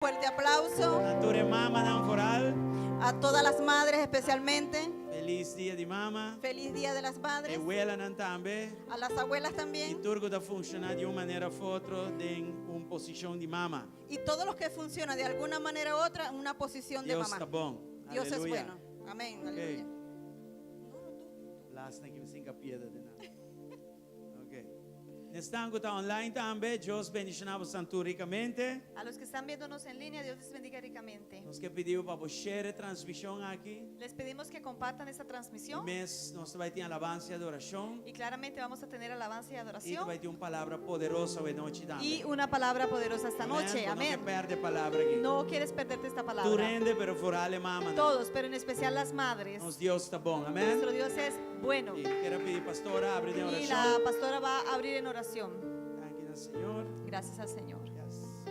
Fuerte aplauso. Na tur e mamanan vooral. A todas las madres especialmente. Feliz dia di mama. Feliz día de las madres. E welanan tambe. A las abuelas también. Y tur cu ta funciona di un manera of otro den un posicion di mama. Y todos los que funcionan de alguna manera u otra en una posición de Dios mamá. ta bon. Dios es Aleluya. bueno. Amén. Ok. Aleluya. Laatste keer mi sinka piedra den nan. Ok. Nesnan cu ta online tambe, Dios bendiciona boso tur ricamente. A los que están viéndonos en línea, Dios les bendiga ricamente. Nos ke pidi bo pa bo share e transmision aki. Les pedimos que compartan esta transmisión. Mes nos ta bay tin alabanza y adoracion. Y claramente vamos a tener alabanza y Y ta adoración. bay tin un palabra poderoso awe nochi tambe. Y una palabra poderosa esta noche. Bo no ke Amén. perde e palabra aki. No quieres perderte esta palabra. Tur hende, pero vooral e mamanan. Todos, pero en especial las madres. Nos Dios ta bon. Amén. Nuestro Dios es bueno. Y quiero pedir pastora abrir en Y oración. la pastora va a abrir en oración. Danki na Señor. Gracias al Señor. Yes.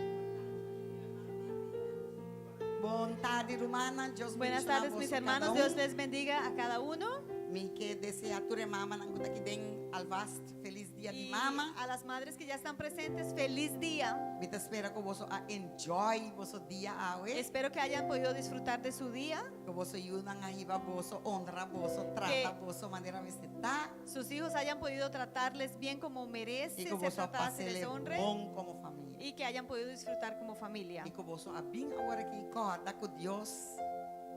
Bon tardi, rumannan. Dios Buenas bendiciona tardes, mis boso hermanos. cada Dios un. les bendiga a cada uno. Mi ke desea tur e mamanan ku ta aki den alvast felis dia di Y mama. a las madres que ya están presentes, feliz día. Mi ta spera ku boso a enjoy boso dia awe. Espero que hayan podido disfrutar de su día. Ku boso yunan a hiba boso, honra boso, trata boso manera mester ta. Sus hijos hayan podido tratarles bien como Y merecen ku ser boso a tratadas y les pas'e honren. bon komo famia. Y que hayan podido disfrutar como familia. Y ku boso a bin awor aki kòrda ku Dios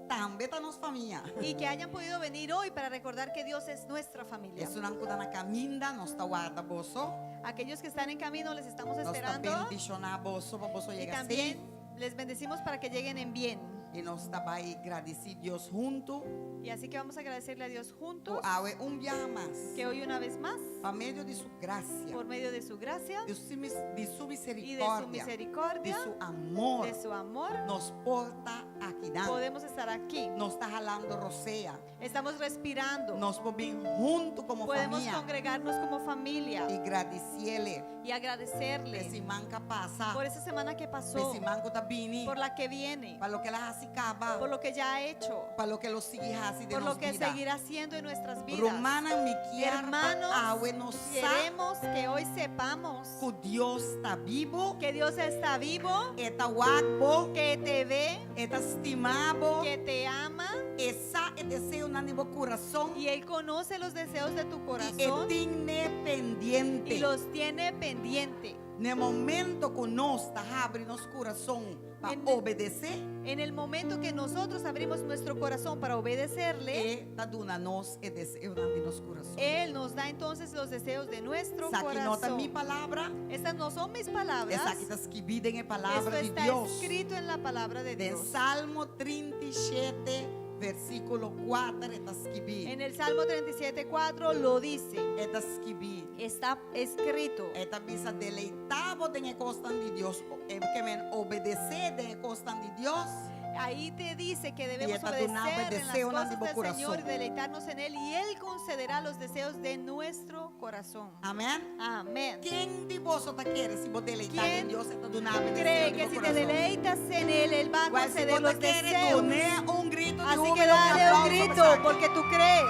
tambe ta nos famia. Y que hayan podido venir hoy para recordar que Dios es nuestra familia. Esunnan ku ta na kaminda, nos ta warda boso. Aquellos que están en camino, les estamos Nos ta esperando. bendishoná boso pa boso Y yega también safe. les bendecimos para que lleguen en bien. Y nos ta bai gradisí Dios huntu. Y así que vamos a agradecerle a Dios juntos. Ku awe un biaha mas. Que hoy una vez más. Pa medio di su gracia. Por medio de su gracia. Di su di su Y de su misericordia. misericordia. Di su amor. De su amor. Nos por ta akinan. Podemos estar aquí. Nos ta halando rosea. Estamos respirando. Nos por bin huntu komo Podemos famia. congregarnos como familia. Y gradisiele. Y agradecerle. E siman ku a pasa. Por esa semana que pasó. E siman ku ta bini. Por la que viene. Pa loke el a hasi kaba. Por lo que ya ha hecho. Pa loke e lo sigui hasi den Por nos lo que bida. seguirá haciendo en nuestras vidas. Rumannan mi kier pa Hermanos, awe nos sa. queremos que hoy sepamos. Ku Dios ta bibu. Que Dios está vivo. E ta wak bo. Que te ve. E ta stima bo. Que te ama. E sa e deseonan di bo kurason. Y Él conoce los deseos de tu Y e corazón. tin ne pendiente. Y los tiene pendiente. Na momento ku nos ta habri nos kurason pa En obedesé. En el momento que nosotros abrimos nuestro corazón para obedecerle. E ta duna nos e deseonan di nos kurason. Él nos da entonces los deseos de nuestro Esaki no ta corazón. mi palabra. Estas no son mis palabras. Esaki ta skibí den e palabra Esto di está Dios. escrito en la palabra de Den Dios. Salmo 37, versíkulo kuater e ta skibí. En el Salmo 37, 4 lo dice. E ta skibí. Está escrito. E ta bisa deleitá bo den e kosnan di Dios. E ke men obedesé den e kosnan di Dios. Ahí te dice que Y debemos e ta duna bo obedecer en las deseonan di cosas bo del Señor y kurason. deleitarnos en Él y Él concederá los deseos de nuestro corazón. Amén. Amén. Ken di boso ta kere si bo deleitá ¿Quién den Dios e ta duna bo cree deseo di que bo si te kurason? deleitas en Él, Él va a Well, si conceder bo ta los kere, deseos? dun'é un grito di Así que júbilo, un dale un aplauso pa grito esaki. porque tú crees.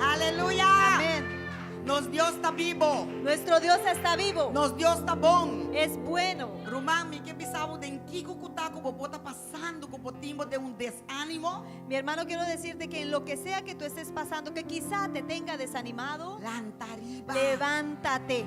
Aleluya. Amén. Nos Dios ta bibo. Nuestro Dios está vivo. Nos Dios ta bon. Es bueno. Ruman, mi ke bisa bo den kiko ku ta ku bo por ta pasando ku bo tin bo den un desánimo. Mi hermano, quiero decirte que en lo que sea que tú estés pasando, que quizá te tenga desanimado, Lanta riba. levántate.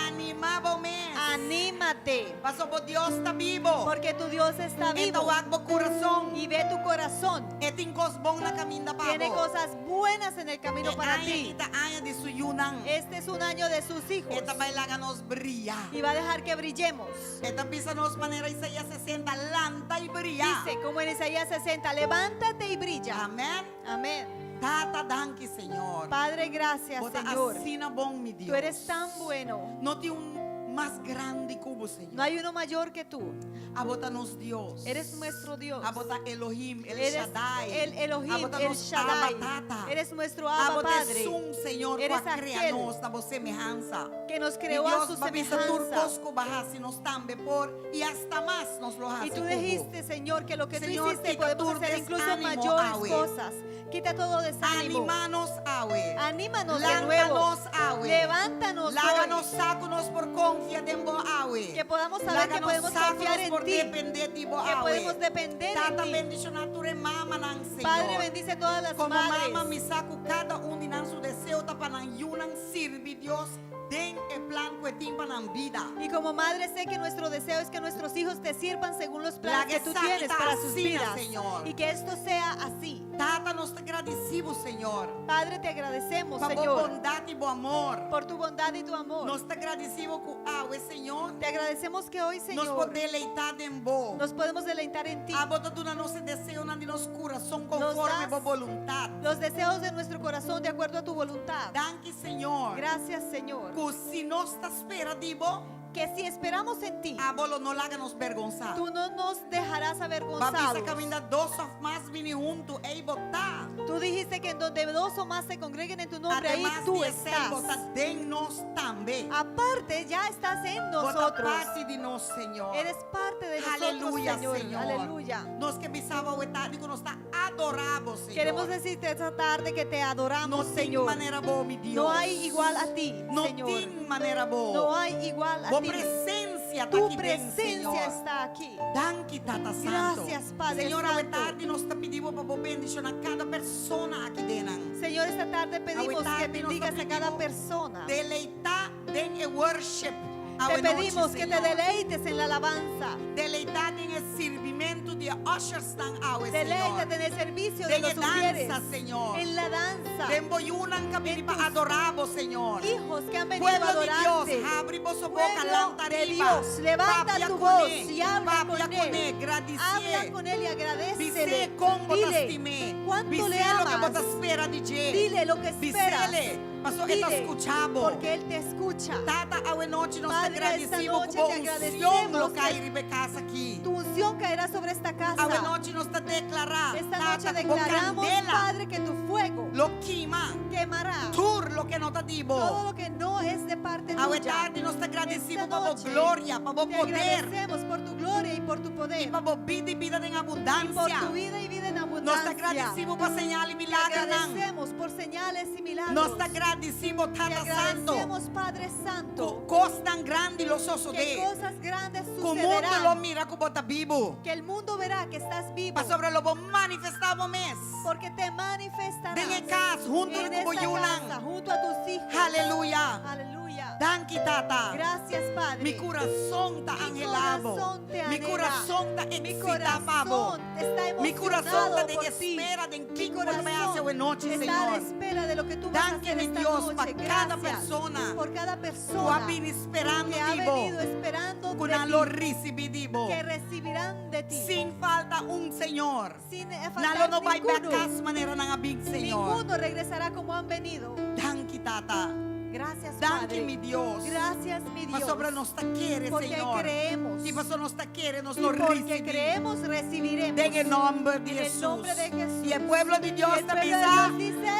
Animá bo mes. Anímate. Paso bo Dios ta bibo. Porque tu Dios está E ta vivo. wak bo kurason. Y ve tu corazón. E tin kos bon na kaminda pa Tiene bo. cosas buenas en el camino E para aña ti. aki ta aña di su yunan. Este es un año de sus hijos. E ta bai laga nos bria. Y va a dejar que brillemos. E ta bisa nos manera Isaías 60, lanta i bria. Dice, como en Isaías 60, levántate y brilla. Amén. Amén. Tata, danki, Señor. Padre, gracias, Bo ta Señor. asina bon, mi Dios. Tú eres tan bueno. No tin un mas grandi ku bo, Señor. No hay uno mayor que tú. Abo ta nos Dios. Eres nuestro Dios. Abo ta Elohim, El Eres Shaddai. el Elohim, Abo ta el nos Shaddai. Abba Tata. Eres nuestro Abba Abo ta Padre. esun, Señor, ku Eres a krea aquel nos na bo semehansa. Que nos Mi creó a Dios, su b'a bisa tur semejanza. kos ku b'a hasi nos tambe por i asta mas nos lo Y hasi tú ku bo. dijiste, Señor, que lo que tú Señor, hiciste quita podemos tur hacer incluso desánimo, mayores awe. cosas. Quita todo desánimo. Animá nos awe. Anímanos de nuevo. Lanta nos awe. Levántanos Laga hoy. nos sa ku nos por konfia den bo awe. Que podamos saber Laga que nos podemos sa ku confiar nos en por ti. dependé di bo Que awe. podemos depender en Tata ti. bendishoná tur e mamanan, Señor. Padre, bendice todas las Komo mama madres. mi sa ku kada un di nan su deseo ta pa nan yunan sirbi Dios den e plan ku e tin pa nan bida. Y como madre sé que nuestro deseo es que nuestros hijos te sirvan según los planes Laga que tú esaki tienes ta para sus asina, vidas. Señor. Y que esto sea así. Tata nos ta gradisí bo, Señor. Padre, te agradecemos, Pa bo Señor, bondat i bo amor. por tu bondad y tu amor. Nos ta gradisí bo ku awe, Señor. Te agradecemos que hoy, Nos Señor, por deleitá den bo. nos podemos deleitar en ti. Abo ta duna nos e deseonan di nos kurason konforme das bo boluntat. Los deseos de nuestro corazón de acuerdo a tu voluntad. Danki, Señor. Gracias, Señor. Ku si nos ta spera di bo, Que si esperamos en ti, abo lo no laga nos bergonsá. tú no nos dejarás B'a bisa avergonzados. kaminda dos òf mas bini huntu, ei bo ta. Tú dijiste que en donde dos o más se congreguen en tu nombre, ahí Ademas tú di esei, estás. bo ta den nos tambe. Aparte, ya estás en Bo ta nosotros. parti di nos, Señor. Eres parte de nosotros, Aleluya, Señor. Señor. Aleluya. Nos ke bisa bo awe tardi ku nos ta adorá bo, Señor. Queremos decirte esta tarde que te adoramos, No tin Señor. manera bo, mi Dios. No hay igual a ti, No Señor. tin manera bo. No hay igual a Bo ti. presensia ta Tu aki den, presencia Señor. está aquí. Danki, Tata Santu. Gracias, Padre Señor, awe Santo. tardi nos ta pidi bo pa bo bendishoná kada persona aki den. Señor, esta tarde pedimos que tardi nos bendigas a cada ta pidi bo persona. Deleitá den e worship. Te Awe nochi, pedimos que te Señor. deleites en la alabanza. Deleitá den e sirbimentu di ushers nan awe, Señor. Deleítate en el servicio de Den los e dansa, ujieres. Señor. En la danza. Den bo yunan ku a bini En pa tus adorá bo, Señor. Hijos que han venido a Pueblo di Dios, adorarte. habri boso boka, Pueblo lanta de riba. Dios, levanta Papia tu kuné, voz y habla papia con él. kuné, gradisié. Habla con él y agradécele. Bis'é kon bo ta Dile stim'é. cuánto Bis'é le loke amas. bo ta spera di dje. Dile lo que esperas. Bis'é, paso e ta Dile, skucha bo. porque él te escucha. Tata, awe nochi nos ta Padre, esta gradisí bo noche ku bo te unshon lo agradecemos kai que riba e kas aki. Tu unción caerá sobre esta casa. Awe nochi nos ta deklará, Esta noche Tata, ku bo declaramos, kandela Padre, que tu fuego lo kima quemará tur loke no ta di bo. todo lo que no es de parte Awe tuya. tardi nos ta gradisí bo Esta pa bo noche gloria, pa bo te poder. agradecemos por tu gloria y por tu poder. I pa bo bida i bida den Y por abundansia. tu vida y vida en Nos ta abundancia. gradisí bo pa señal i Te milagernan. agradecemos por señales y milagros. Nos ta gradisí bo, Te Tata Santu. agradecemos, Padre Santo, Ku kosnan grandi lo que sosodé. cosas grandes Ku mundu lo sucederán. mira ku bo ta bibu. Que el mundo verá que estás vivo. Pasobra lo bo manifestá bo mes. Porque te manifestarás Den e kas, huntu en ku bo esta yunan. casa, junto a tus hijos. Aleluya. Aleluya. Danki, Tata. Gracias, Padre. Mi kurason ta Mi anhelá bo. corazón te Mi anhela. kurason ta Mi eksitá pa bo. corazón está Mi kurason ta emocionado den por ti. espera den Mi kiko bo ta bai hasi corazón awe nochi, está a la Señor. espera de lo que tú vas a Danki, hacer mi esta Dios, pa noche. kada Gracias persona por cada ku a persona bini sperando que ha di bo, venido esperando ku de nan lo ti, risibí di bo. que recibirán de ti. Sin falta un, Señor. Sin Nan lo faltar no bai bèk ninguno. kas manera nan a bin, Señor. Ninguno regresará como han venido. Danki, Tata. Gracias, Danki, Padre. mi Dios. Gracias, mi Dios. Pasobra nos ta kere, Porque Señor. creemos. I paso nos ta kere, nos Y lo porque risibí. creemos, recibiremos. Den e nòmber di En el Jesús. nombre de Jesús. I e pueblo di Y Dios el ta pueblo de bisa. Dios dice,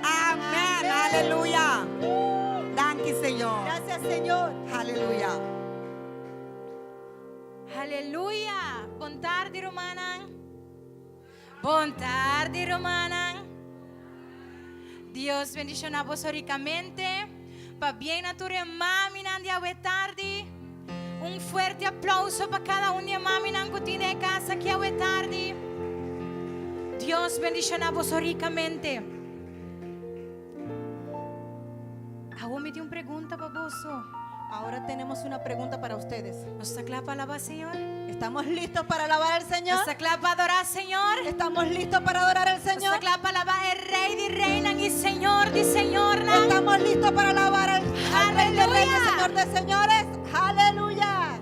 Amèn. Amén. Aleluya. Danki, Señor. Gracias, Señor. Aleluya. Aleluya. Bon tardi, rumannan. Bon tardi, rumannan. Dios bendishoná boso rikamente. Pabien na tur e maminan di awe tardi. Un fuerte aplouso pa kada un di e maminan ku tin den kas aki awe tardi. Dios bendishoná boso rikamente. Awor mi tin un pregunta pa boso. Ahora tenemos una pregunta para ustedes. Nos ta kla pa alabá Señor? ¿Estamos listos para alabar al Señor? Nos ta kla pa adorá Señor? ¿Estamos listos para adorar al Nos ta Señor? kla pa alabá e Rei di Reinan i Señor di Señornan? ¿Estamos listos para alabar al, al Rey de Reyes, Aleluya. Señor de Señores? Aleluya.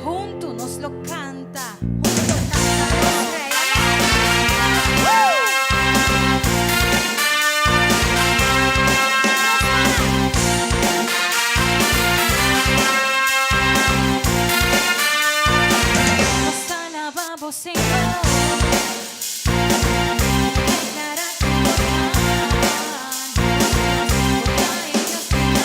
Huntu nos lo kanta. Juntos cantaremos. Rei. Amèn. Nos alabá Señor. Deklará ku bo ta Dios, bo ta e Dios di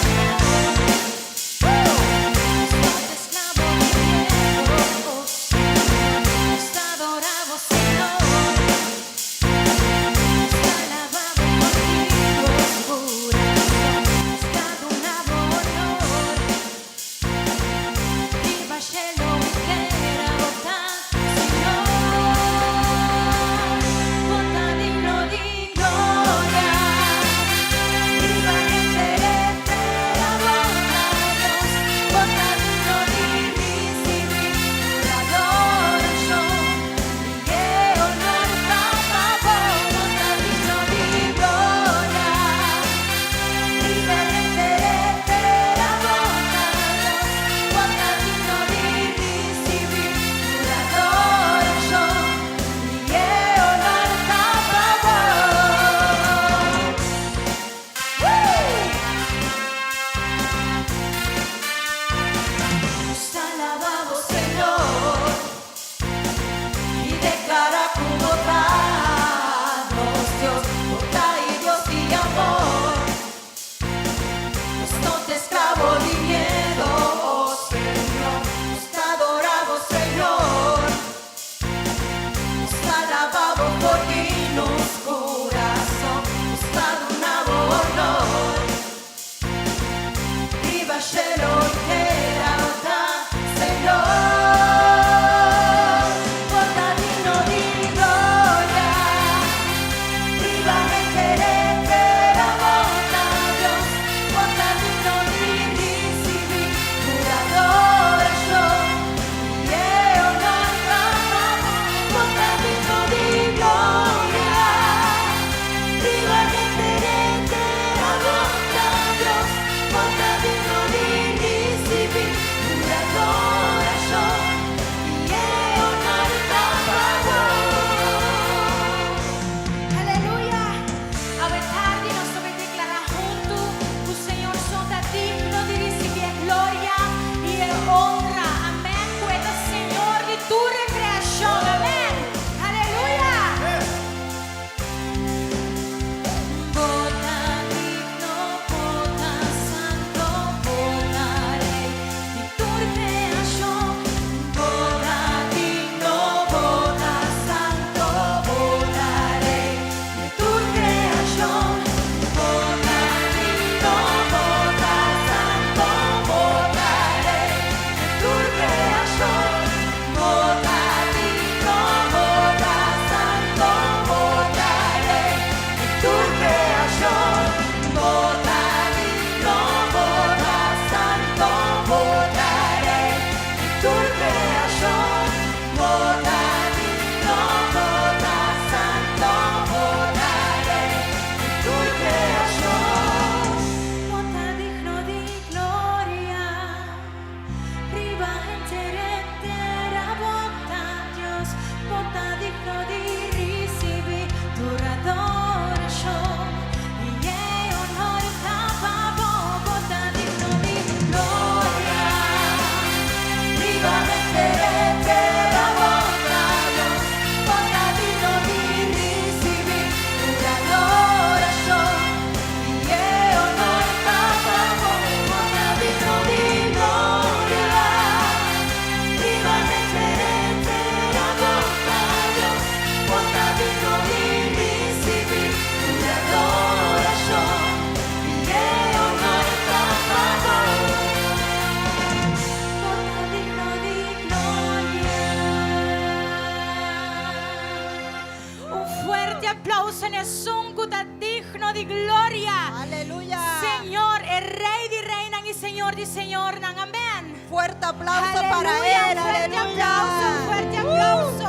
aplauso na esun ku ta digno di gloria. Aleluya. Señor, e Rei di Reinan i Señor di Señornan. Amèn. Fuerte aplauso para Aleluya, él. un fuerte Aleluya. aplauso, un fuerte aplauso.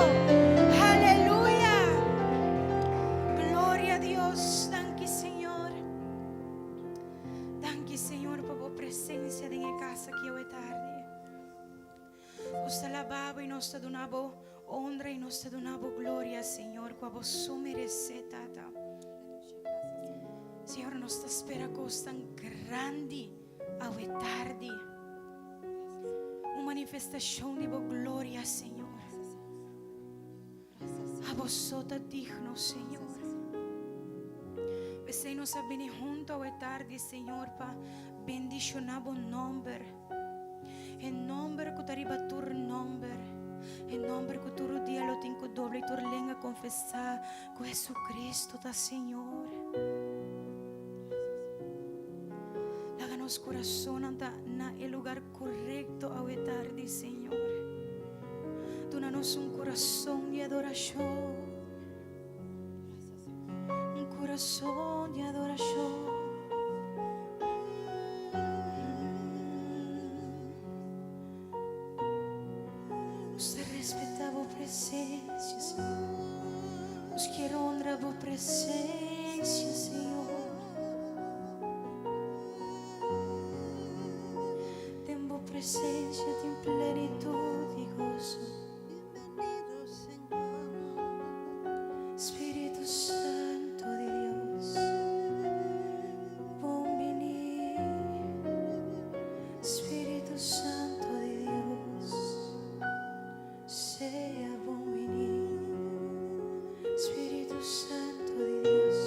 Aleluya. Gloria a Dios. Danki, Señor. Danki, Señor, pa bo presensia den e kas aki awe tardi. Nos ta alabá bo i nos ta duna bo honra i nos ta duna bo gloria, Señor, ku abo so meresé, Tata. Señor, nos ta spera kosnan grandi awe tardi. Un manifestashon di bo gloria, Señor. Abo so ta digno, Señor. P'esei nos a bini huntu awe tardi, Señor, pa bendishoná bo nòmber. E nòmber ku ta riba tur nòmber. E nòmber ku tur dia lo tin ku dobla i tur lenga konfesá ku Jesucristo ta Señor. Laga nos kurasonnan ta na e lugar korekto awe tardi, Señor. Duna nos un kurason di adorashon. Un kurason di adorashon. Nos ta respetá bo presensia, Señor. Nos kier honra bo presensia, Señor. Den bo presensia tin plenitud di goso. Bienvenido, Señor. Spiritu Santo di Dios, bon bini. Spiritu Santo di Dios, sea bon bini. Spiritu Santo di Dios,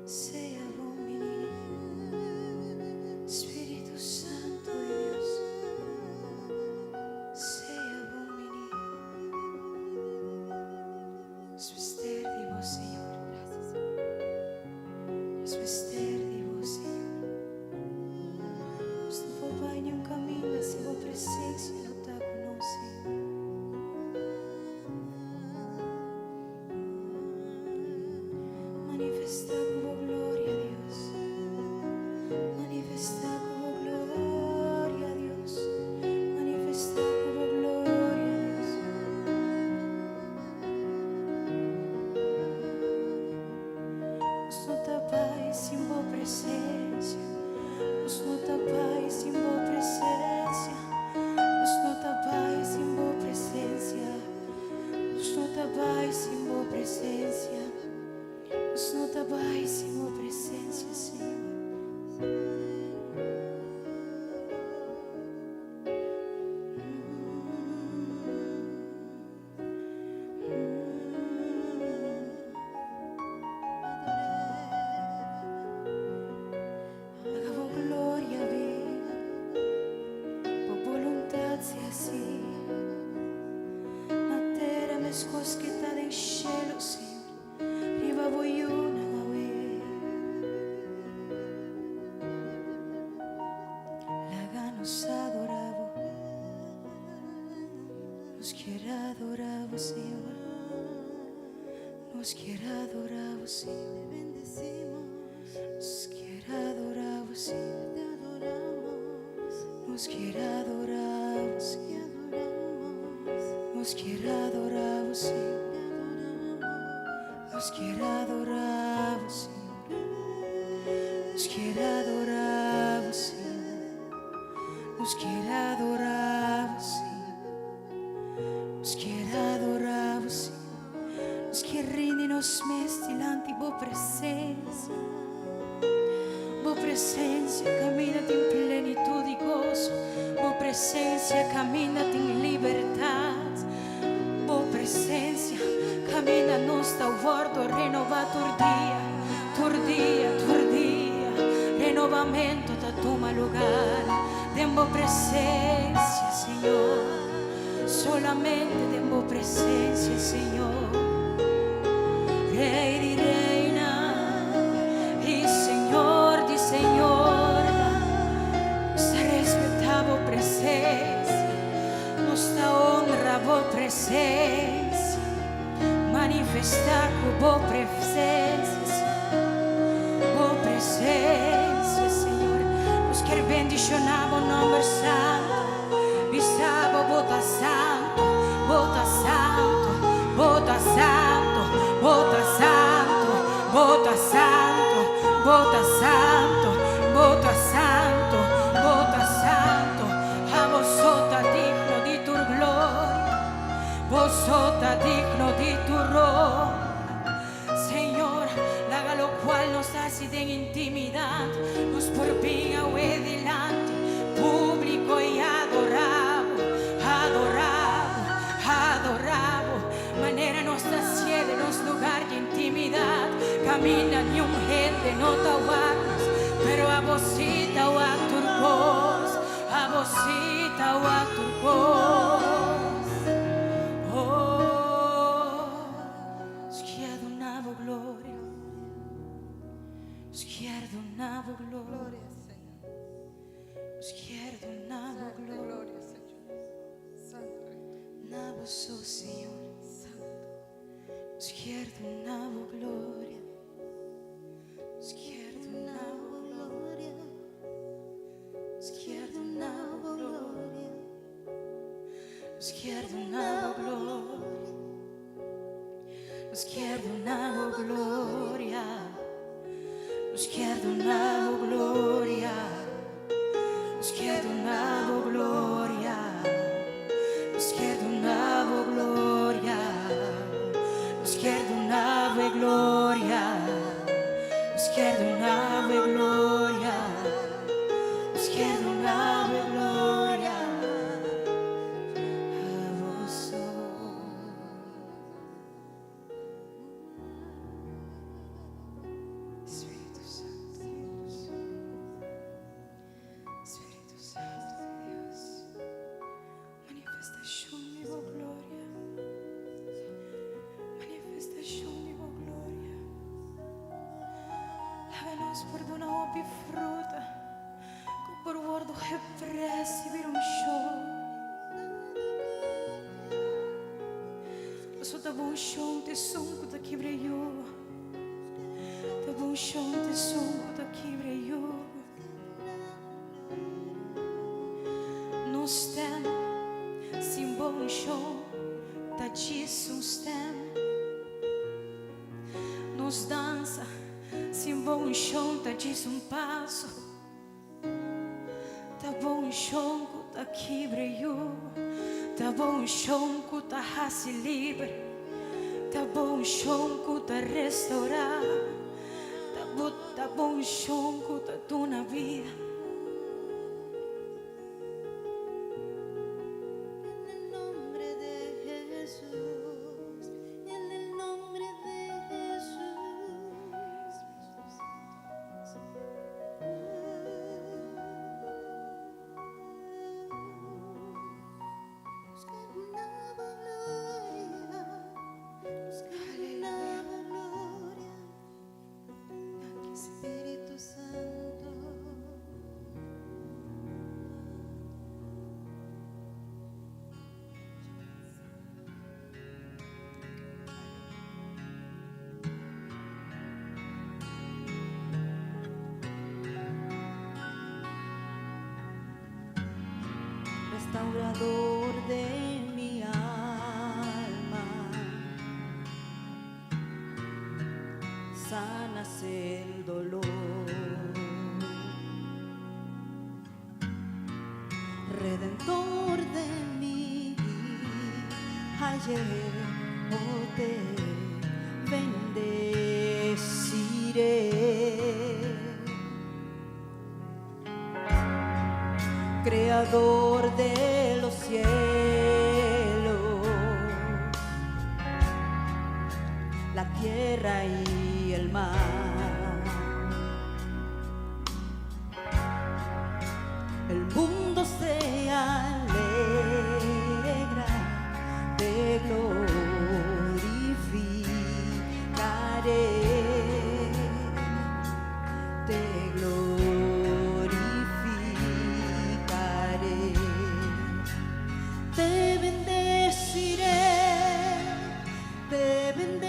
sea bon bini. Spiritu Santo di Dios, sea bon bini. Nos mester di bo, Señor. Nos mester di bo, Señor. Nos no por bai ni un kaminda si bo presensia no ta ku nos, Señor. Manifestá ku bo gloria, Dios. Manifestá ku bo gloria, Dios. Manifestá ku bo gloria, Dios. Nos no ta bai sin bo presensia. Nos no ta bai sin bo presensia. Nos no ta bai sin bo presensia. Nos no ta bai sin bo presensia. Nos no ta bai sin bo presensia, Señor. Laga bo gloria bin, bo boluntat sea hasí na tera meskos ku ta den shelu, Señor, riba bo yunan awe. Laga nos adorá bo. Nos kier adorá bo, Señor. Nos kier adorá bo, Señor. Te bendecimos. Nos kier adorá bo, Señor. Te adoramos. Nos kier adorá bo, Te Señor. adoramos. Nos kier adorá bo, Señor. Te adoramos. Nos kier adorá bo, Señor. Nos kier adorá bo, Señor. Nos kier adorá bo, Señor. Nos kier adorá bo, Señor. Nos kier rindi nos mes dilanti bo presensia. Bo presensia kaminda tin plenitut di goso. Bo presensia kaminda tin libertat. Bo presensia kaminda nos ta wòrdu renobá tur dia, tur dia, tur dia. Renobamentu ta tuma lugá den bo presensia, Señor. Solamente den bo presensia, Señor. Rei di reinan i Señor di señornan. Nos ta respetá bo presensia. Nos ta honra bo presensia. Manifestá ku bo presensia, Señor. Bo presensia, Señor. Nos ke bendishoná bo nòmber santu. Bisa bo bo ta santu, bo ta santu, bo ta santu, bo ta santu, bo ta santu, bo ta santu, bo ta santu, bo ta santu. Abo so ta digno di tur gloria. Bo so ta digno di tur honra. Señor, laga lokual nos hasi den intimidat, nos por bin awe dilanti públiko i adorá bo, adorá bo, adorá bo, manera nos ta hasié den nos lugá di intimidat, kaminda niun hende no ta wak nos, pero abo sí ta wak tur kos, abo sí ta wak tur kos. Oh, nos kier duna bo gloria. Nos kier duna bo gloria. Gloria, Señor. Nos kier duna bo gloria. Gloria, Señor. Santo. Na bo so, Señor. Santo. Nos kier duna bo gloria. Nos kier duna bo gloria. Nos kier duna bo gloria. Nos kier duna bo gloria. Nos kier duna bo gloria. Nos kier duna bo gloria. Nos kier duna bo gloria. Nos kier duna bo gloria. Nos kier duna bo gloria. Nos kier duna bo gloria. Nos kier duna bo gloria. Abo so. Spiritu Santu di Dios. Spiritu Santu di Dios. Manifestashon di bo gloria. Manifestashon di bo gloria. Laga nos por duna hopi fruta. Ku por wòrdu geprès i bira un shon. Paso ta bon shon ta esun ku ta kibra yugo. Ta bon shon ta esun ku ta kibra yugo. Nos stèm sin bon shon ta djis un stèm. Nos dansa sin bon shon ta djis un paso. Ta bon shon ku ta kibra yugo. Ta bon shon ku ta hasi liber. Ta bon shon ku ta restourá. Ta, bo, ta bon shon ku ta duna bida. En el nombre de Jesús, en el nombre de Jesús. Nos una gloria, nos una gloria, Espíritu Santo. Restaurador de mi alma, sanas el dolor, redentor de mi ayer, oh, te bendeciré. Creador de los cielos, la tierra y el mar. El mundo se alegra, te glorificaré, te glorificaré, te bendeciré, te bendeciré.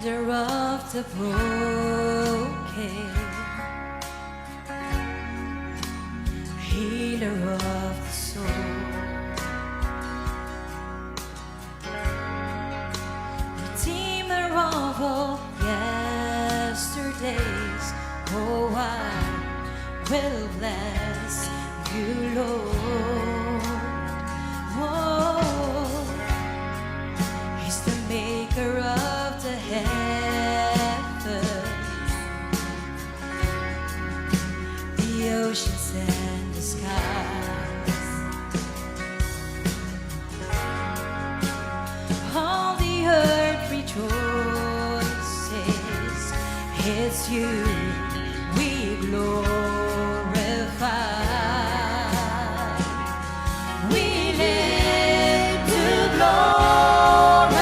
Mender of the broken, healer of the soul, redeemer of all yesterdays. Oh, I will bless you, Lord. Oh, He's the maker of the heavens, the oceans and the skies. All the earth rejoices. It's you we glorify. We live to glorify.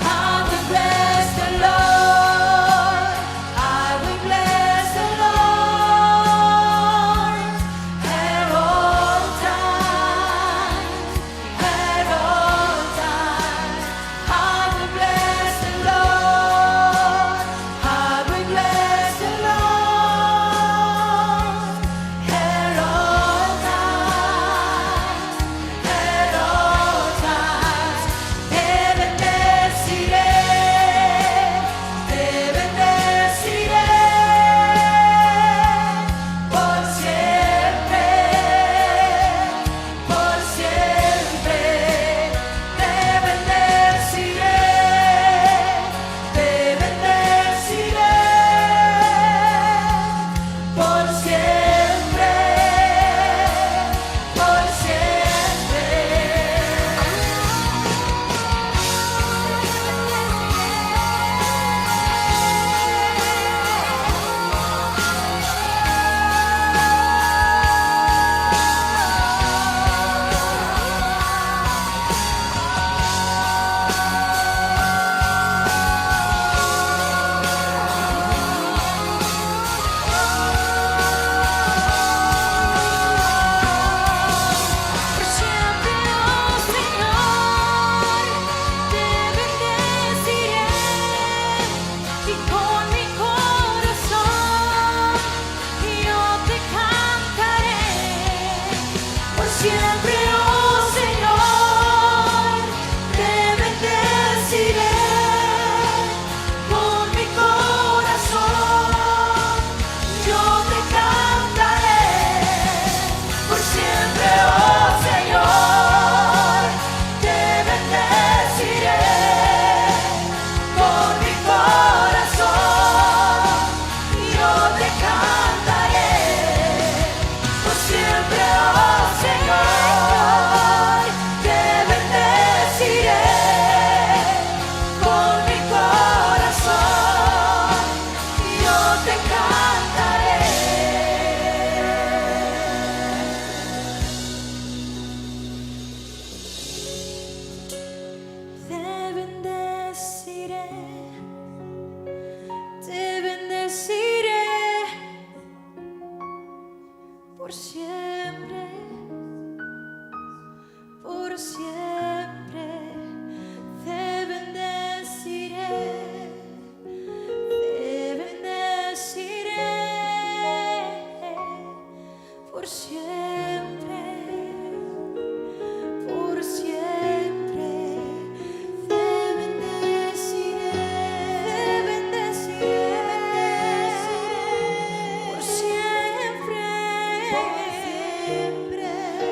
I will bless the Lord. I will bless the Lord at all times. At all times. I will bless the Lord. I will bless the Lord at all times. At all times. Te bendeciré, te bendeciré por siempre, por siempre. Te bendeciré, te bendeciré por siempre, por siempre. Por siempre, oh Señor, te bendeciré y con mi corazón yo te cantaré. Por siempre, oh Señor, te bendeciré con mi corazón yo te cantaré. Por siempre, oh Señor, te bendeciré con mi corazón. Yo te cantaré. Por siempre, oh Señor, te bendeciré con mi corazón. Yo te cantaré. Te bendeciré, te bendeciré por siempre, por siempre. Te bendeciré, te bendeciré por siempre por siempre te bendeciré, te bendeciré, por siempre, por siempre,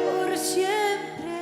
por siempre,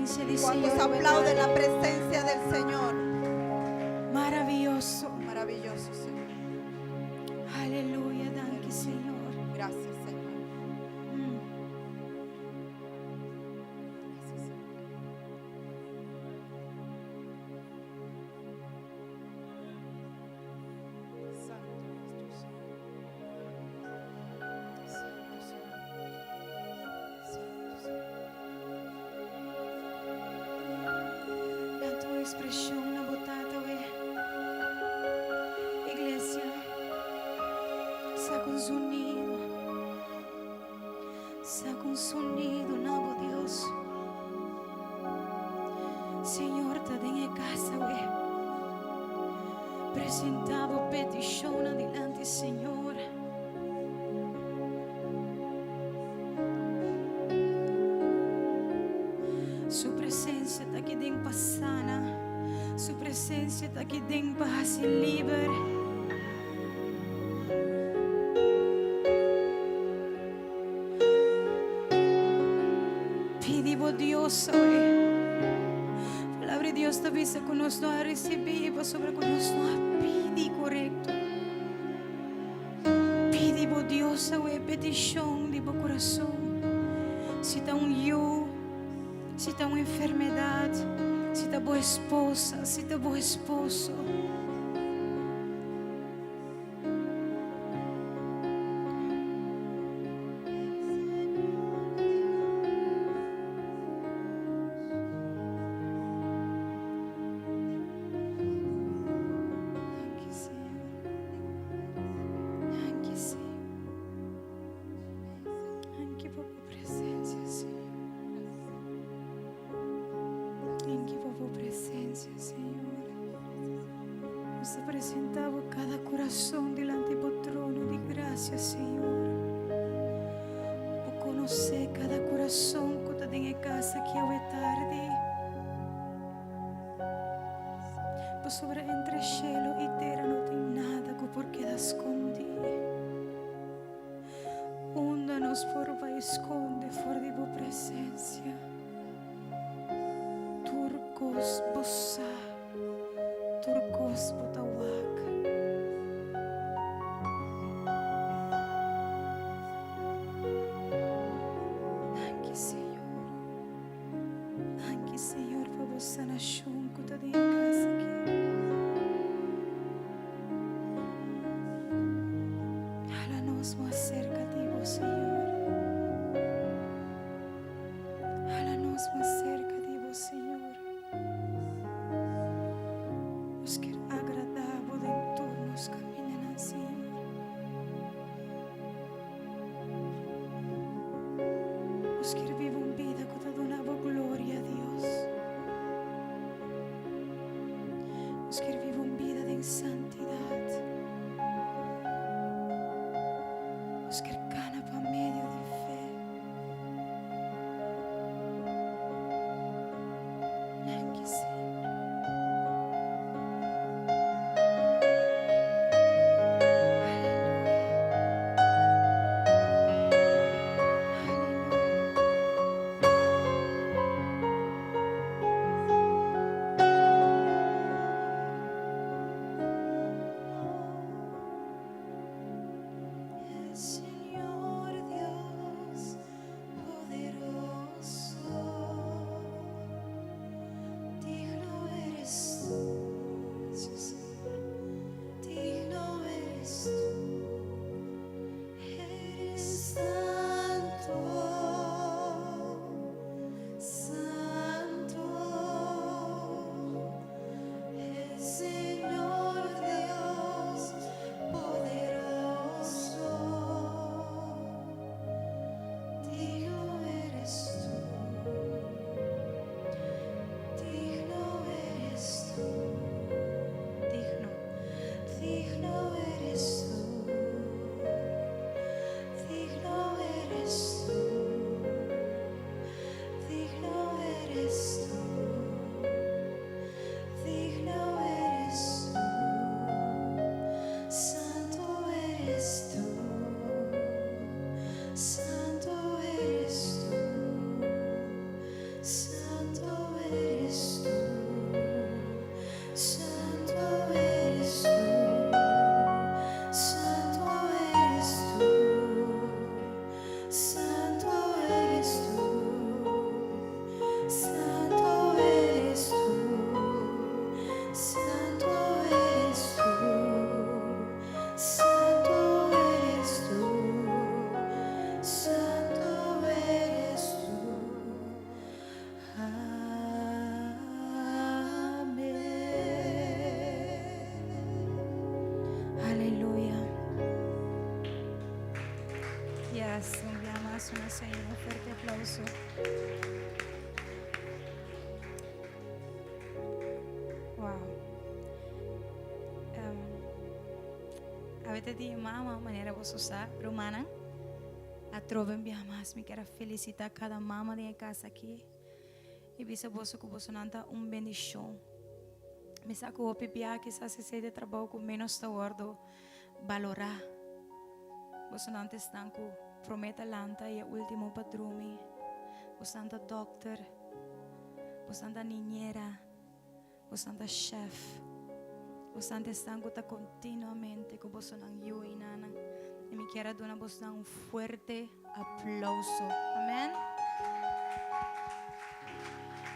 presensia di ¿Cuántos Señor? aplauden la presencia del Señor? Maravioso. Maravilloso, Señor. Aleluya, danki Señor. Gracias, Señor. Gracias, Señor. Santo es tu Señor. Santo, Señor. Santo, Señor. Na tu ekspreshon na bo Tata we. Iglesia, saka un sonido. Saka un sonido na bo Dios. Señor ta den e kas we. Presentá bo petishon dilanti Señor. Su presensia ta aki den pa sana. Su presensia ta aki den pa hasi liber. Pidi bo Dios awe. Palabra di Dios ta bisa ku nos no a risibí pasobra ku nos no a pidi korekto. Pidi bo Dios awe petishon di bo kurason. Si ta un yu, si ta un enfermedat, si ta bo esposa, si ta bo esposo. Danki, Señor. Danki, Señor. Danki pa bo presensia, Señor. Danki pa bo presensia, Señor. Nos ta presentá kada kurason dilanti bo trono di grasia, Señor. Bo konosé kada kurason ku ta den e kas aki awe tardi. Pasobra entre shelu i tera no tin nada ku por keda skondí. Unda nos por bai skonde for di bo presensia? Tur kos bo sa, tur kos bo ta wak. Danki, Señor. Danki, Señor, pa bo sanashon ku ta den e kas aki. Hala nos mas serka di bo, Señor. Hala nos mas serka di bo, Señor. Nos ke agradá bo den tur nos kamindanan, Señor. Nos ke biba un bida ku ta duna bo gloria, Dios. Nos ke biba un bida den santidat. Nos ke kana pa aplauso na Señor, un fuerte aplauso. Wow. Um, awe ta dia mama, manera boso sa, rumannan. Atrobe un biaha mas mi kier a felicita cada mama den e casa aki. I bisa boso ku bosonan ta un bendishon. Mi sa ku hopi biaha kisas esei ta e trabou ku ménos ta wòrdu balorá. Bosonan ta esnan ku promé ta lanta i e último pa drumi. Bosonan ta dòkter, bosonan ta niñera, bosonan ta shèf, bosonan ta esnan ku ta kontinuamente ku bosonan yu i nannan. I mi kier a duna bosonan un fuerte Aplauso. Amen.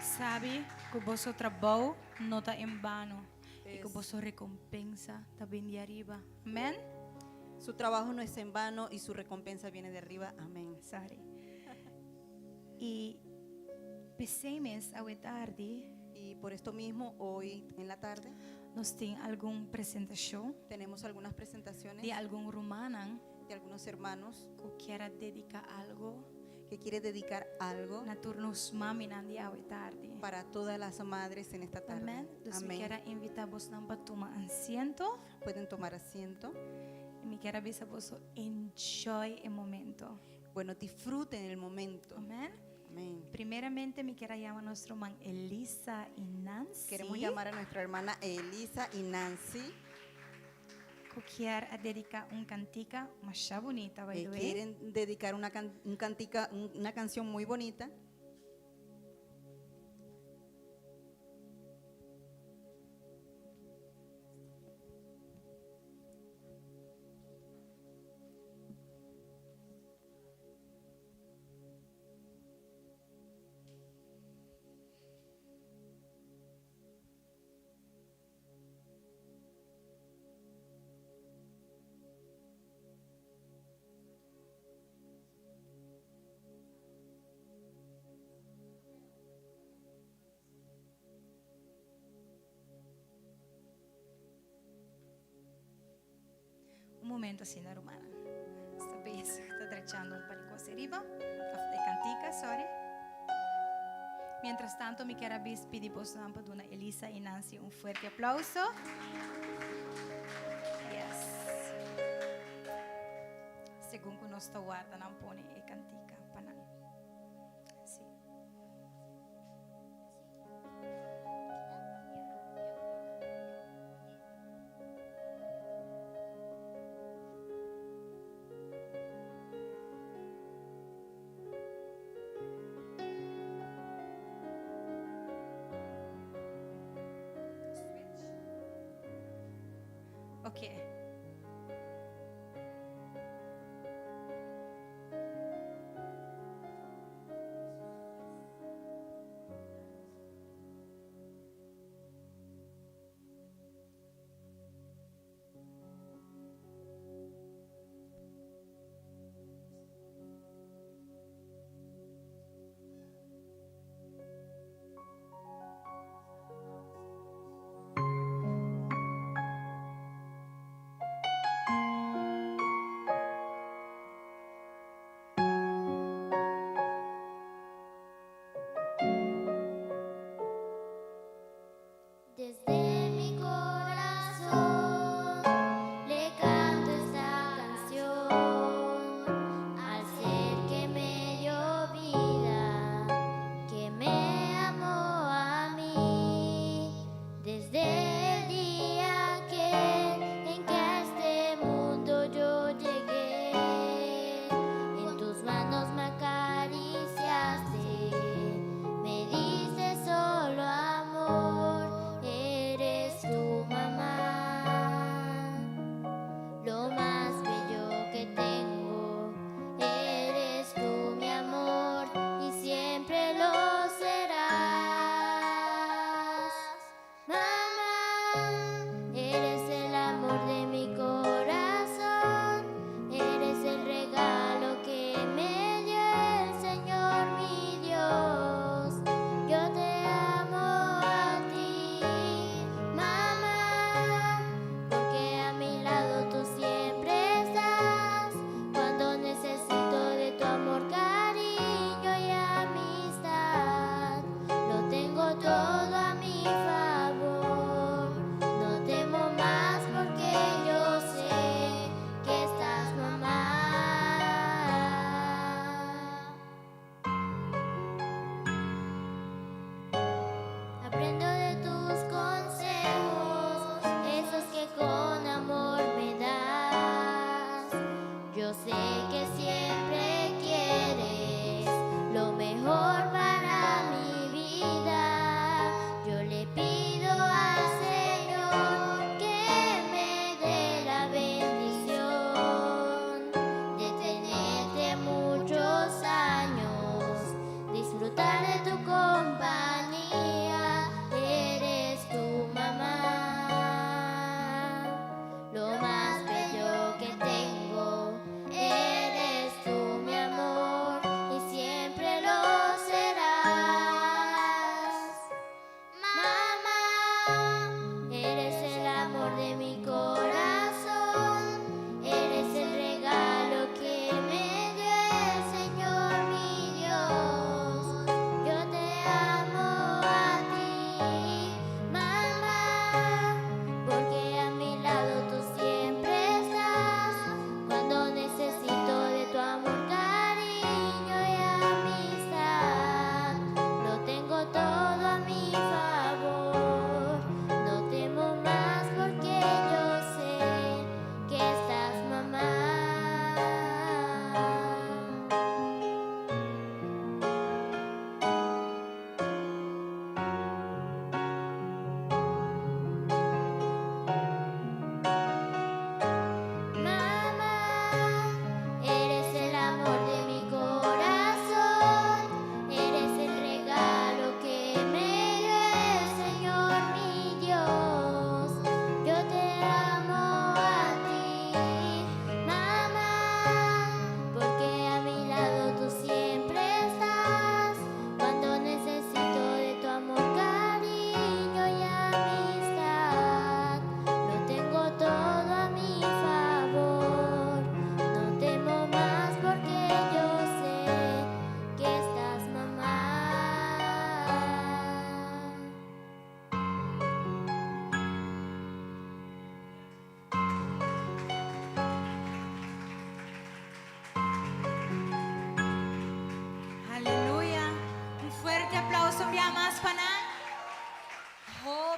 Sabi ku boso trabou no ta en bano i ku boso rekompensa ta bin di ariba. Amen. Su trabajo no es en vano y su recompensa viene de arriba. Amén. Sorry. I p'esei mes awe tardi. Y por esto mismo hoy en la tarde. Nos tin algun presentashon. Tenemos algunas presentaciones. Di algun rumannan. De algunos hermanos. Ku kier a dedica algo. Que quiere dedicar algo. Na tur nos maminan di awe tardi. Para todas las madres en esta tarde. Amen. Dus mi Amén. kier a invita bosnan pa tuma asiento. Pueden tomar asiento. I mi kier a bisa boso enjoy e momento. Bueno, disfruten el momento. Amen. Amén. Primeramente mi kier a yama nos ruman Elisa i Nancy. Queremos llamar a nuestra hermana Elisa y Nancy. Ku kier a dedica un cantica masha bunita, by the way. Quieren dedicar una can, un cantica, un, una canción muy bonita. Un momento asina rumannan. Sta bezig ta drechando un par di cos ariba, of e cantica, sorry. Mientras tanto mi kier a bis pidi bosnan pa duna Elisa y Nancy un fuerte aplauso. Yes. Segun cu nos ta warda nan pone e cantica pa nan. Si. Ok.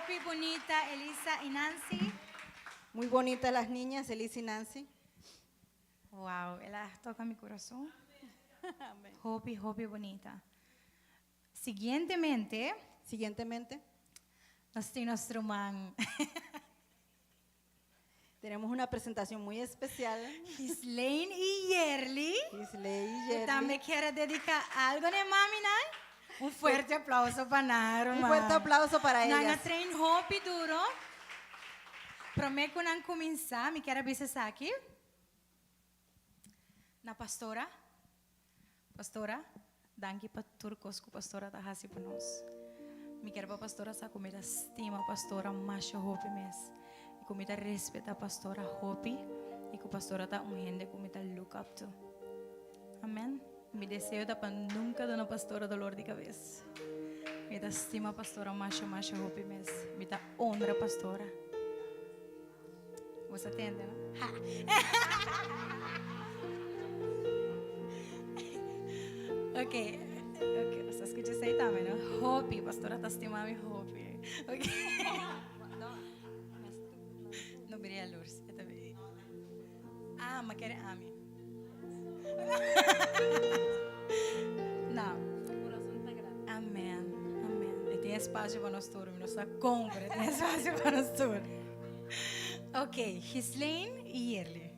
Hopi bunita, Elisa y Nancy. Muy bonitas las niñas, Elisa y Nancy. Wow, el a toca mi curason. Hopi, hopi bunita. Siguientemente, Siguientemente, nos tin nos ruman tenemos una presentación muy especial. Gislaine y Yerly. Gisley y Cu Yerly. Tambe kier dedica algo na maminan. Un fuerte aplauso pa nan, Un fuerte aplauso para Nan a ellas. train hopi duro. Prome cu nan cuminsa, mi kier bisa aki. Na pastora. Pastora, danki pa tur cos cu pastora ta haci pa nos. Mi kier pa pastora sa cu mi ta stima pastora masha hopi mes. Y cu mi ta respeta pastora hopi y cu pastora ta un hende cu mi ta look up to. Amen. Mi deseo ta pa nunca duna pastora dolor di cabes. Mi ta stima pastora masha masha hopi mes. Mi ta honra pastora. Bo a tende, no? Ha. Ok, ok, bo a scucha esey tambe, no? Hopi, pastora ta stima mi hopi. Ok. No bira jaloers. E tambe. Ah, ma kere ami. No. Amen, amen. E tin espacio pa nos tur. Mi no sa con, pero e tin espacio pa nos tur. Ok, Gislaine y Yerly.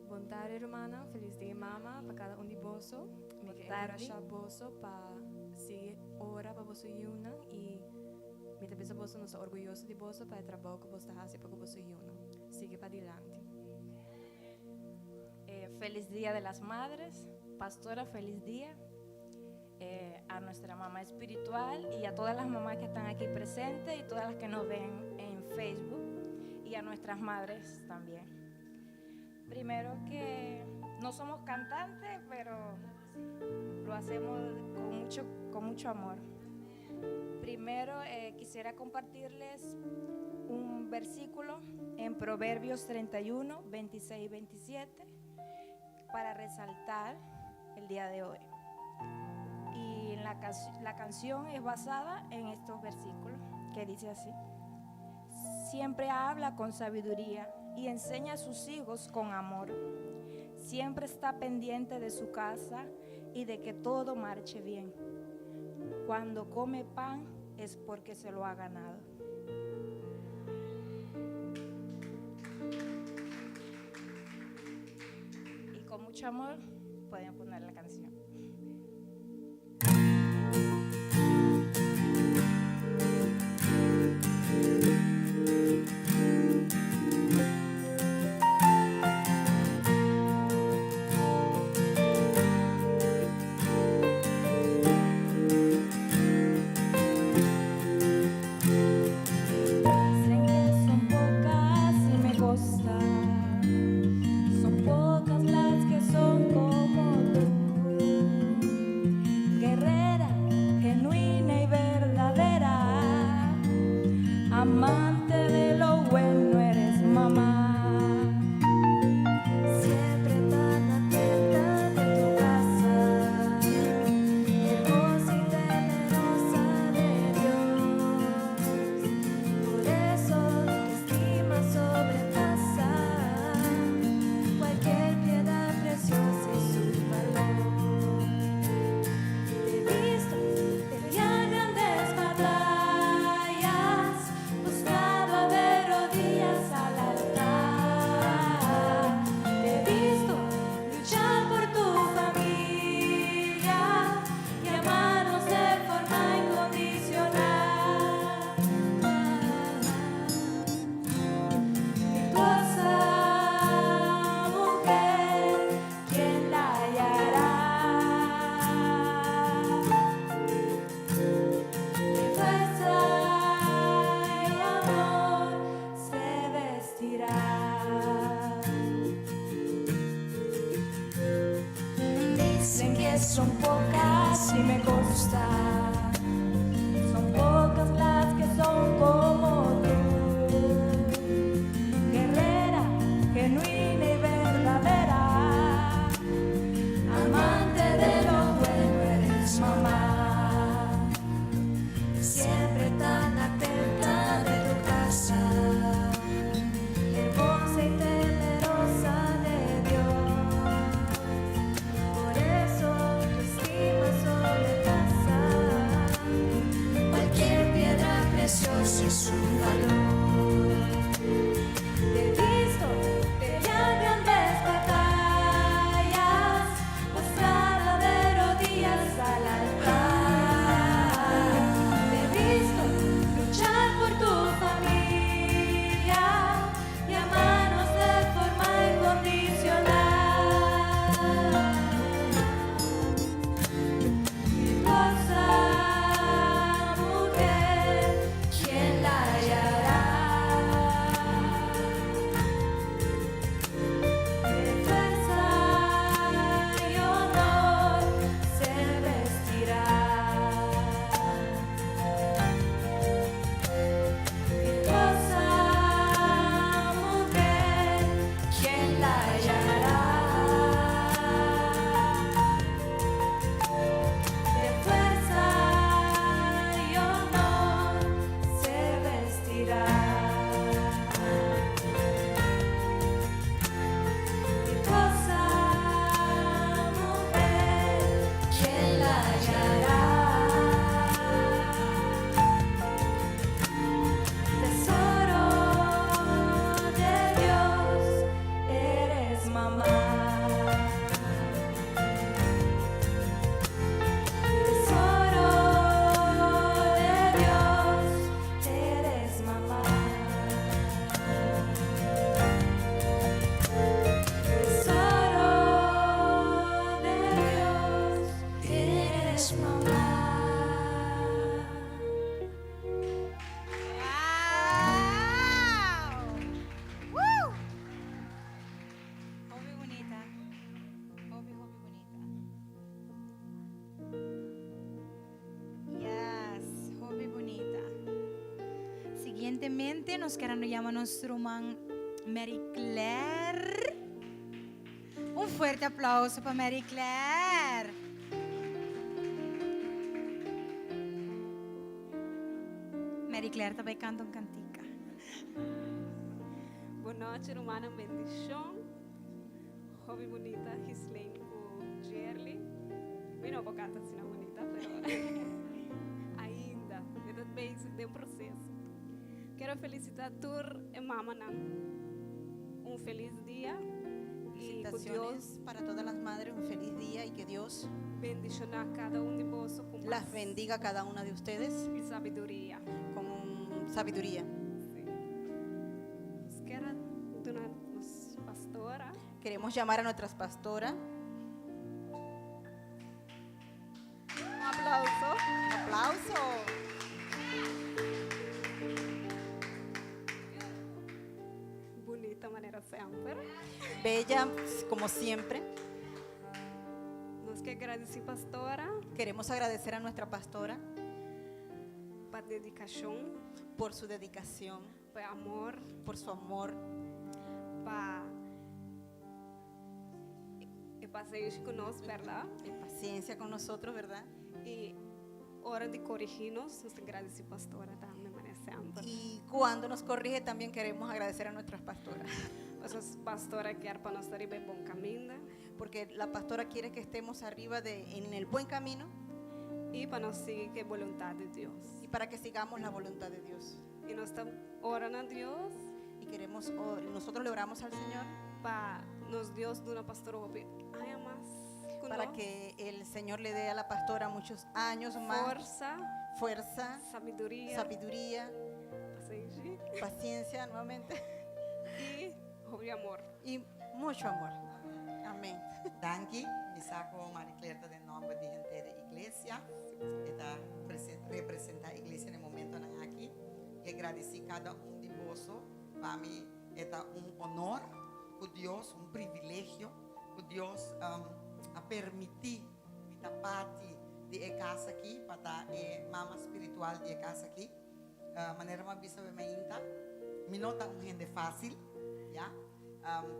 Bon tardi, rumannan. Feliz dia, mama, pa cada un di boso. Mi ke enkurashá boso pa sigui ora pa boso yunan i mi ta bisa boso nos ta orguyoso di boso pa e trabou ku boso ta hasi pa ku boso yunan. Sigui padilanti. Feliz Día de las Madres. Pastora, feliz día. A nuestra mamá espiritual y a todas las mamás que están aquí presentes y todas las que nos ven en Facebook y a nuestras madres también. Primero que no somos cantantes, pero lo hacemos con mucho amor. Primero quisiera compartirles un versículo en Proverbios 31, 26 y 27 para resaltar el día de hoy. Y la canción es basada en estos versículos que dice así: Siempre habla con sabiduría y enseña a sus hijos con amor. Siempre está pendiente de su casa y de que todo marche bien. Cuando come pan es porque se lo ha ganado. Y con mucho amor pueden poner la canción. Dicen que son pocas y me gusta. Son pocas las que son como tú. Guerrera, genuina y verdadera. Amante de lo bueno eres, mamá. Siempre tan atenta de tu casa. Hermosa y temerosa de Dios. Por eso tu estima sobrepasa cualquier piedra preciosa y su valor. Te he visto pelear grandes batallas, postrado de rodillas al altar. Te he visto luchar por tu familia y amarnos de forma incondicional. Virtuosa mujer, ¿quién la hallará? De fuerza y amor se vestirá. Dicen que son pocas y me consta. Son pocas las que son como tú. Guerrera, genuina y verdadera. Amante de lo bueno eres, mamá. Siguientemente nos kier a yama nos ruman Mary Claire. Un fuerte aplauso pa Mary Claire. Mary Claire ta bay canta un cantica. Bon nochi, rumannan, bendicion. Hopi bunita, Ghislaine cu Jerly. Mi no por canta asina bunita, pero ainda. Mi ta bezig den proceso. Quiero felicita tur e mamanan. Un feliz dia. Y cu Dios Felicitaciones para todas las madres, un feliz día y que Dios bendiciona cada un di boso cu las mas bendiga a cada una de ustedes y sabiduria. con sabiduría. Si. Nos kier duna nos pastora. Queremos llamar a nuestra pastora. Un aplauso. Un aplauso. Bunita manera semper. Bella como siempre. Nos kier gradici pastora Queremos agradecer a nuestra pastora pa dedicacion, por su dedicación, pa amor, por su amor, pa e pasenshi cu nos, berdad? y paciencia con nosotros, ¿verdad? Y ora di corigi nos, nos ta gradici pastora tambe, manera semper. Y cuando nos corrige también queremos agradecer a nuestras pastoras, Paso pastora kier pa nos ta riba bon caminda porque la pastora quiere que estemos arriba de, en el buen camino y pa nos sigui e boluntad di Dios. y para que sigamos la voluntad de Dios. Y nos ta orando na Dios Y queremos, nosotros le oramos al Señor pa nos Dios duna pastora hopi aña mas para nos, que el Señor le dé a la pastora muchos años más, forsa, fuerza, sabiduria, sabiduría, pasenshi paciencia nuevamente y hopi amor. y mucho amor. Amén. Danki, mi sa cu Marie Claire ta den nomber di henter di iglesia. E ta representa iglesia na e momentonan aki. Y gradici cada un di boso. Pa mi ta un honor cu Dios, un privilegio cu Dios a permiti mi ta parti di e cas aki, pa ta e mama spiritual di e cas aki. Manera mi a bisa be mainta, mi no ta un hende facil, ya,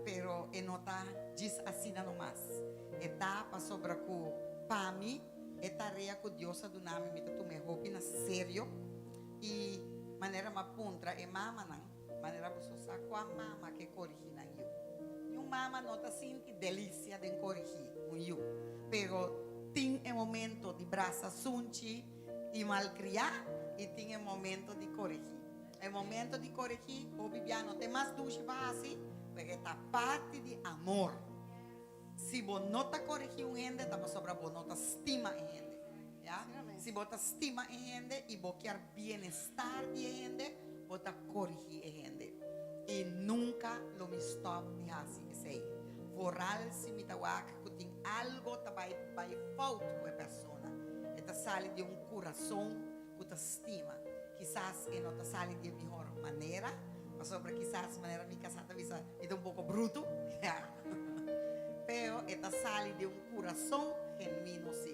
pero e no ta djis asina nomas. E ta pasobra cu pa mi e tarea cu Dios a duna mi, mi ta tuma e hopi na serio. Y manera mi a puntra e mamanan, manera boso sa cua mama ke corigi nan yu. Niun mama no ta sinti delicia den corigi un yu, pero tin e momento di brasa sunchi y malcria y tin e momento di corigi. E momento di corigi, hopi bia no ta e mas dushi pa haci, pero e ta parti di amor. Si bo no ta corigi un hende, ta pasobra bo no ta stima e hende. Ya? Si bo ta stima e hende y bo kier bienestar di e hende, bo ta corigi e hende. Y nunca lo mi stop di haci esey. Vooral si mi ta wak cu tin algo ta bay bay fout cu e persona. E ta sali di un curason cu ta stima. Kisas e no ta sali di e mihor manera, pasobra kisas manera mi casa ta bisa mi ta un poco bruto, ya. Pero e ta sali di un curason genuino si.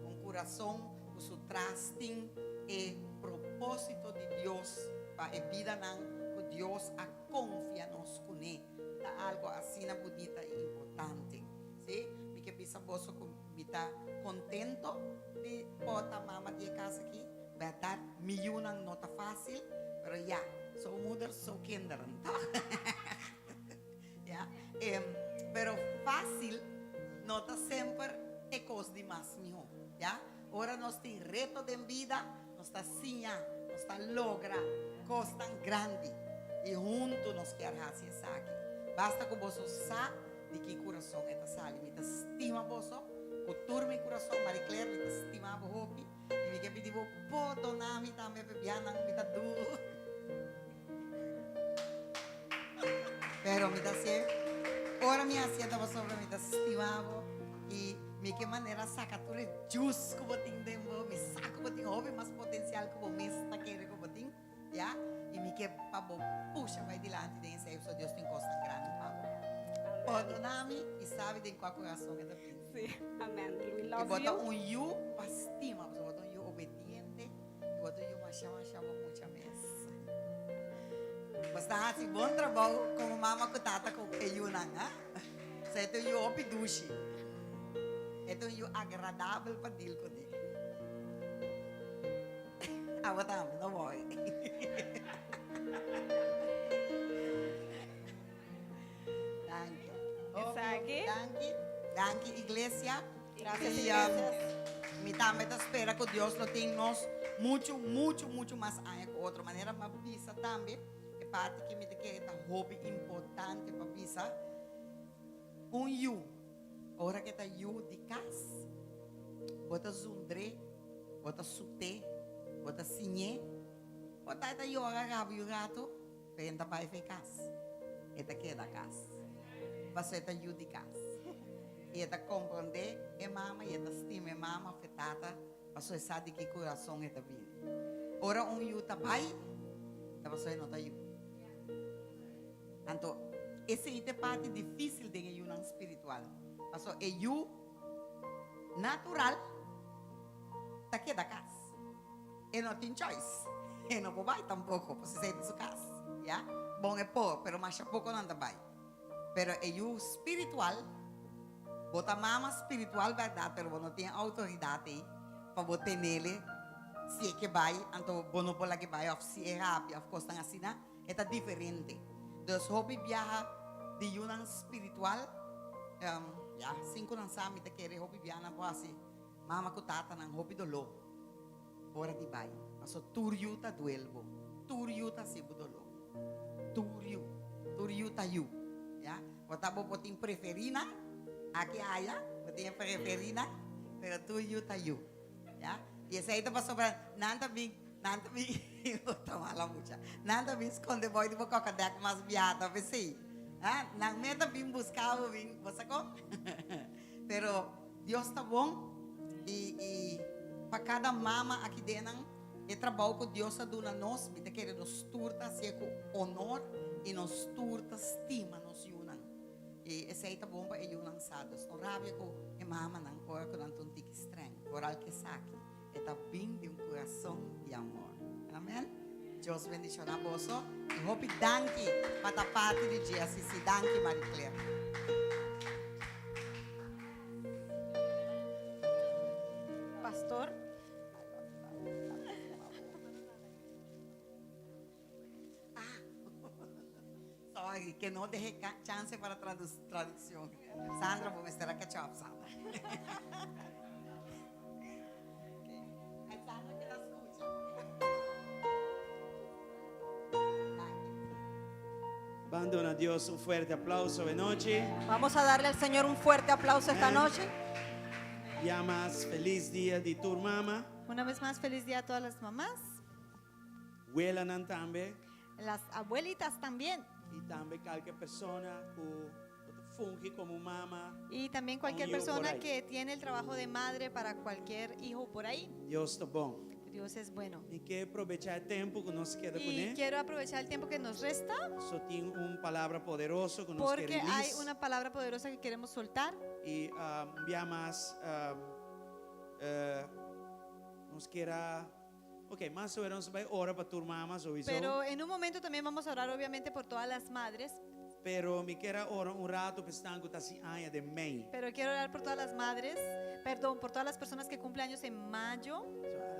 Un curason cu su tras tin e proposito di Dios pa e bidanan cu Dios a confia nos cune. Ta algo asina bunita y importante. Si, mi ke bisa boso cu mi ta contento di por ta mama di e cas aki. Berdad, mi yunan no ta facil, pero ya, zo moeder, zo kinderen, toch? Ya, pero facil no ta semper e cos di mas miho, ya. Ora nos tin reto den bida, nos ta siña, nos ta logra cosnan grandi y hunto nos kier haci esaki. Basta cu boso sa di ki curason e ta sali. Mi ta stima boso cu tur mi curason. Marie Claire, mi ta stima bo hopi y mi ke pidi bo pordona mi tambe p'e bianan mi ta duro. Pero mi ta hacié, ora mi hacié ta pasobra mi ta stima bo y mi ke manera saca tur e juice cu bo tin den bo. Mi sa cu bo tin hopi mas potencial cu bo mes ta kere cu bo tin, ya? Y mi ke pa bo pusha bay dilanti den esey, pasobra Dios tin cosnan grandi pa bo. Pordona mi y sabi den cua corazon e ta bini. Si, amen. We Y love bo ta you. un yu pa stima, pasobra bo ta un yu obediente y bo ta un yu masha masha bo mucha mes. Boso a hasi bon trabou komo mama ku tata ku e yunan, ha? So e ta un yu hopi dushi. E ta un yu agradabel pa deal kuné. Abo tambe, no worry. Danki. Esaki. Danki. Danki iglesia. Gracias, Y, iglesias. mi tambe ta spera ku Dios lo tin nos mucho, mucho, mucho mas aña ku otro. Manera m'a bisa tambe, e parti ki mi ta kere ta hopi importante pa bisa, un yu, ora ke ta yu di kas, bo ta zundr'é, bo ta sut'é, bo ta siñ'é, bo ta ta yora rabi un rato, pero e no ta bai for e kas, e ta keda kas, pasobra e ta yu di kas. I e ta komprondé e mama i e ta stima e mama òf e tata pasobra e sa di ki kurason e ta bini. Ora un yu ta bai, ta pasobra e no ta yu. Anto, esei ta e parti difísil den e yunan spiritual, pasobra e yu natural ta keda kas. E no tin choice. E no por bai tampoko, pasobra esei ta su kas. Ya? Bon e por, pero masha poko nan ta bai. Pero e yu spiritual, bo ta mama spiritual bèrdat, pero bo no tin e outoridat ei pa bo tenele si e ke bai, anto bo no por lag'e bai òf si e rabia òf kosnan asina, e ta diferente. Dus hopi biaha di yunan spiritual, ya, sin ku nan sa mi ta kere hopi biaha nan por hasi mama ku tatanan hopi doló ora di bai, pasobra tur yu ta duel bo, tur yu ta hasi bo doló. Tur yu, tur yu ta yu, ya. Bo ta bo por tin preferina aki aya, bo tin e preferina, pero tur yu ta yu, ya. I esei ta pasobra nan ta bin, nan ta bin, bo ta mala mucha, nan ta bin skonde bou di bo kòkòdèk mas biaha ta p'esei, ha. Nan mes ta bin buska bo bin, bo sa kon? Pero Dios ta bon i i pa kada mama aki den nan. E trabou ku Dios a duna nos, mi ta kere nos tur ta hasié ku onor i nos tur ta stima nos yunan. I esei ta bon pa e yunan sa. Dus no rabia ku e mamanan ora ku nan ta un tiki streng. Foral ku esaki, e ta bin di un kurason di amor. Amen. Dios bendishoná boso i hopi danki pa ta parti di GSCC. Danki Marie Claire. Pastor. Sorry, que no dejé chance para traducción. Sandra, bo mester a catch up, Sandra. Okay. Ay, Sandra, que la escucha. Danki. Ban duna Dios un fuerte aplauso e nochi. Vamos a darle al Señor un fuerte aplauso esta Amén. noche. Ya mas feliz dia di tur mama. Una vez más, feliz día a todas las mamás. Welanan tambe. Las abuelitas también. I tambe kalke persona ku ta fungi komo mama. Y también cualquier Un hijo por persona ahí. que tiene el trabajo de madre para cualquier hijo por ahí. Dios ta bon. Dios es bueno. Mi ke probechá e tempu ku nos keda Y kuné. quiero aprovechar el tiempo que nos resta So tin un palabra poderoso ku nos ke porque hay release. una palabra poderosa que queremos soltar. I un bia mas nos kier a Ok, mas o nos bai ora pa tur mama sowieso. Pero en un momento también vamos a orar obviamente por todas las madres. Pero mi kier a ora un rato pa esnan ku ta hasi aña den mei. Pero quiero orar por todas las madres, perdón, por todas las personas que cumplen años en mayo.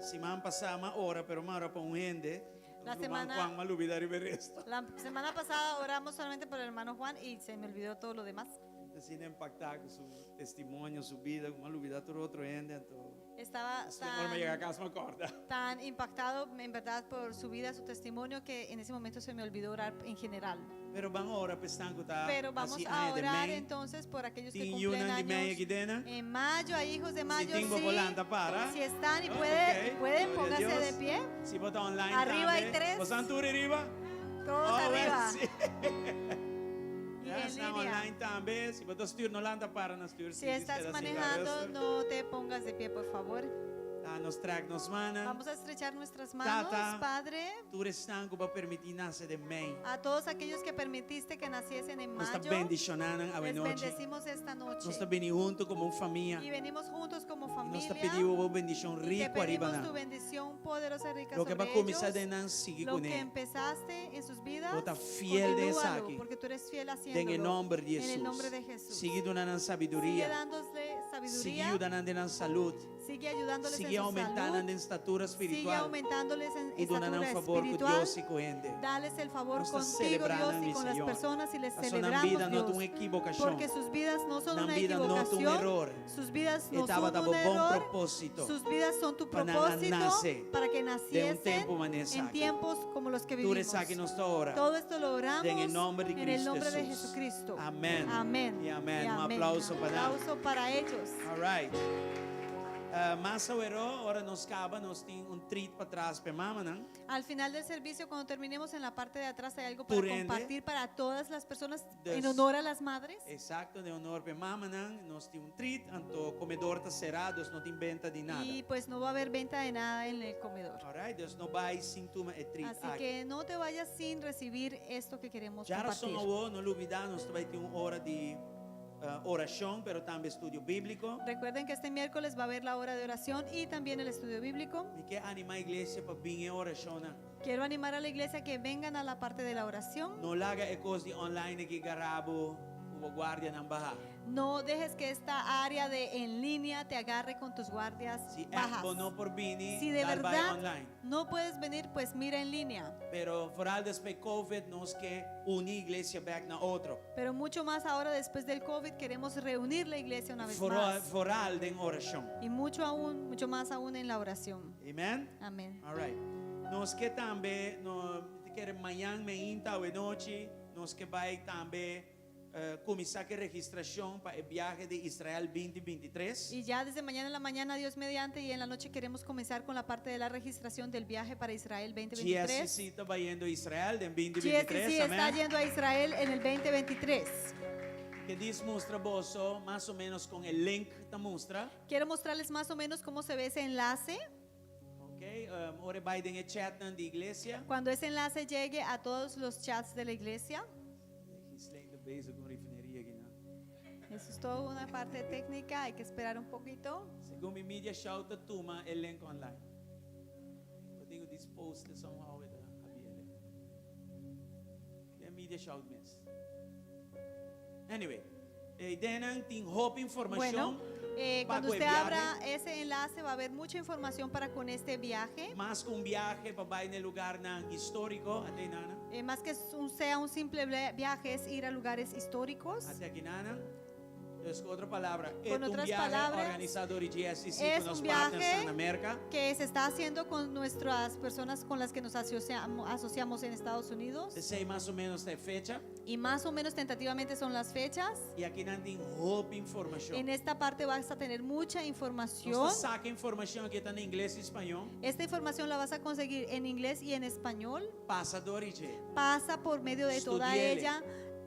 Siman pasá m'a ora, pero m'a ora pa un hende. La Ruman semana Juan m'a lubida riba e resto. La semana pasada oramos solamente por el hermano Juan y se me olvidó todo lo demás. Ta asina impactá ku su testimonio, su bida, ku m'a lubida tur otro hende, anto Estaba Despues ora mi yega cas mi acorda. tan impactado en verdad por su vida, su testimonio, que en ese momento se me olvidó orar en general. Pero ban ora pa esnan cu ta Pero vamos haci a aña den orar mei. entonces por aquellos que Tin cumplen yunan di mei años aki dena? en mayo, hay hijos de Si mayo, tin bo sí. por lanta para. Si están y Oh, pueden, ok. pueden, Gloria a pónganse Dios. de pie. Si bo ta online Arriba hay tambe. tres. Bo san tur ariba? Todos Oh, bueno, arriba. sí. Y Ya, en está línea. online tambe. Si bo ta stuur, no lanta para na stuur. Si estás manejando, no te pongas de pie, por favor. Laga nos trek nos mannan. Vamos a estrechar nuestras manos, Tata. Padre, Tur esnan ku bo a permití nase den mei. a todos aquellos que permitiste que naciesen en Nos ta mayo. bendishoná nan Les awenochi. bendecimos esta noche. Nos ta bini huntu komo un famia. Y venimos juntos como I nos ta familia. pidi bo bo bendishon Y te riku ariba pedimos tu nan. bendición poderosa y rica Loke sobre bo a kuminsá ellos. den nan, sigui Lo que kuné. empezaste en sus vidas, Bo ta fiel den continúalo, esaki. porque tú eres fiel Den e haciéndolo. nòmber di En el Hesus. nombre de Jesús. Sigui duna nan Sigue sabiduria. dándole Sigui sabiduría. yuda nan den nan salud. Sigue ayudándoles Sigui en su oumentá nan salud. den statura Sigue spiritual. aumentándoles en I duna nan estatura fabor ku espiritual. Dios i ku hende. Dales el favor Nos ta contigo, selebrá Dios, nan, y mi con las Señor. personas y les Pasobra nan celebramos, bida no ta Dios, un ekibokashon. porque sus vidas no son Nan una bida no ta un equivocación, eror. sus vidas E no son tabata un bo bon error, propósito. sus vidas son tu Pa nan a propósito nase para que den un naciesen tempu manera en esaki. tiempos como los que Tur vivimos. esaki nos ta ora. Todo esto lo oramos Den e nòmber di en el Cristo nombre de Jesús. Jesucristo. Amèn. Amén. I amèn. Y Un amén. aplauso pa nan. Aplauso para ellos. All right. Mas aweró, ora nos kaba, nos tin un treat patras pa e mamanan. Al final del servicio, cuando terminemos en la parte de atrás, hay algo para Tur hende. compartir para todas las personas Dus- en honor a las madres. Eksakto, den honor pa e mamanan, nos tin un treat, anto komedor ta será, dus no tin benta di nada. Y pues no va a haber venta de nada en el comedor. All right, dus no bai sin tuma e treat Así aki. que no te vayas sin recibir esto que queremos Djárason compartir. awor, no lubidá, nos ta bai tin un ora di orashon, pero tambe estudio bíbliko. Recuerden que este miércoles va a haber la hora de oración y también el estudio bíblico. Mi ke animá iglesia pa bin e orashonnan. Quiero animar a la iglesia que vengan a la parte de la oración. No laga e kos di online aki gara bo ku bo guardianan baha. No dejes que esta área de en línea te agarre con tus guardias Si echt bajas. bo no por bini, Si de dal bai verdad online. no puedes venir, pues mira en línea. Pero vooral despues COVID nos ke uni iglesia bèk na otro. Pero mucho más ahora después del COVID queremos reunir la iglesia una vez Vooral, más. vooral den orashon. Y mucho aún, mucho más aún en la oración. Amen. Amén. All right. Nos ke tambe no ke mañan meinta awenochi nos ke bai tambe kuminsá ku registrashon pa e biahe di Israel 2023. Y ya desde mañana en la mañana, Dios mediante, y en la noche queremos comenzar con la parte de la registración del viaje para Israel 2023. GSCC ta bayendo Israel den 2023. GSCC está Amén. yendo a Israel en el 2023. Ke djis mustra boso mas o ménos kon e link ta mustra. Quiero mostrarles más o menos cómo se ve ese enlace. Ok, ora e bai den e chatnan di iglesia. Cuando ese enlace llegue a todos los chats de la iglesia. Gislaine ta bezig ku refineria aki, no? Eso es toda una parte técnica, hay que esperar un poquito. Segun mi media shout ta tuma e link online. Bo tin ku post it somehow with Javier. E media shout mes. Anyway, einan tin hopi informashon. Bueno, pa cuando ku e usted biahe. abra ese enlace va a haber mucha información para con este viaje. Mas ku un biahe pa bai na lugánan históriko, ata einan. Más que sea un simple viaje, es ir a lugares históricos. Ata akinan. Entonces, ku otro palabra, Con es un otras viaje palabras, organisá pa GSCC es ku un nos partners viaje na Amérika. que se está haciendo con nuestras personas con las que nos asociamos en Estados Unidos. Esei mas o ménos e fecha. Y más o menos tentativamente son las fechas. I akinan tin hopi informashon. En esta parte vas a tener mucha información. Nos ta saka e informashon aki ta na ingles i spañó. Esta información la vas a conseguir en inglés y en español. Pasa dor di dje. Pasa por medio de toda Estudiele. ella,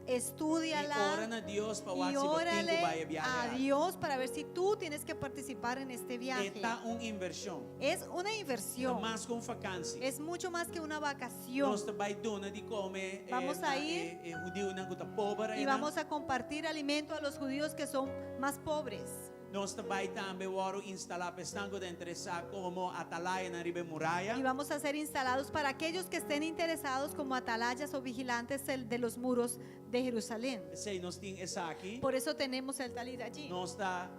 estúdiala I ora na Dios pa y wak si bo tin ku órale bai e biahe a aki. Dios para ver si tú tienes que participar en este viaje. Ta un invershon. Es una inversión. Mas ku un vakantie. Es mucho más que una vacación. Nos ta bai duna di kome Vamos a ir hudiunan ku ta pober y vamos a compartir alimento a los judíos que son más pobres. Nos ta bai tambe wòrdu instalá pa esnan ku ta interesá komo atalayanan riba muraya. Y vamos a ser instalados para aquellos que estén interesados como atalayas o vigilantes de los muros de Jerusalén. P'esei nos tin esaki. Por eso tenemos el talit allí. Nos ta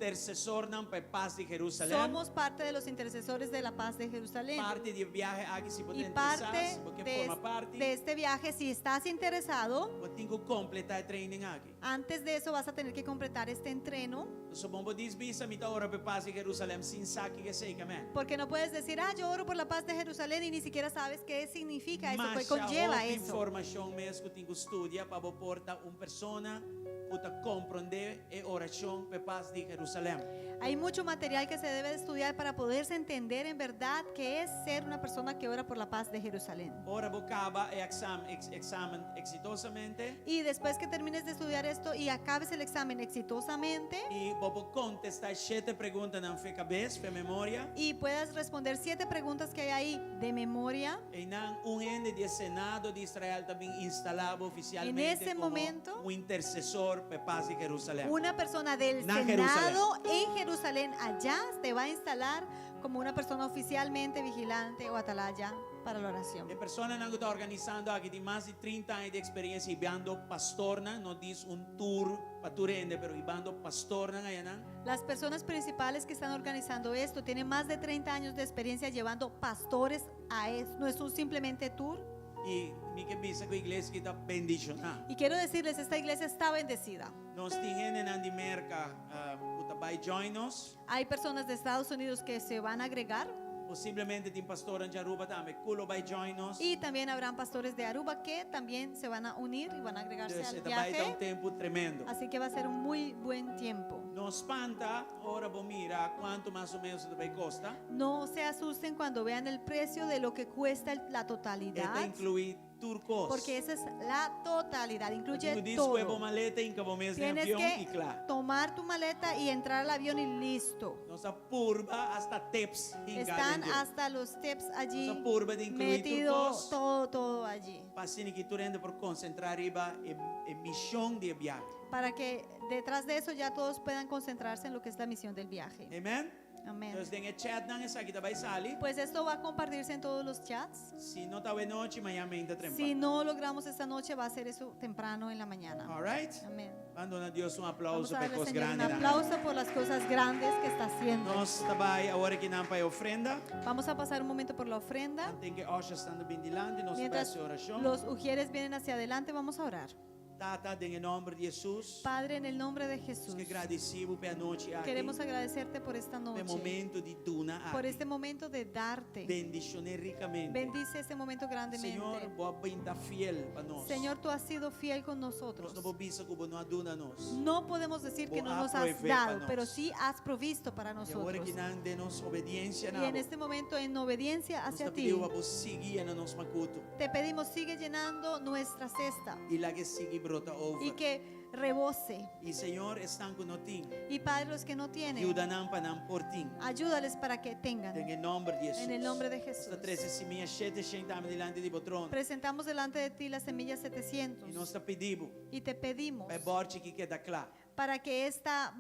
intersesornan pa paz di Jerusalèm. Somos parte de los intercesores de la paz de Jerusalén. Parti di e biahe aki si bo ta Y interesá, parte si bo ke de, forma parti, de este viaje, si estás interesado, bo tin ku kompletá e training aki. antes de eso vas a tener que completar este entreno. So bo no por bisa mi ta ora pa paz di Jerusalèm sin sa kiko esei ke men. Porque no puedes decir, ah, yo oro por la paz de Jerusalén y ni siquiera sabes qué significa eso, qué Masha conlleva hopi eso. informashon mes ku tin ku studia pa bo por ta un persona ku ku ta komprondé e orashon pa e pas di Jerusalèm. Hay mucho material que se debe de estudiar para poderse entender en verdad qué es ser una persona que ora por la paz de Jerusalén. Ora bo kaba e eksamen eksitosamente. Y después que termines de estudiar esto y acabes el examen exitosamente. I bo por kontestá e shete preguntanan fe kabes, fe memoria. Y puedas responder siete preguntas que hay ahí de memoria. Einan un hende di e Senado di Israel ta bin instalá bo ofisialmente ese komo momento, un intersesor pa e pas di Jerusalèm. Una persona del Na Jerusalén. Senado en Jerusalén allá te va a instalar como una persona oficialmente vigilante o atalaya para la oración. E personanan ku ta organisando aki tin mas di 30 aña di eksperensia hibando pastornan, no dis un tour pa tur hende, pero hibando pastornan ayanan. Las personas principales que están organizando esto tienen más de 30 años de experiencia llevando pastores a es, no es un simplemente tour. I mi ke bisa ku e iglesia aki ta bendishoná. Y quiero decirles, esta iglesia está bendecida. Nos tin hendenan di Merka ku ta bai join nos. Hay personas de Estados Unidos que se van a agregar. Posiblemente tin pastornan di Aruba tambe ku lo bai join nos. Y también habrán pastores de Aruba que también se van a unir y van a agregarse Dus al e ta bai ta un viaje. tempu tremendo. Así que va a ser un muy buen tiempo. No spanta ora bo mira kuantu mas o menos e ta bai kosta. No se asusten cuando vean el precio de lo que cuesta la E ta totalidad. inkluí tur kos. Porque esa es la totalidad, incluye Bo tin ku kue bo todo. maleta hinka bo mes den Tienes avion i que kla. tomar tu maleta y entrar al avión y listo. Nos a purba hasta tips hinka Están den dje. hasta los tips allí Nos a purba di inkluí tur metido kos. todo, todo allí. Pa asina ki tur hende por konsentrá riba e e mishon di e biahe. Para que detrás de eso ya todos puedan concentrarse en lo que es la misión del viaje. Amen? Amén. Entonces, den e chatnan esaki ta bai sali. Pues esto va a compartirse en todos los chats. Si no ta awe nochi, mañana mainta trempan. Si no logramos esta noche, va a ser eso temprano en la mañana. All right? Amén. Ban duna Dios un Vamos aplauso a pa darle al kos Señor un grandenan. aplauso por las cosas grandes que está haciendo. Nos ta bai awor akinan pa e ofrenda. Vamos a pasar un momento por la ofrenda. Tin ku ushers ta bin dilanti, nos ta bai Mientras hasi orashon. los ujieres vienen hacia adelante, vamos a orar. Tata, den e nòmber di Hesus. Padre, en el nombre de Nos Jesús, ke gradisí Bo pa e anochi aki. queremos agradecerte por esta Pa e noche, momento di duna por aki. este momento de darte. Bendishoné rikamente. Bendice este momento grandemente. Señor, bo a bin ta fiel pa nos. Señor, tú has sido fiel con Nos nosotros. no por bisa ku bo no a duna nos. No podemos decir que Bo no a nos has proveé pa dado, nos. pero sí has provisto para I awor nosotros. akinan den nos obediensia na Y en bo. este momento, en obediencia Nos hacia ta ti, pidi bo pa bo sigui yena nos makutu. te pedimos, sigue llenando nuestra cesta I laga sigui brota over. y que rebose. I Señor, esnan ku no tin. Y Padre, los que no tienen, Yuda nan pa nan por tin. ayúdales para que tengan. Den e nòmber di Hesus. En el nombre de Jesús. Nos ta trese simia 700 tambe dilanti di bo trono. Presentamos delante de ti la semilla I 700 nos ta pidi bo. y te pedimos Pa e bòrchi aki keda kla. para que esta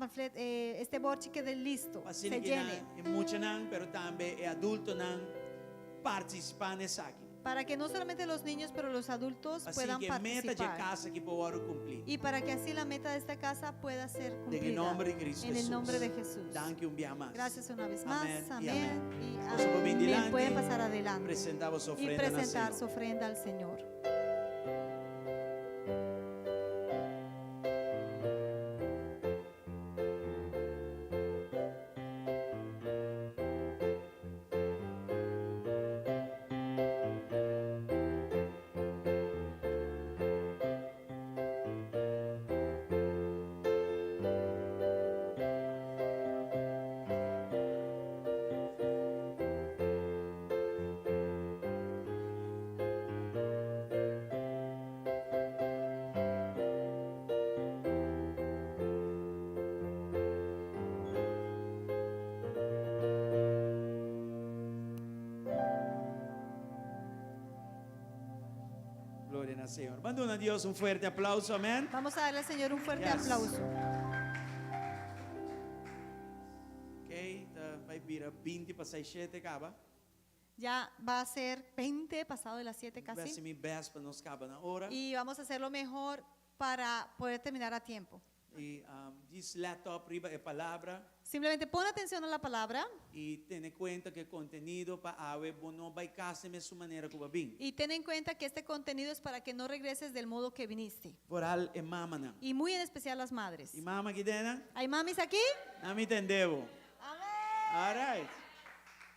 este borche quede listo, Asina se que llene. nan, e muchanan, pero tambe e adultonan partisipá na esaki. Para que no solamente los niños, pero los adultos Asina puedan ku e meta di participar. kas aki por wòrdu kumplí. Y para que así la meta de esta casa pueda ser Den cumplida. nòmber di Cristo En el Jesús. nombre de Jesús. Danki un bia mas. Gracias una vez más. Amén y Amén. amén. Y Boso por bin amén. dilanti, Pueden pasar adelante Presentá boso y ofrenda na presentar Señor. su ofrenda al Señor. Gloria al Señor. Ban duna Dios un fuerte aplauso, amén. Vamos a darle al Señor un fuerte Yes. aplauso. Ok, ta bai bira 20 pa 7 kaba. Ya va a ser 20 pasado de las 7 Bai casi. hasi mi best pa nos kaba na ora. Y vamos a hacer lo mejor para poder terminar a tiempo. I djis let op riba e palabra. Simplemente pon atención a la palabra I tene kuenta ku e kontenido pa awe bo no bai kas di mesun manera ku bo a bin. y ten en cuenta que este contenido es para que no regreses del modo que viniste. Vooral e mamanan. Y muy en especial las madres. Tin mama aki den? ¿Hay mamis aquí? Laga mi tende bo. Amén. All right.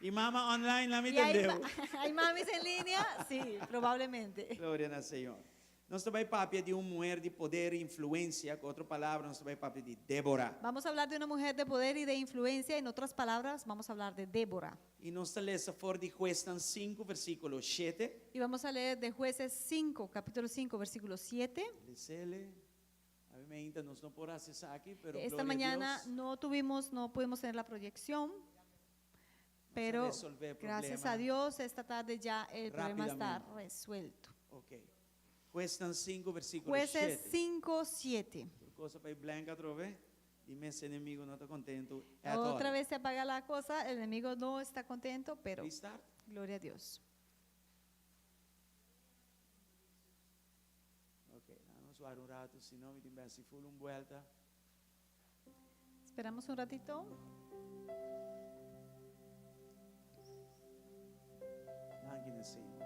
Tin mama online, laga mi ¿Y hay, tende bo. hay mamis en línea? Sí, probablemente. Gloria al Señor. Nos ta bai papia di un muher di poder i influensia, ku otro palabra nos ta bai papia di Débora. Vamos a hablar de una mujer de poder y de influencia, en otras palabras, vamos a hablar de Débora. I nos ta lesa for di Huesnan sinku versíkulo shete. Y vamos a leer de Jueces 5, capítulo 5, versículo 7. Lesele. Awe meinta nos no por hasi esaki, pero Esta gloria a mañana Dios, no tuvimos, no pudimos tener la proyección, nos a pero resolver gracias problema. a Dios esta tarde ya el problema está Rápidamente. resuelto. Ok. Huesnan 5, versíkulo Jueces 7. 5, 7. Tur cosa pa blank atrobe. Di mes enemigo no ta contento at Otra all. vez se apaga la cosa, el enemigo no está contento, pero Restart. gloria a Dios. Ok, nos wara un rato, si no mi tin besi full un vuelta. Esperamos un ratito. Danki na Señor.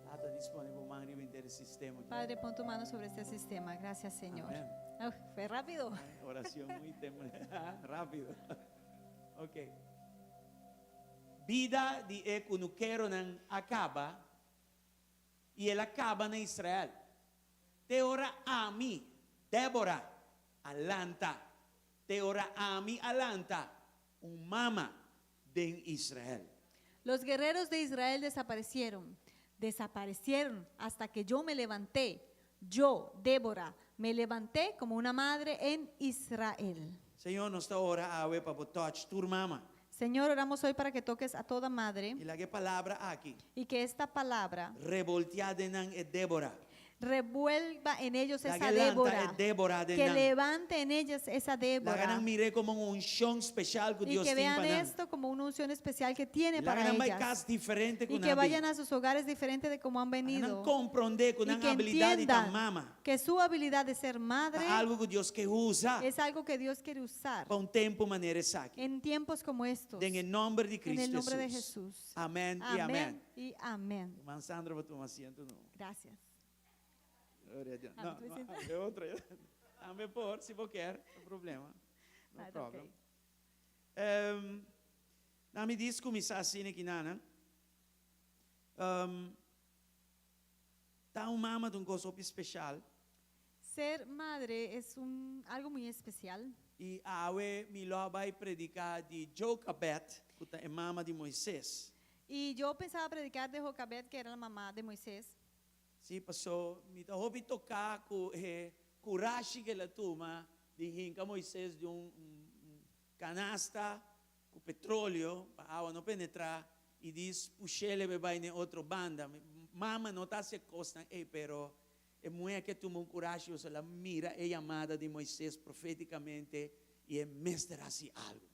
Tata, dispone bo man riba henter e sistema aki. Padre, pon tu mano sobre este sistema. Gracias, Señor. Amén. Ah, fue rápido. Oración muy rápido. Ok. Bida di e kunukeronan a kaba i el a kaba na Israel. Te ora ami, Débora, a lanta. Te ora ami a lanta, un mama den Israel. Los guerreros de Israel desaparecieron, desaparecieron hasta que yo me levanté. Yo, Débora, me levanté como una madre en Israel. Señor, nos ta ora awe pa bo touch tur mama. Señor, oramos hoy para que toques a toda madre I laga e palabra aki y que esta palabra revolteá den nan e Débora. revuelva en ellos Laga esa lanta Débora. e Débora den Que nan. levante en ellas esa Laga Débora. nan mir'é komo un unshon speshal ku Y Dios que tin vean pa nan. esto como una unción especial que tiene Laga para nan bai ellas. kas diferente ku Y que nan vayan bin. a sus hogares diferente de como han Laga nan venido. komprondé ku Y nan que abilidat di ta entiendan mama que su habilidad de ser madre ta algu ku Dios ke usa es algo que Dios quiere usar pa un tempu manera esaki. en tiempos como estos. Den e nòmber di En el Cristo nombre de Hesus. Jesús. Amèn i amèn. Amén y amén. Ruman Sandra bo tuma asiento no. Gracias. Gloria a Dios. Ah, No, tu no, sienta. ah, otro. Tambe por, si bo kier, no problema. No Ah, problem. ok. Na mi dis kuminsá asina aki nana. Ta un mama ta un kos hopi speshal. Ser madre es un, algo muy especial. I awe mi lo a bai prediká di Jokabed, ku ta e mama di Moises. Y yo pensaba predicar de Jocabed, que era la mamá de Moisés. Sí, pasó mi ta hopi toká ku e kurashi ku el a tuma di hinka Moises den un kanasta ku petróleo pa awa no penetrá i dis push'é leb'é bai n'e otro banda. Mama no ta hasi e kosnan ei, pero e muhé aki a tuma un kurashi pasobra el a mira e yamada di Moises profétikamente i e mester hasi algu.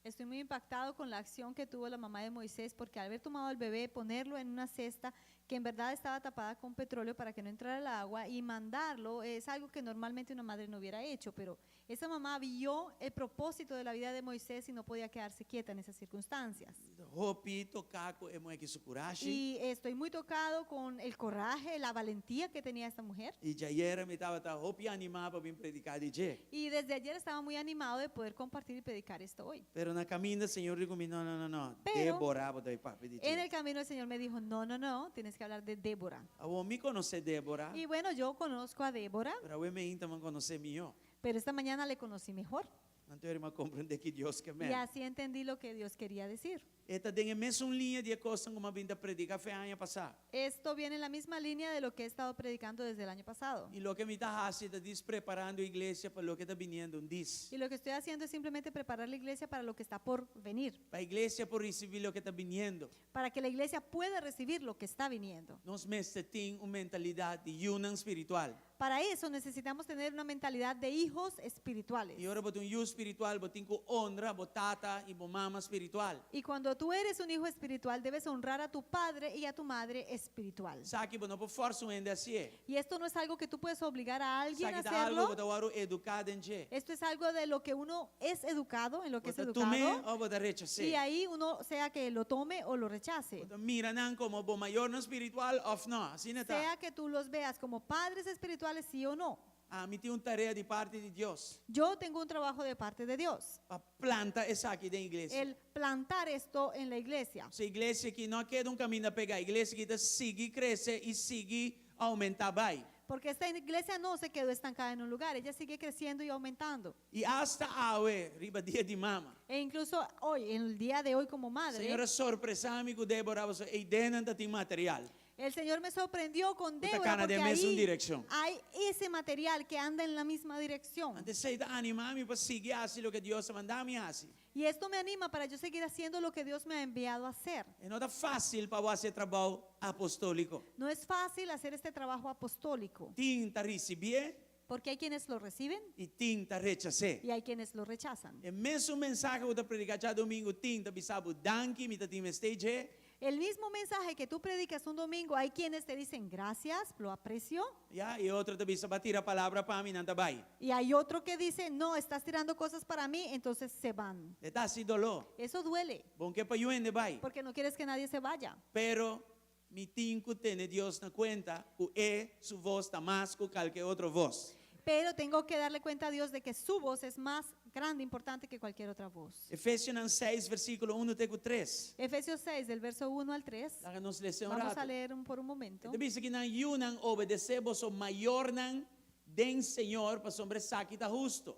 Estoy muy impactado con la acción que tuvo la mamá de Moisés, porque al haber tomado al bebé, ponerlo en una cesta que en verdad estaba tapada con petróleo para que no entrara el agua y mandarlo, es algo que normalmente una madre no hubiera hecho, pero esa mamá vio el propósito de la vida de Moisés y no podía quedarse quieta en esas circunstancias. Hopi toká ku e muhé aki su kurashi. Y estoy muy tocado con el coraje, la valentía que tenía esta mujer. I djayera mi tabata hopi animá pa bin prediká di dje. Y desde ayer estaba muy animado de poder compartir y predicar esto hoy. Pero na kaminda Señor di ku mi, no, no, no, no, Pero Débora bo ta bai papia di en dje. el camino el Señor me dijo, no, no, no, tienes que hablar de Débora. Awor mi konosé Débora, Y bueno, yo conozco a Débora, pero awe meinta m'a konosé mihó. pero esta mañana le conocí mejor. Anto m'a komprendé kiko Dios ke Y men. así entendí lo que Dios quería decir. E ta den e mesun liña di e kosnan ku m'a bin ta prediká fe aña pasá. Esto viene en la misma línea de lo que he estado predicando desde el año pasado. I loke mi ta hasi ta dis preparando e iglesia pa loke ta biniendo un dis. Y lo que estoy haciendo es simplemente preparar la iglesia para lo que está por venir, Pa iglesia por risibí loke ta biniendo. para que la iglesia pueda recibir lo que está viniendo. Nos mester tin un mentalidat di yunan spiritual. Para eso necesitamos tener una mentalidad de hijos espirituales. I ora bo ta un yu spiritual, bo tin ku honra bo tata i bo mama spiritual. Y cuando tú eres un hijo espiritual, debes honrar a tu padre y a tu madre espiritual. Esaki bo no por fòrsa un hende hasié. Y esto no es algo que tú puedes obligar a alguien a Esaki ta algu hacerlo. bo ta wòrdu eduká den dje. Esto es algo de lo que uno es educado, en lo que Bo es ta tum'é educado. òf bo ta rechas'é. Y ahí uno sea que lo tome o lo rechace. Bo ta mira nan komo bo mayornan spiritual òf no. Asina ta. Sea que tú los veas como padres espirituales, sí o no. Ami tin un tarea di parti di Dios. Yo tengo un trabajo de parte de Dios. Pa planta esaki den iglesia. El plantar esto en la iglesia. Si iglesia aki no a keda un kaminda pegá, iglesia aki ta sigui krese i sigui oumentá bai. Porque esta iglesia no se quedó estancada en un lugar, ella sigue creciendo y aumentando. I asta awe, riba dia di mama. E incluso hoy, en el día de hoy como madre, Señor a sorpresá mi ku Débora, pasobra einan tin material. el Señor me sorprendió con Ku ta Débora kana porque den mesun ahí direkshon. hay ese material que anda en la misma dirección. Anto esei ta animá mi pa sigui hasi loke Dios a manda mi hasi. Y esto me anima para yo seguir haciendo lo que Dios me ha enviado a hacer. E no ta fásil pa hasi trabou apostóliko. No es fácil hacer este trabajo apostólico, Tin ta risibié porque hay quienes lo reciben i tin ta rechas'é. y hay quienes lo rechazan. E mesun mensahe ku bo ta prediká djadumingu, tin ta bisa bo danki, mi tabatin mester dje. El mismo mensaje que tú predicas un domingo, hay quienes te dicen gracias, lo aprecio. Ya, i otro ta bisa, b'a tira palabra pa mi, nan ta bai. Y hay otro que dice, no, estás tirando cosas para mí, entonces se van. E ta hasi doló. Eso duele, Bo n' ke pa niun hende bai. porque no quieres que nadie se vaya. Pero mi tin ku tene Dios na kuenta, ku e su voz ta mas ku kualke otro voz. Pero tengo que darle cuenta a Dios de que su voz es más grande, importante que cualquier otra voz. Efesionan 6, versíkulo 1 te 3. Efesios 6, del verso 1 al 3. Laga nos lesa un Vamos a ratu. leer por un momento. E ta bisa akinan yunan obedesé boso mayornan den Señor pasobra esaki ta hustu.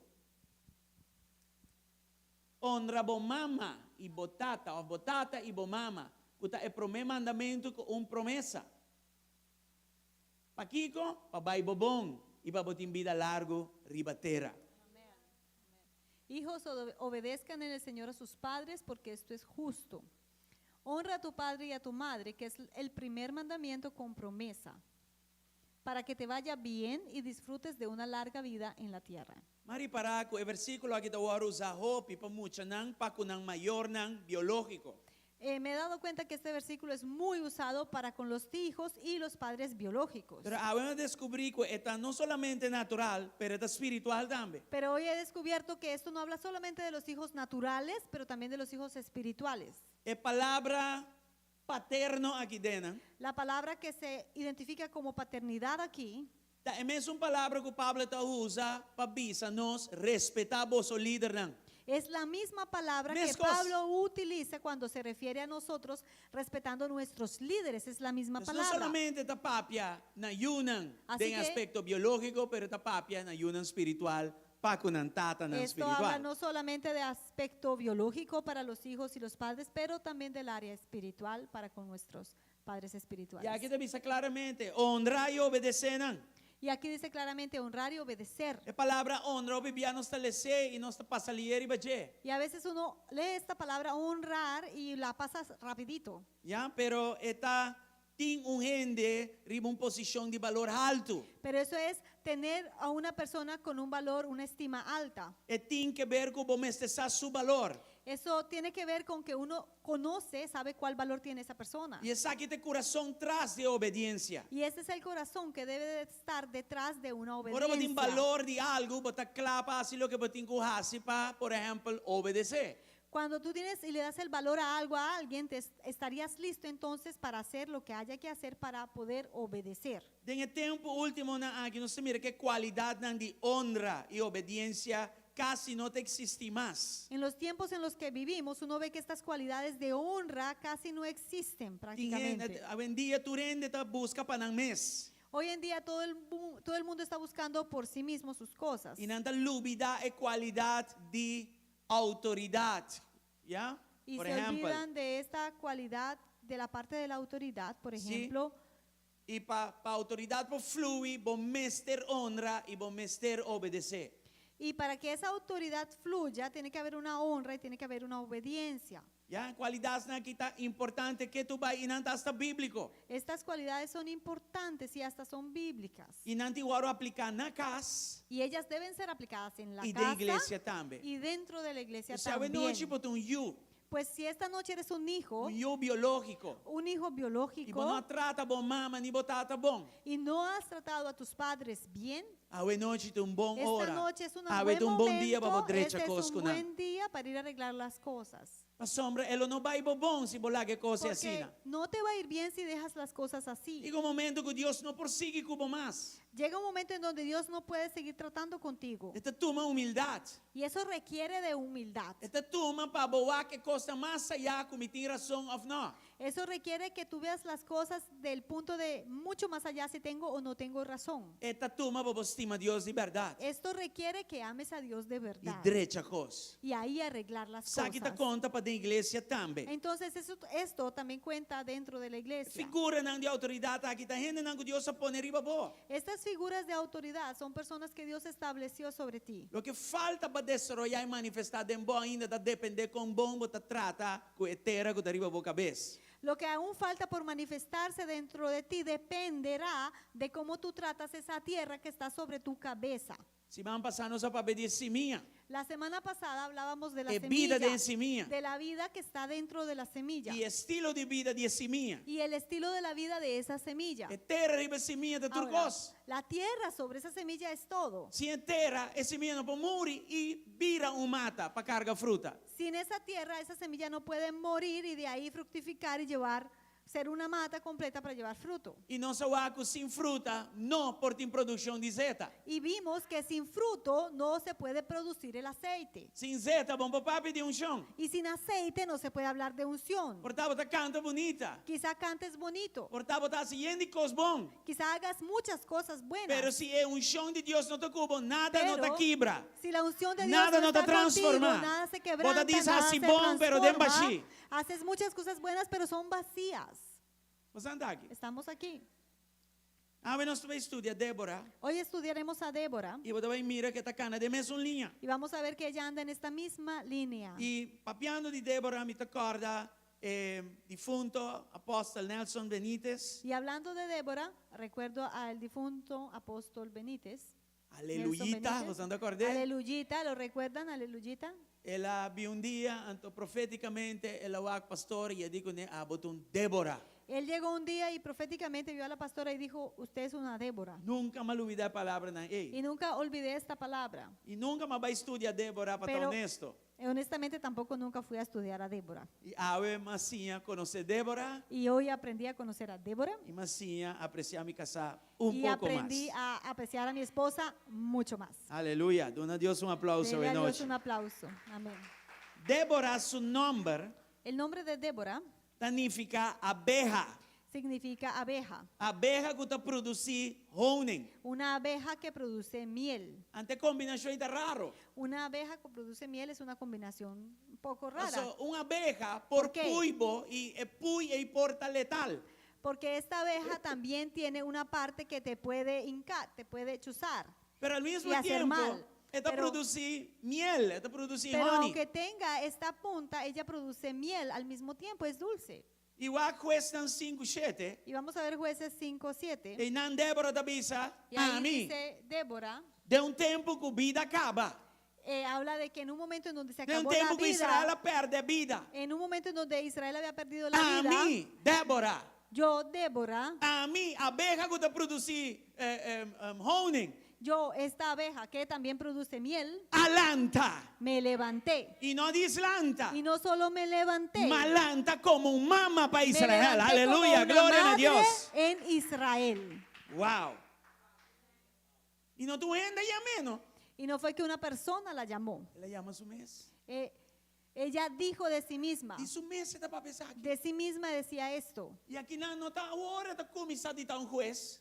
Honra bo mama i bo tata, òf bo tata i bo mama, ku ta e promé mandamentu ku un promesa. Pakiko? Pa bai bo bon i pa bo tin bida largu riba tera. Hijos, obedezcan en el Señor a sus padres, porque esto es justo. Honra a tu padre y a tu madre, que es el primer mandamiento con promesa, para que te vaya bien y disfrutes de una larga vida en la tierra. M'a ripará ku e versíkulo aki ta wòrdu usá hopi pa muchanan pa ku nan mayornan biológiko. Me he dado cuenta que este versículo es muy usado para con los hijos y los padres biológicos. Pero awe m'a deskubrí ku e ta no solamente natural, pero e ta spiritual tambe. Pero hoy he descubierto que esto no habla solamente de los hijos naturales, pero también de los hijos espirituales. E palabra paterno akiden. La palabra que se identifica como paternidad aquí Ta e mesun palabra ku Pablo ta usa pa bisa nos respetá boso lidernan. es la misma palabra que Meskos. Pablo utiliza cuando se refiere a nosotros respetando nuestros líderes. Es la misma Pues no palabra. solamente ta papia na yunan Así den que- aspekto biológiko, pero ta papia na yunan spiritual, pa ku nan tatanan Esto habla spiritual. no solamente de aspecto biológico para los hijos y los padres, pero también del área espiritual para con nuestros padres espirituales. I aki ta bisa klaramente, honra i obedesé nan. Y aquí dice claramente honrar y obedecer. E palabra honra, hopi bia nos ta les'é i nos ta pasa lihe riba dje. Y a veces uno lee esta palabra honrar y la pasas rapidito. Ya, pero e ta tin un hende riba un posishon di balor haltu. Pero eso es tener a una persona con un valor, una estima alta. E tin ke ber ku bo mester sa su balor. Eso tiene que ver con que uno conoce, sabe cuál valor tiene esa persona. I esaki ta e kurason tras di obediensia. Y ese es el corazón que debe de estar detrás de una Ora bo tin obediencia. balor di algu, bo ta kla pa hasi loke bo tin ku hasi pa, por ehèmpel, obedesé. Cuando tú tienes y le das el valor a algo a alguien, te estarías listo entonces para hacer lo que haya que hacer para poder obedecer. Den e tempu últimonan aki nos ta mira ku e kualidatnan di honra i obediensia kasi no ta eksistí mas. En los tiempos en los que vivimos, uno ve que estas cualidades de honra casi no existen Tin prácticamente. hende, awendia tur hende ta buska pa nan mes. Hoy en día todo el mundo está buscando por sí mismo sus cosas. I nan ta lubidá e kualidat di outoridat. Ya? Y Por se ehèmpel, olvidan de esta cualidad de la parte de la autoridad, por Sí. ejemplo. I pa pa outoridat por flui, bo mester honra i bo mester obedesé. Y para que esa autoridad fluya, tiene que haber una honra y tiene que haber una obediencia. Ya, kualidatnan aki ta importante ketu bai i nan ta hasta bíbliko. Estas cualidades son importantes y hasta son bíblicas. I nan tin ku wòrdu apliká na kas Y ellas deben ser aplicadas en la i den casa iglesia tambe. y dentro de la iglesia Si anochi también. bo ta un yu, Pues si esta noche eres un hijo, un yu biológiko, un hijo i bo no biológico, trata bo mama ni bo tata bon. y no has tratado a tus padres bien, Anochi ta un bon esta ora. noche es un Awe buen ta un bon dia pa bo momento, drecha este es kos un ku nan. buen día para ir a arreglar las cosas. Pasobra, e lo no bai bo bon si bo laga e kos Porque asina. no te va a ir bien si dejas las cosas así. Yega un momento ku Dios no por sigui ku bo mas. Llega un momento en donde Dios no puede seguir tratando contigo. E ta tuma humildat. Y eso requiere de humildad. E ta tuma pa bo wak e kos mas ayá ku mi tin rason òf no. Eso requiere que tú veas las cosas del punto de mucho más allá si tengo o no tengo razón. E ta tuma pa bo stima Dios di bèrdat Esto requiere que ames a Dios de i verdad drecha kos. y ahí arreglar las Esaki ta cosas. konta pa den iglesia tambe. Entonces eso, esto también cuenta dentro de la iglesia. Figuranan di outoridat aki ta hendenan ku Dios a pone riba bo. Estas figuras de autoridad son personas que Dios estableció sobre ti. Loke falta pa desaroyá i manifestá den bo ainda ta dependé kon bon bo ta trata ku e tera ku ta riba bo kabes. Lo que aún falta por manifestarse dentro de ti dependerá de cómo tú tratas esa tierra que está sobre tu cabeza. Siman pasá nos a papia di e simia, La semana pasada hablábamos de la e bida semilla, den e simia de la vida que está dentro de la semilla i e estilo di bida di e simia. y el estilo de la vida de esa semilla. E tera riba e simia ta tur Ahora, kos. la tierra sobre esa semilla es todo. Sin e tera, e simia no por muri i bira un mata pa karga fruta. Sin esa tierra, esa semilla no puede morir y de ahí fructificar y llevar, ser una mata completa para llevar fruto. I nos a wak ku sin fruta no por tin produkshon di zeta. Y vimos que sin fruto no se puede producir el aceite. Sin zeta, bo no por papia di unshon. Y sin aceite no se puede hablar de unción. Por ta bo ta kanta bunita. Quizá cantes bonito, Por ta bo ta hasi yen di kos bon. quizá hagas muchas cosas Pero buenas. si e unshon di Dios no ta ku bo, nada no ta Pero kibra. si la unción de Dios Nada no no ta está contigo, transformá. nada se Bo ta quebranta, disa nada hasi se bon, pero den transforma. bashí. Haces muchas cosas buenas, pero son vacías. Bo ta aki. Estamos aquí. Awe nos ta bai studia Débora Hoy estudiaremos a Débora i bo ta bai mira ku e ta kana den mesun liña. y vamos a ver que ella anda en esta misma línea. I papiando di Débora, mi ta kòrda e difunto apòstel Nelson Benítez. Y hablando de Débora, recuerdo al difunto apóstol Benítez. Nelson Aleluyita, Benítez. boso ta kòrd'é? Aleluyita, ¿lo recuerdan? Aleluyita. El a bin un dia, anto profétikamente el a wak pastor i a di kuné, Abo ta un Débora. Él llegó un día y proféticamente vio a la pastora y dijo, usted es una Débora. Nunka m'a lubidá e palabranan ei. Y nunca olvidé esta palabra. I nunka m'a bai studia Débora pa ta Pero- honesto. Eh, Honestamente tampoco nunca fui a estudiar a Débora. I awe m'a siña konosé Débora Y hoy aprendí a conocer a Débora i m'a siña apresiá mi kasá un y poko aprendí mas. a apreciar a mi esposa mucho más. Aleluya. Duna Dios un aplauso Dele a Dios anochi. un aplauso. Amén. Débora su nòmber El nombre de Débora ta nifiká abeha. significa abeja, Abeha ku ta produsí honing. una abeja que produce miel. Anto e kombinashon ei ta raro. Una abeja que produce miel es una combinación un poco rara, Paso, un abeha por Por qué? pui bo i e pui ei por ta letal. porque esta abeja también tiene una parte que te puede hincar, te puede chuzar. Pero al mismo Y hacer tiempo, mal. e ta Pero- produsí miel, e ta produsí Pero honing. aunque tenga esta punta, ella produce miel al mismo tiempo, es dulce. I wak Huesnan sinku shete, Y vamos a ver jueces 5, 7. einan Débora ta bisa, Y ahí ami, dice Débora, den un tempu ku bida a kaba, eh, habla de que en un momento en donde se den un acabó la tempu ku Israel vida, a pèrdè bida, en un momento en donde Israel había perdido la vida, ami, Débora, yo, Débora, ami, abeha ku ta produsí eh, eh, um, honing, yo, esta abeja que también produce miel, a lanta. me levanté. I no djis lanta, Y no solo me levanté, m'a lanta komo un mama pa me Israel. levanté como Aleluya, una gloria a madre Dios. en Israel. Wow. I no ta un hende a yam'é, no. Y no fue que una persona la llamó. El a yama su mes. Eh, ella dijo de sí misma, Di su mes e ta papia esaki. de sí misma decía esto. I akinan no ta awor e ta kuminsá di ta un hues.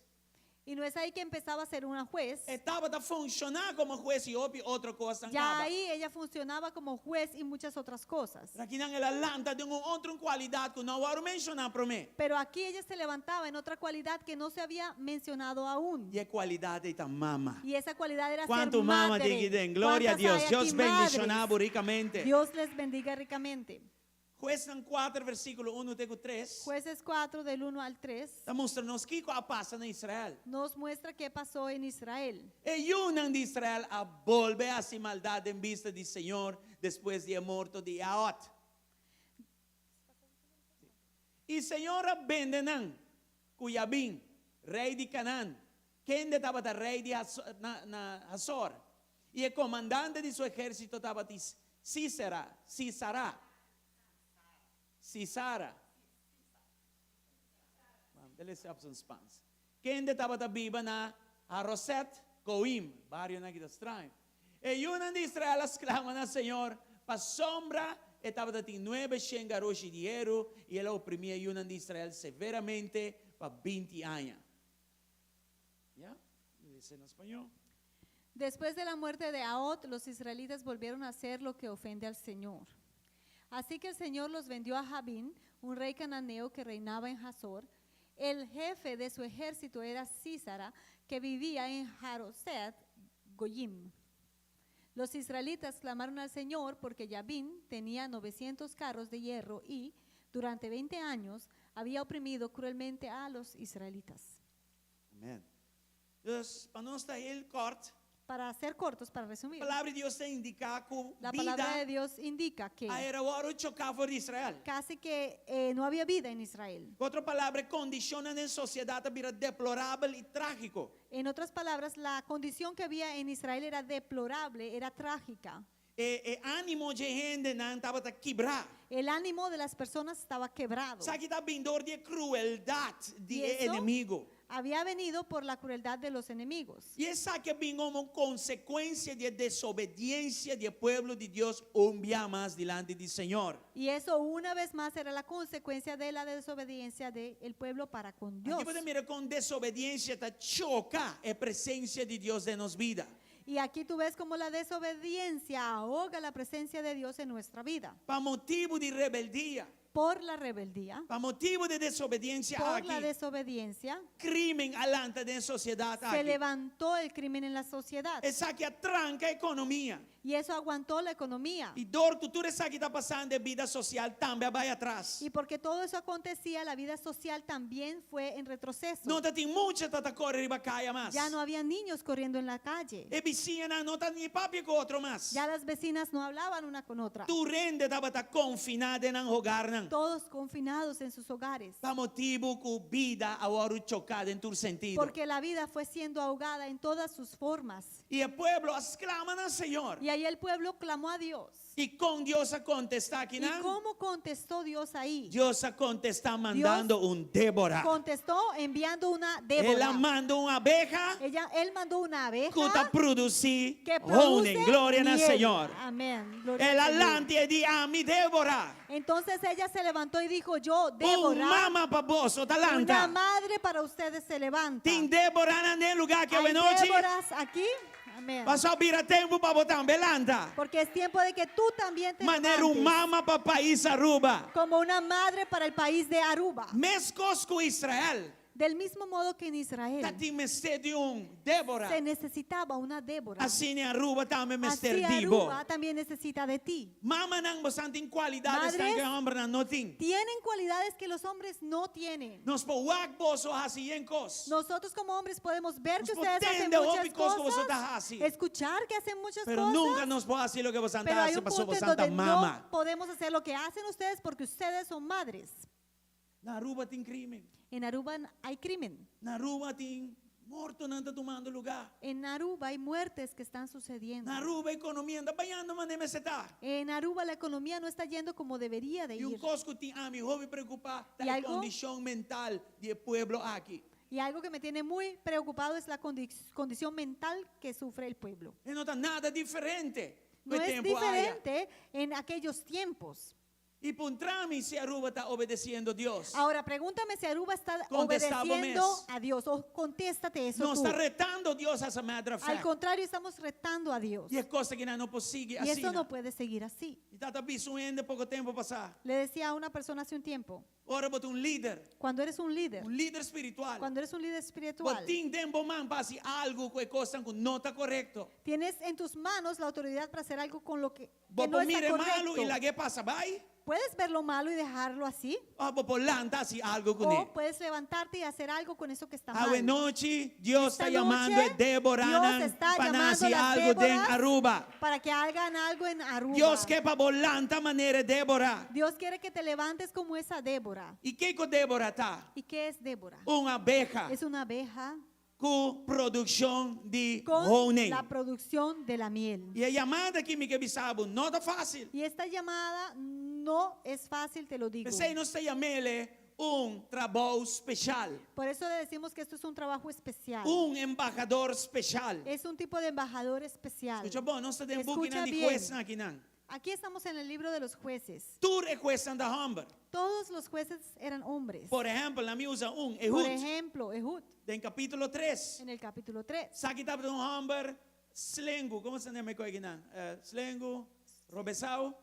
Y no es ahí que empezaba a ser una juez. E tabata funshoná komo hues i hopi otro kosnan Ya kaba. ahí ella funcionaba como juez y muchas otras cosas. Pero akinan el a lanta den un otro kualidat ku no a wòrdu menshoná promé. Pero aquí ella se levantaba en otra cualidad que no se había mencionado aún. I e kualidat ei ta mama. Y esa cualidad era ser Kuantu mama madre. tin aki den? Gloria a ¿Cuántas Dios. hay Dios aquí bendishoná madres? bo rikamente. Dios les bendiga ricamente. Huesnan 4 versíkulo 1 te ku 3. Jueces 4 del 1 al 3 Ta mustra nos kiko a pasa na Israel. nos muestra qué pasó en Israel. E yunan di Israel a bolbe hasi maldat den bista di Señor despues di e morto di Aot. I Señor a bende nan ku Yabin, rei di Canaan, kende tabata rei di na, na Hazor. I e komandante di su ehérsito tabata Sísera, Sísara. Sisara. Dele se op zijn Spaans. Kende tabata biba na Haroset Goim, barionan aki ta straño. E yunan di Israel a sklama na Señor, pasobra E tabatin 900 garoshi di heru i el a oprimí e yunan di Israel severamente pa 20 aña. ¿Ya? Dice en español. Después de la muerte de Ahod, los israelitas volvieron a hacer lo que ofende al Señor. Así que el Señor los vendió a Jabín, un rey cananeo que reinaba en Hazor. El jefe de su ejército era Sísara, que vivía en Haroset Goyim. Los israelitas clamaron al Señor porque Yabín tenía 900 carros de hierro y, durante 20 años, había oprimido cruelmente a los israelitas. Amèn. Dus, pa nos ta heel kort, Para ser cortos, para resumir, palabra di Dios ta indiká ku la palabra de bida Dios indica que a wòrdu choká for di Israel. casi que no había vida en Israel. Ku otro palabra, kondishon den sosiedat a bira deplorabel i trágiko. En otras palabras, la condición que había en Israel era deplorable, era trágica. E ánimo di hendenan tabata kibrá. El ánimo de las personas estaba quebrado. Esaki ta bin dor di krueldat di Y eso enemigu. había venido por la crueldad de los enemigos. I esaki a bin komo konsekuensia di desobedensia di pueblo di Dios un bia mas dilanti di Señor. Y eso una vez más era la consecuencia de la desobediencia del pueblo para con Dios. Aki bo ta mira kon desobedensia ta choka e presensia di Dios den nos bida. Y aquí tú ves como la desobediencia ahoga la presencia de Dios en nuestra vida. Pa motibu di rebeldia, Por la rebeldía, pa motibu di desobedensia por la aki, desobediencia, krímen a lanta den sosiedat se aki. levantó el crimen en la sociedad. Esaki a tranka ekonomia. Y eso aguantó la economía. I dor ku tur esaki ta pasando, bida sosial tambe a bai atras. Y porque todo eso acontecía, la vida social también fue en retroceso. No tabatin mucha ta kore riba kaya mas. Ya no había niños corriendo en la calle. E bisiñanan no ta ni papia ku otro mas. Ya las vecinas no hablaban una con otra. Tur hende tabata konfiná den nan hogarnan. Todos confinados en sus hogares. Pa motibu ku bida a wòrdu choká den tur sentido. Porque la vida fue siendo ahogada en todas sus formas. I e pueblo a sklama na Señor. Y ahí el pueblo clamó a Dios. I kon Dios a kontestá aki ¿Y nan? cómo contestó Dios ahí? Dios a kontestá mandando un Débora. Contestó enviando una El a Débora. manda un abeha Ella, él mandó una abeja ku ta produsí que produce honing. Gloria na miel. Señor. Amén. Gloria El al Señor. a lanta i di ami Débora. Entonces ella se levantó y dijo, yo, Un Débora, mama pa boso una ta lanta. madre para ustedes se levanta. Tin Déboranan den e lugá aki Hay anochi. Déboras aquí. Amén. Paso a bira tempu pa bo tambe lanta. Porque es tiempo de que tú también te Manera un levantes mama pa pais Aruba. como una madre para el país de Aruba. Meskos ku Israel. Del mismo modo que en Israel Tabatin mester di un Débora. se necesitaba una Débora. Asina Aruba tambe mester Así di bo. Aruba también necesita de ti. Mamanan boso tin kualidatnan Madres ku hòmbernan no tin. Tienen cualidades que los hombres no tienen. Nos por wak boso hasi yen kos. Nosotros como hombres podemos ver que Nos ustedes hacen tende muchas hopi kos ku boso cosas, ta hasi. escuchar que hacen muchas Pero cosas, nunka nos por hasi loke boso pero hay hasi un paso punto en boso donde mama. no podemos hacer lo que hacen ustedes porque ustedes son madres. Na Aruba tin krímen. En Aruba hay crimen. Na Aruba tin mortonan ta tumando lugá. En Aruba hay muertes que están sucediendo. Na Aruba ekonomia no ta bayendo manera mester ta. En Aruba la economía no está yendo como debería de I un ir. kos ku tin ami hopi preokupá I ta algo? kondishon mental di e pueblo aki. Y algo que me tiene muy preocupado es la condición mental que sufre el pueblo. E no ta nada diferente. No E es tempu aya. diferente en aquellos tiempos. I puntra mi si Aruba ta obedesiendo Dios. Ahora, pregúntame si Aruba está Contestá bo obedeciendo mes. a Dios o contéstate eso Nos tú. ta retando Dios as a matter of Al fact. contrario, estamos retando a Dios. I e kos aki no por sigui Y asina. eso no puede seguir así. Mi tabata bisa un hende poko tempu pasá. Le decía a una persona hace un tiempo, Ora bo ta un lider, cuando eres un líder, un lider spiritual. cuando eres un líder espiritual, Bo tin den bo man pa hasi algu ku e kosnan ku no ta korekto. tienes en tus manos la autoridad para hacer algo con lo que, que Bo no por está mira e malu correcto. i lag'é pasa bai. Puedes ver lo malo y dejarlo así, Òf bo por lanta hasi algu kuné. o puedes levantarte y hacer algo con eso que está Awe mal. nochi, Dios Esta ta yamando noche, Débora Dios está pa llamando hasi las algu den Déboras Aruba. para que hagan algo en Aruba. Dios ke pa bo lanta manera Débora. Dios quiere que te levantes como esa Débora. I kiko Débora ta? ¿Y qué es Débora? Un abeha Es una abeja ku produkshon di con honing. la producción de la miel. I e yamada aki mi ke bisa bo, no ta fásil. Y esta llamada no es fácil, te lo digo. P'esei nos ta yam'é un trabou spesial. Por eso le decimos que esto es un trabajo especial. Un embahador spesial. Es un tipo de embajador especial. Skucha bon, nos ta den Escucha buki di bien. huesnan akinan. Aquí estamos en el libro de los jueces. Tur e huesnan ta hòmber. Todos los jueces eran hombres. Por ehèmpel, laga mi usa un, Por Ehud, ejemplo, Ehud, den kapítulo 3. en el capítulo 3. Esaki tabata un hòmber slengu, kon ta yama e kos akinan? Slengu, robesao,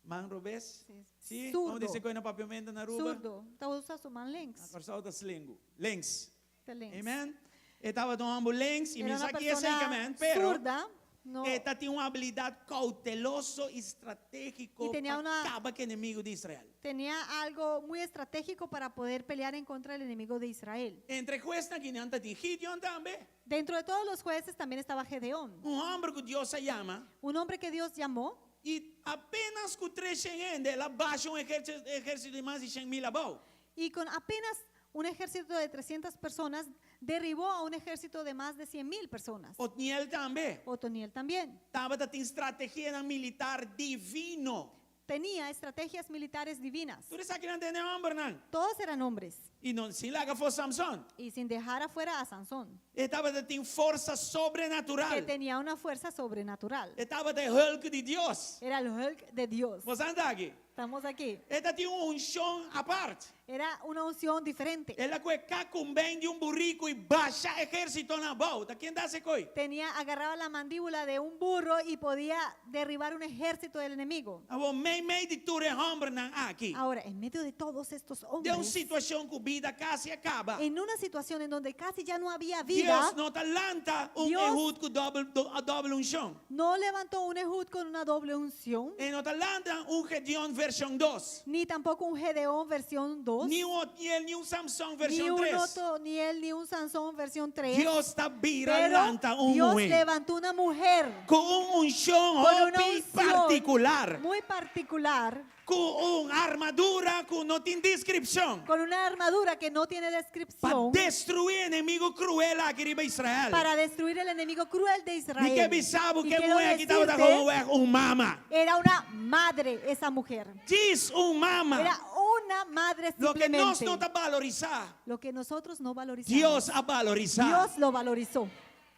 man robes. Sí. Sí, Zurdo. kon bisa kos na papiamento na Aruba? Zurdo. Ta usa su man links. Na Kòrsou ta slengu, links. Ta links. Amen. E tabata un hòmber links i Era mi una sa ki esei persona amen, pero zurda, no, e tatin un habilidat kouteloso i stratégiko I tenía pa una- kaba ku enemigu di Israel. tenía algo muy estratégico para poder pelear en contra del enemigo de Israel. Entre huesnan akinan tatin Gideon tambe, Dentro de todos los jueces también estaba Gedeón, un hòmber ku Dios a yama. un hombre que Dios llamó I apenas ku 300 hende, el a basha un ehérsito di mas di 100.000 abou. y con apenas un ejército de 300 personas derribó a un ejército de más de 100.000 personas. Otniel tambe. Otoniel también. Tabatin strategianan militar divino. Tenía estrategias militares divinas. Tur esakinan ta hòmbernan. Todos eran hombres. I no sin laga afó Samson. Y sin dejar afuera a Sansón, E tabatin forsa que sobrenatural. tenía una fuerza sobrenatural. E tabata Hulk di Dios. Era el Hulk de Dios. Bo ta aki? Estamos aquí. E tabatin un unshon apart. Era una unción diferente. El a kue kakumbein di un buriku i basha ehérsitonan abou. Ta ken ta hasi koi? Tenía, agarraba la mandíbula de un burro y podía derribar un ejército del enemigo. Awor mei mei di tur e hòmbernan aki. Ahora, en medio de todos estos Den un hombres, situashon ku bida kasi a kaba. en una situación en donde casi ya no había vida, Dios no ta lanta un Dios Ehud ku dòbel dòbel unshon. no levantó un Ehud con una doble unción, E no ta lanta un Gedeon vershon 2. ni tampoco un Gedeón versión 2, Ni un Otniel, ni un Samson ni vershon un 3. Otoniel, ni un Sansón versión 3. Dios ta bira Pero lanta un Dios muhé. levantó una mujer Ku un unshon con una hopi unción particular. muy particular, Ku un armadura ku no tin deskripshon. con una armadura que no tiene Pa descripción, destruí enemigu kruel aki riba Israel. para destruir el enemigo cruel de Mi Israel. ke bisa bo Y ku e quiero muhé aki tabata decirte, komo un mama. Era una madre esa mujer. Djis un mama. Era una madre Loke nos simplemente. no ta valorisá. Lo que nosotros no valorizamos. Dios a valorisá. Dios lo valorizó.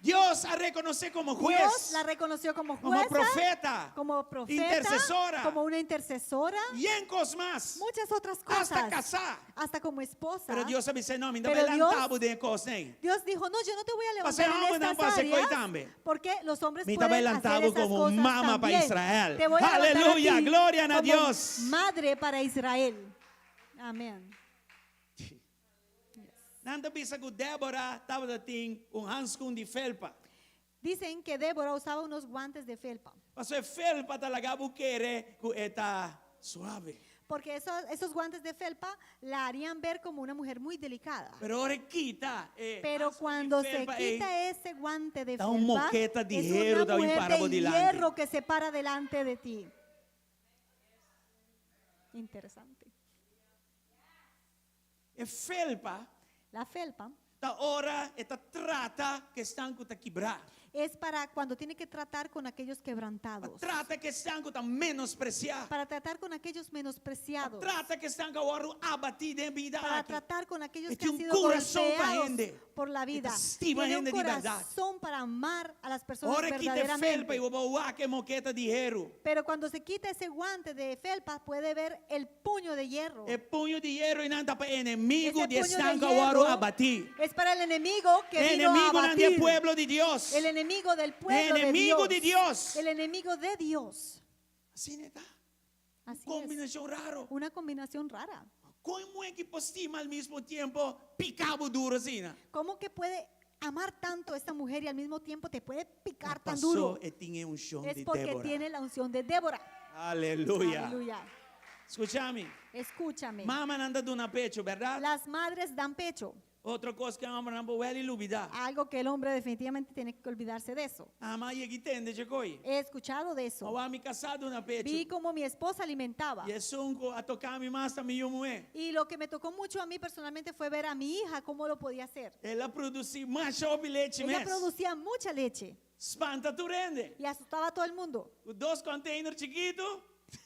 Dios a rekonos'é komo Dios hues, la reconoció como komo jueza, profeta, como profeta, intersesora, como una intercesora, i kos mas, muchas otras cosas, hasta kasá. hasta como esposa. Pero Dios a bisa, no, mi Pero lanta bo den kos ei. Dios dijo, no, yo no te voy a Pasobra levantar en hòmbernan estas por hasi kos áreas, tambe. porque los hombres Mi ta pueden hacer lanta bo esas komo cosas mama pa también. Israel. Te voy a levantar a Aleluya, ti gloria a como Dios. Madre para Israel. Amén. Nan ta bisa ku Débora tabatin un hanskun di felpa. Dicen que Débora usaba unos guantes de felpa, Pasobra e felpa ta laga bo kere ku e ta suave. porque esos, esos guantes de felpa la harían ver como una mujer muy delicada. Pero ora e kita e Pero hanskun di cuando se felpa ei, quita ese guante de Ta un felpa, moketa di es heru una ta bin mujer para bo de dilanti. hierro que se para delante de ti. Interesante. E felpa La felpa ta ora e ta trata ku esnan ku ta kibrá. es para cuando tiene que tratar con aquellos quebrantados, Trata ku esnan ku ta menospresiá. para tratar con aquellos menospreciados, Trata ku esnan ku a wòrdu abatí den bida para aki. tratar con aquellos E que han tin un sido kurason pa golpeados hende. por la vida. E ta stima Tiene un hende di berdat. corazón para amar a las personas Ora kita e felpa verdaderamente. i bo por wak e moketa di heru. Pero cuando se quita ese guante de felpa, puede ver el puño de hierro. E puño di heru einan ta pa enemigu Ese di puño esnan de ku a wòrdu hierro abatí. es para el enemigo que vino a Enemigunan di abatir. pueblo di Dios. El enemigo del pueblo Enemigu de di Dios. Dios. El enemigo de Dios. Asina e ta. Así es. Kombinashon raro. Una combinación rara. Kon muhé aki por stima al mesmo tempu pika bo duru asina? ¿Cómo que puede amar tanto a esta mujer y al mismo tiempo te puede picar tan Pasó duro? e tin e unshon Es di porque Débora. tiene la unción de Débora. Aleluya. Aleluya. Skucha mi. Escúchame. Mamanan ta duna pechu, berdat? Las madres dan pecho. Otro kos ku hòmbernan por wèl i lubidá. Algo que el hombre definitivamente tiene que olvidarse de eso. M'a yega di tende dje koi. He escuchado de eso. M'a wak mi kasá duna pechu. Vi cómo mi esposa alimentaba. I esun ku a toka mi mas ta mi yu muhé. Y lo que me tocó mucho a mí personalmente fue ver a mi hija cómo lo podía hacer. El a produsí masha hopi lechi Ella mes. producía mucha leche Spanta tur hende. y asustaba a todo el mundo. Ku dos container chikitu,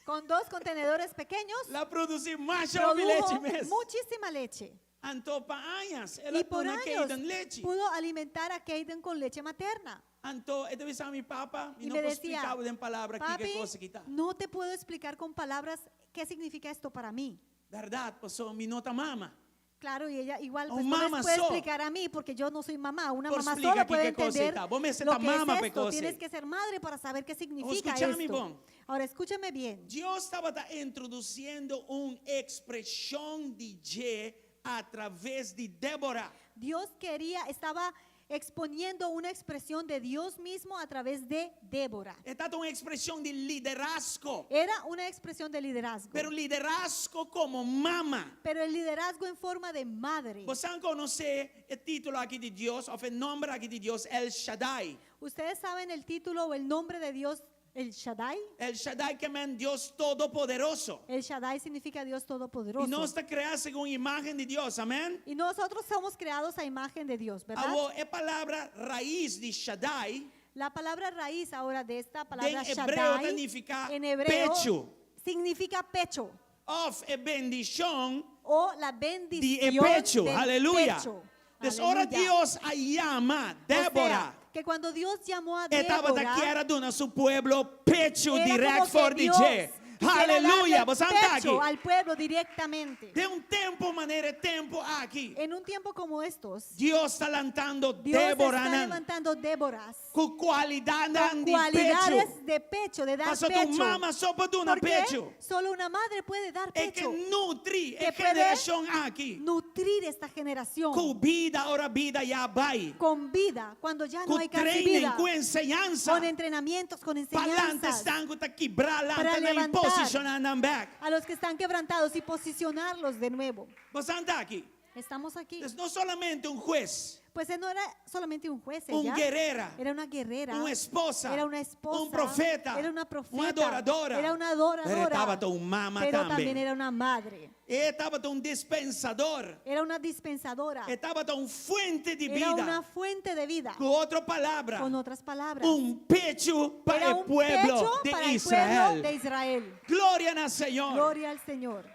Con dos contenedores pequeños, el a produsí masha hopi lechi produjo mes. muchísima leche. Anto pa aña, el a Y por duna años Kaden lechi. pudo alimentar a Kaden con leche materna. Anto, e ta bisa mi papa, mi Y no me por decía, splika den palabra kiko papi, e kos aki ta. no te puedo explicar con palabras qué significa esto para mí. Bèrdat, pasobra mi no ta mama. Claro, y ella igual Un pues, no me mama puede so. explicar a mí porque yo no soy mamá. Una Por mamá explica sola aquí puede qué cosa entender está. Vos me lo ta que es mama, pe esto. cosa. Tienes que ser madre para saber qué significa Escúchame, esto. bon. Ahora, escúchame bien. Dios tabata introdusiendo un ekspreshon di dje a traves di Débora. Dios quería, estaba exponiendo una expresión de Dios mismo a través de Débora. E tabata un ekspreshon di liderazgo. Era una expresión de liderazgo. Pero liderazgo komo mama. Pero el liderazgo en forma de madre. Boso konosé e título aki di Dios, òf e nòmber aki di Dios, El Shaddai. Ustedes saben el título o el nombre de Dios, el Shaddai. El Shaddai ke men Dios Todopoderoso. El Shaddai significa Dios I Todopoderoso. nos ta kreá segun imágen di Dios, amèn? Y nosotros somos creados a imagen de Dios, ¿verdad? Awor, e palabra rais di Shaddai, La palabra raíz ahora de esta palabra Den hebreo Shaddai significa en hebreo pecho. significa pecho òf e bendishon o la di bendición e pecho. del Aleluya. pecho. Dus ora Aleluya. Dios a yama O Débora. sea, que cuando Dios llamó a E tabata Débora, kier a duna su pueblo pecho era direct como que for di Dios dje. quisiera Aleluya. darle Bo ta aki. pecho al pueblo directamente. Den un tempu manera e tempu aki. En un tiempo como estos, Dios ta lantando Dios está Déboranan levantando Déboras ku kualidatnan con di pecho. cualidades de pecho, de dar Paso tu pecho. mama so por duna ¿Por qué? pecho. Solo una madre puede dar E ke pecho. nutri Que e puede generashon aki. Nutrir esta generación Ku bida ora bida ya bai. con vida, cuando ya no Ku hay casi training, vida, ku enseñansa. con entrenamientos, con Pa lanta enseñanzas esnan ku ta kibrá, Para lanta nan i levantar. posishoná nan bèk. a los que están quebrantados y posicionarlos de nuevo. Bo ta aki. Estamos aquí. Entonces, no solamente un juez, Pues él no era solamente un juez, un ella guerrera, era una guerrera, una esposa, era una esposa, un profeta, era una profeta, una adoradora, era una adoradora, Pero tabata un mama pero tambe. también era una madre, E tabata un dispensador, era una dispensadora, e tabata un fuente di era bida. una fuente de vida. Ku otro palabra, Con otras palabras, un pecho para era el un pueblo pecho de para el Israel. pueblo de Israel. Gloria na Señor. Gloria al Señor.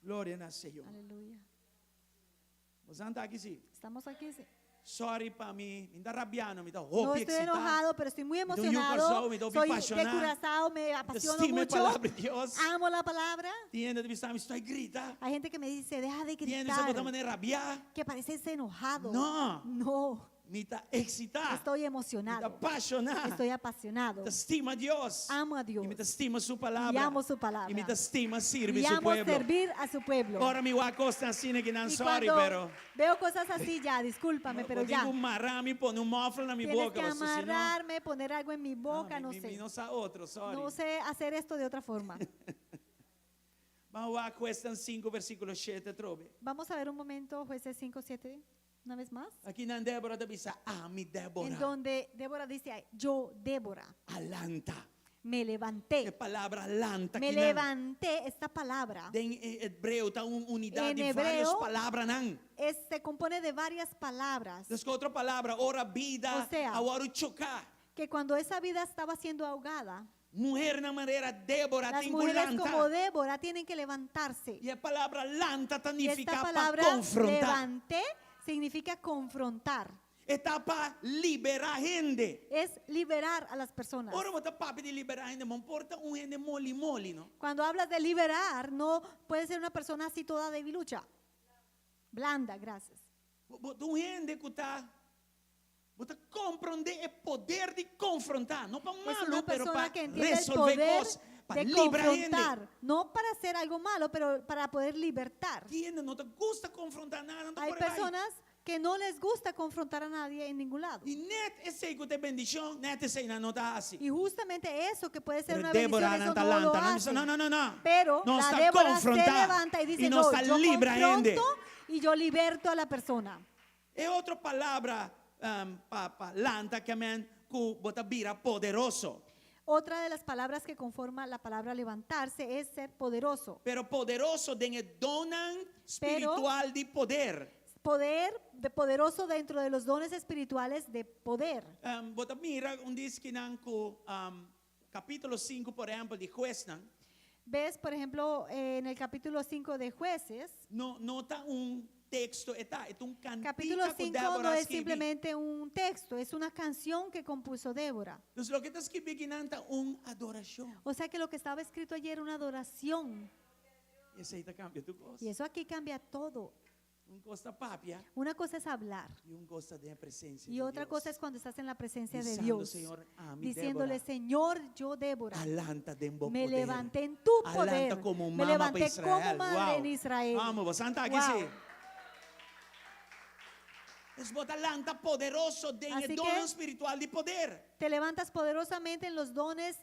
Gloria na Señor. Aleluya. Bo ta aki sí. Estamos aquí. sí. Sorry pa mi, mi n' ta rabiá, mi ta No hopi estoy eksitá. enojado, pero estoy muy Mi ta emocionado. mi ta Soy de apashoná. Curazao, me apasiono Stima mucho. palabra di Dios. Amo la palabra. Tin hende ta bisa mi stòp grita. Hay gente que me dice, deja de Tin hende ta bisa gritar, bo manera rabiá. que pareces enojado. No. No, Mi ta eksitá. estoy Mi ta emocionado. apashoná. Estoy apasionado. Mi ta stima Dios. Amo a Dios. I mi ta stima su palabra. Y amo su palabra. I mi ta stima sirbi Y su amo pueblo. servir a su pueblo. Ora mi wak kos asina ku nan Y sorry, cuando pero veo cosas así ya, discúlpame, pero bo ya. tin ku mara mi pone un muffler na mi Tienes boka, que paso si no, amarrarme, poner algo en mi boca, mi, no mi, sé. mi no sa otro, sorry. No sé hacer esto de otra forma. Ban wak Huesnan 5 versíkulo 7 atrobe. Vamos a ver un momento, jueces 5, 7, una vez más. Akinan Débora ta bisa, ami Débora, En donde Débora dice, "Ay, yo, Débora, a lanta. me E levanté. palabra lanta Me akinan. levanté, esta palabra Den hebreo ta un unidat En di hebreo, vários palabranan. es, se compone de varias palabras. Dus ku otro palabra, ora bida, O sea, a wòrdu choká. Que cuando esa vida estaba siendo ahogada, Muhénan manera Débora las tin ku mujeres lanta. como Débora tienen que levantarse. I e palabra lanta Y esta significa pa palabra konfrontá. levanté significa confrontar. E ta pa liberá hende. Es liberar a las personas. Ora bo ta papia di liberá hende, no por ta un hende moli moli, no? Cuando hablas de liberar, no puede ser una persona así toda debilucha. Blanda, gracias. Bo ta un hende ku ta bo ta komprondé e poder di konfrontá, no pa Es malu, una pero persona pa que entiende el resolvé poder kos, pa de libra hende. confrontar, no para hacer algo malo, pero para poder libertar. Tin hende no ta gusta konfrontá nada, no Hay por bai. personas que no les gusta confrontar a nadie en ningún lado. I nèt esei ku ta bendishon, nèt esei nan no ta hasi. Y justamente eso que puede ser Pero una Débora bendición, eso nan ta no lo lanta, nan hacen. bisa, no, no, no, no. Pero Nos la ta Débora se konfrontá levanta y dice, i nos no, ta yo libra hende. confronto y yo liberto a la persona. E otro palabra um, pa, pa lanta ke men ku bo ta bira poderoso. Otra de las palabras que conforma la palabra levantarse es ser poderoso. Pero poderoso den e donnan spiritual di poder. Poder, de poderoso dentro de los dones espirituales de poder. Um, bo ta mira un diskinan ku um, kapítulo 5, por ehèmpel, di Huesnan. Ves, por ejemplo, eh, en el capítulo 5 de Jueces, No, no ta un teksto e ta, e ta un Capítulo kantika ku 5 Débora no a es skirbi. simplemente un texto, es una canción que compuso Débora. Dus loke ta skirbi akinan ta un adorashon. O sea que lo que estaba escrito allí era una adoración. Esei ta kambia tur kos. Y eso aquí cambia todo. Un kos ta papia Una cosa es hablar i un kos ta den e presensia y di otra Dios. cosa es cuando estás en la presencia de Bisando, Dios. Señor, ami Diciéndole, Débora, Señor, yo Débora, alanta den bo me poder. levanté en tu Alanta poder. komo Me mama pa levanté Israel. como madre Wow. en Israel. Vamos, bo santa aki Wow. sí. Es bo ta lanta poderoso den e Así donan que- spiritual di poder. Te levantas poderosamente en los dones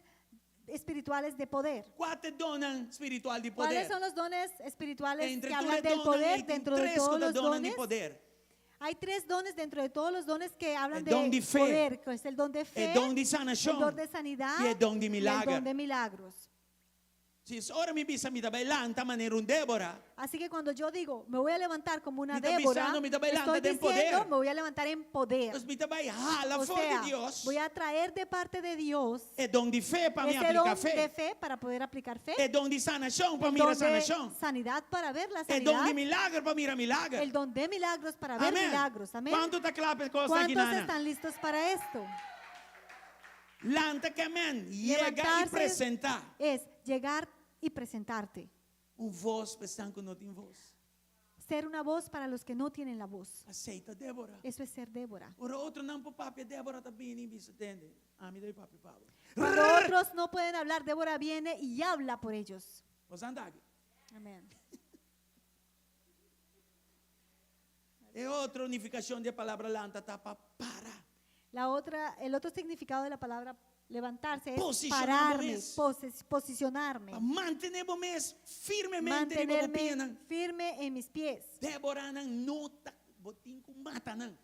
espirituales de poder. Kua ta e donan spiritual di poder? ¿Cuáles son los dones espirituales Entre que tur hablan e del donan poder ei tin dentro de tres ku todos ta los donan di dones? poder. Hay tres dones dentro de todos los dones que hablan El de don de fe, poder, que es el don de fe, E don di sanashon, el don de sanidad i e don di y el milager. don de milagros. Si ora mi bisa mi ta bai lanta manera un Débora. Así que cuando yo digo, me voy a levantar como una Mi ta Débora, bisando, mi ta bai lanta estoy den diciendo, poder. me voy a levantar en poder. Pues mi ta bai hala O for di sea, Dios. voy a traer de parte de Dios E don di fe pa mi ese apliká don de fe. fe para poder aplicar fe, E don di sanashon pa el mira don de sanashon. sanidad para ver la E don sanidad, di milager pa mira milager. el don de milagros para ver Amèn. milagros. Amén. Kuantu ta kla pa e kos aki, ¿Cuántos nana? están listos para esto? Lanta ke men, yega i Levantarse presentá. es llegar y presentarte. Un vos pa esnan ku no tin vos. Ser una voz para los que no tienen la voz. Esei ta Débora. Eso es ser Débora. Ora otronan por papia, Débora ta bini i bisa tende. Ami ta bai papia pa bo. Cuando otros no pueden hablar, Débora viene y habla por ellos. Bo anda aki. Amén. E otro nifikashon di e palabra lanta ta pa para. La otra, el otro significado de la palabra levantarse es Posicionar pararme, mes. posicionarme, Pa mantené bo mes firmemente riba bo mantenerme pianan. firme en mis pies. Déboranan no ta bo tin ku mata nan.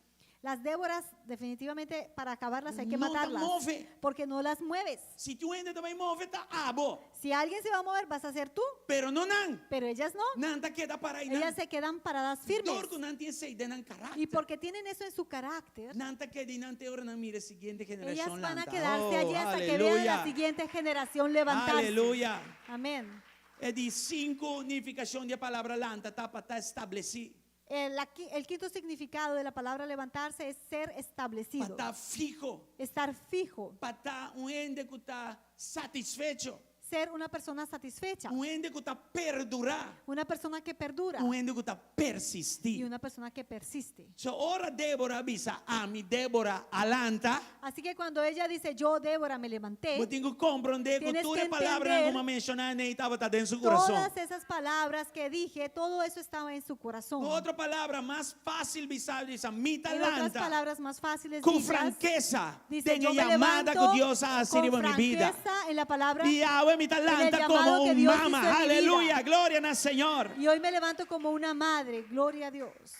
Las Déboras, definitivamente, para acabarlas hay que No te matarlas. move. Porque no las mueves. Si tin un hende ta bai move ta abo, Si alguien se va a mover, vas a ser tú, pero no nan. pero ellas no. Nan ta keda pará einan. Ellas se quedan paradas firmes. Dor ku nan tin esei den nan karakter. Y porque tienen eso en su carácter, Nan ta keda einan te ora nan mira e siguiente ellas generashon van a lanta. quedarse Oh, allí hasta que vean a aleluya. la siguiente generación levantarse. Aleluya. Amén. E di sinku nifikashon di e palabra lanta ta pa ta establesí. El, el quinto significado de la palabra levantarse es ser establecido, Pa ta fiho. estar fijo, Pa ta un hende ku ta satisfecho. ser una persona satisfecha, Un hende ku ta perdurá. una persona que perdura Un hende ku ta persistí. y una persona que persiste. So ora Débora bisa, ami Débora a lanta. Así que cuando ella dice, yo Débora me levanté, Bo tin ku komprondé ku Tienes tur que e palabranan entender ku m'a menshoná ei tabata den su kurason. todas esas palabras que dije, todo eso estaba en su corazón. Otro palabra mas fásil bisa, bisa, mi En otras ta lanta. palabras más fáciles, Ku dichas, frankesa, dice, den yo e me yamada levanto ku Dios a hasi con riba mi bida. franqueza en la palabra I awe mi ta en el lanta llamado komo que un Dios mama. hizo en mi vida. Aleluya, gloria na Señor. Y hoy me levanto como una madre, gloria a Dios.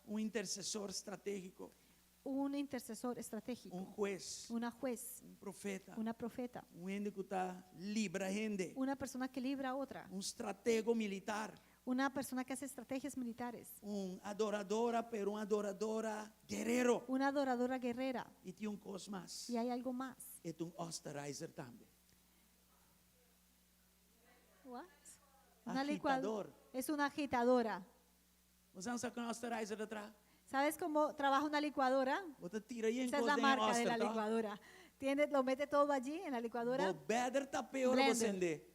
Un intersesor estratégiko, Un intercesor estratégico, un hues, una juez, un profeta, una profeta, un hende ku ta libra hende, una persona que libra a otra, un estratega militar, una persona que hace estrategias militares, un adoradora, pero un adoradora guerero. una adoradora guerrera. I tin un kos mas. Y hay algo más. E ta un osterizer tambe. What? Una Agitador. licuadora. Es una agitadora. Bo sa kon osterizer ta traha? ¿Sabes cómo trabaja una licuadora? Bo ta tira yen Esa es kos la den marca de oster, la ta? licuadora. Tiene, lo mete todo allí en la licuadora. Bo beter tap'é ora bo Blender. sende.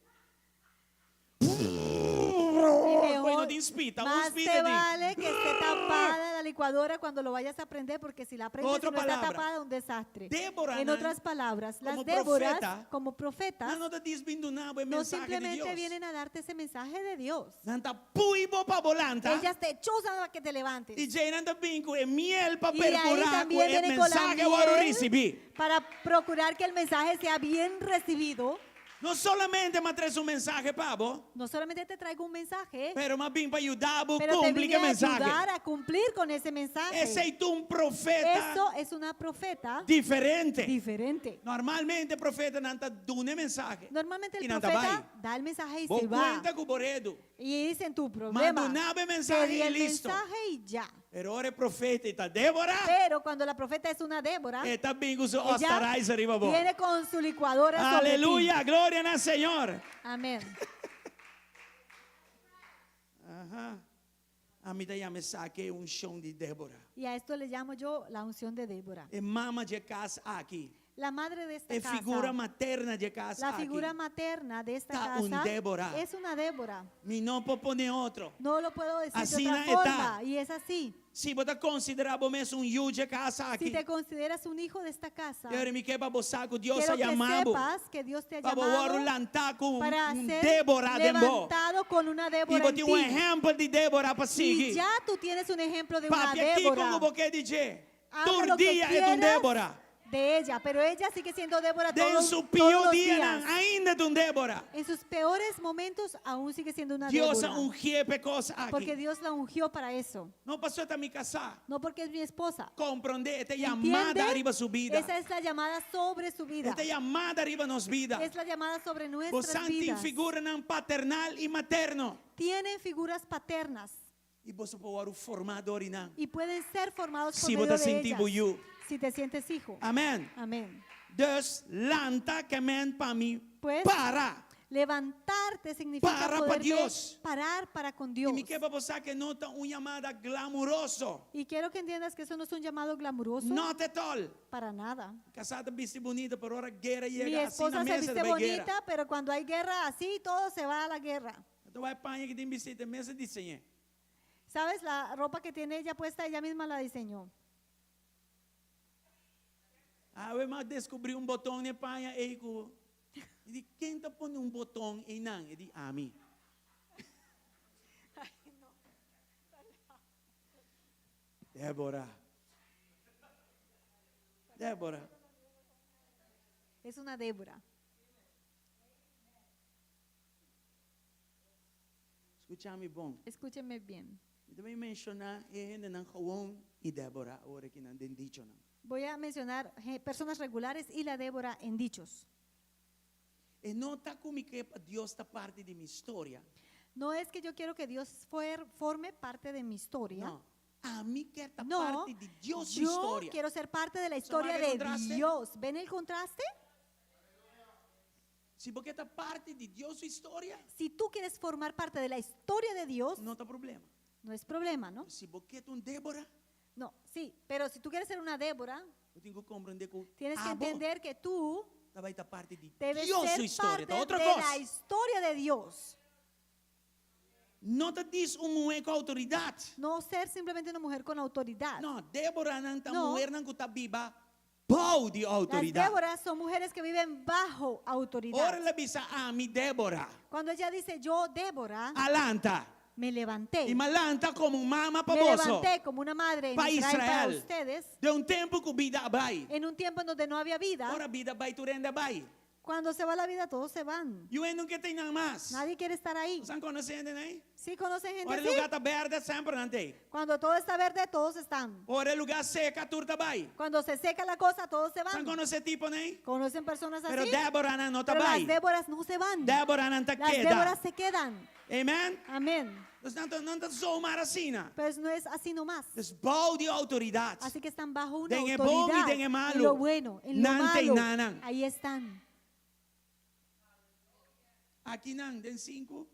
Y mejor, Bueno, tin spita, un más spita te tin. vale que esté tapada la licuadora cuando lo vayas a prender, porque si la prendes y Otra no está palabra. tapada, un desastre. Débora, en nan, otras palabras, las como Déboras, profeta, como profetas, Nan no ta djis bin duna bo no mensahe di simplemente Dios. vienen a darte ese mensaje de Dios. Nan ta pui bo pa bo lanta. Ellas te chuzan a que te levantes. I djei nan ta bin ku e miel pa Y de ahí perkurá ku también e vienen con la mensahe wòrdu miel risibí. para procurar que el mensaje sea bien recibido. No solamente m'a trese un mensahe pa bo, No solamente te traigo un mensaje, pero m'a bin pa yuda bo pero te kumpli vine ku e a mensahe. ayudar a cumplir con ese mensaje. Esei ta un profeta Eso es una profeta diferente. diferente. Normalmente profetanan ta duna mensahe. Normalmente el I nan ta profeta bai. da el mensaje y Bo se va. kuenta ku bo redu. Y dicen tu problema. duna bo Te mensahe di i el listo. mensaje y ya. Pero ora e profeta ta Débora, Pero cuando la profeta es una Débora, e ta bin ku su ella osterizer riba bo. viene con su licuadora sobre ti. Aleluya, gloria na Señor. Amén. Aha. Ami ta yama esaki e unshon di Débora. Y a esto le llamo yo la unción de Débora. E mama dje kas aki. La madre de esta E casa. figura materna dje kas La aki. figura materna de esta Ta un casa Débora. es una Débora. Mi no por pone otro. No lo puedo decir de Asina otra e ta. forma. Y es así. Si bo ta konsiderá bo mes un yu dje kas Si aki, te consideras un hijo de esta casa, i ora mi ke pa bo sa ku Dios quiero a que yama bo sepas que Dios te ha pa bo wòrdu llamado lantá ku un para un ser Débora den bo. levantado con una I Débora bo en tin un ti. ehèmpel di Débora pa Y sigui. ya tú tienes un ejemplo de una Papia kiko Débora. ku bo ke di dje. Habla Tur lo que dia e ta un quieras Débora. de ella, pero ella sigue siendo Débora Den todos, su todos pió los dianan días. ainda ta un Débora. En sus peores momentos aún sigue siendo una Dios a Débora. ungié p'e kos aki. Porque Dios la ungió para eso. No pasó ta mi kasá. No porque es mi esposa. Komprondé, e ta yamada ¿Entiende? ariba su bida. Esa es la llamada sobre su vida. E ta yamada ariba nos bida. Es la llamada sobre nuestras Bosan tin vidas. figuranan paternal i materno. Tienen figuras paternas I boso por wòrdu formá dor di nan. y pueden ser formados por Si bo medio ta de sinti ellas. bo yu. Si te sientes hijo. Amèn. Amén. Dus lanta ke men pa mi Pues, para. Levantarte significa Para pa poderte Dios. parar para con I Dios. mi ke pa bo sa ke no ta un yamada glamuroso. Y quiero que entiendas que eso no es un llamado glamuroso. Not at all. Para nada. Kasá ta bisti bunita, pero ora guera Mi yega, asina esposa se mes viste ta bai guera. bonita, pero cuando hay guerra así, todo se va a la guerra. Ta bai paña ku tin bistí, e mes a diseñ'é. ¿Sabes? La ropa que tiene ella puesta, ella misma la diseñó. Awe m'a deskubrí un boton n'e paña ei ku mi di, ken ta pone un boton einan? E di, ami. Débora. Débora. Es una Débora. Skucha mi bon. Escúcheme bien. Mi ta bai menshoná e hendenan gewon i Débora awor akinan den dichonan. Voy a mencionar personas regulares y la Débora en dichos. E no ta ku mi ke pa Dios ta parti di mi historia. No es que yo quiero que Dios forme parte de mi historia. No, ami kier ta No, parti di Dios su yo historia. quiero ser parte de la Sa historia wak e de kontraste? Dios. ¿Ven el contraste? Si bo ke ta parti di Dios su historia, Si tú quieres formar parte de la historia de Dios, no ta problema. No es problema, ¿no? Si bo ke ta un Débora, No, sí, pero si tú quieres ser una Débora, bo tin ku komprendé ku tienes que abo entender que tú ta bai ta parti di debes Dios ser su historia. parte Ta otro de kos. la historia de Dios. No ta dis un muhé ku outoridat. No ser simplemente una mujer con autoridad. No, Déboranan ta No. muhernan ku ta biba bou di Las outoridat. Déboras son mujeres que viven bajo autoridad. Ora el a bisa ami, Débora, Cuando ella dice yo, Débora, a lanta. me levanté. I m'a lanta komo un mama pa Me boso. levanté como una madre en Pa Israel para Israel. ustedes. Den un tempu ku bida a bai. En un tiempo en donde no había vida. Ora bida bai, tur hende a bai. Cuando se va la vida, todos se van. Yu hende no ke tei nan mas. Nadie quiere estar ahí. Bosan konosé hende nei? Sí conocen gente Ora e así. lugá ta bèrdè, semper nan tei. Cuando todo está verde, todos están. Ora e lugá seka, tur ta bai. Cuando se seca la cosa, todos se van. Bosan konosé tipo nei? Conocen personas Pero así. Déboranan no ta Pero bai. las Déboras no se van. Déboranan ta Las keda. Déboras se quedan. Amen. Amén. Dus nan ta, nan ta zomaar asina. Pues no es así nomás. Dus bou di outoridat. Así que están bajo una Den e bon i autoridad. den e malu. En lo bueno, en lo Nan te malo. nanan. Ahí están. Akinan, den sinku,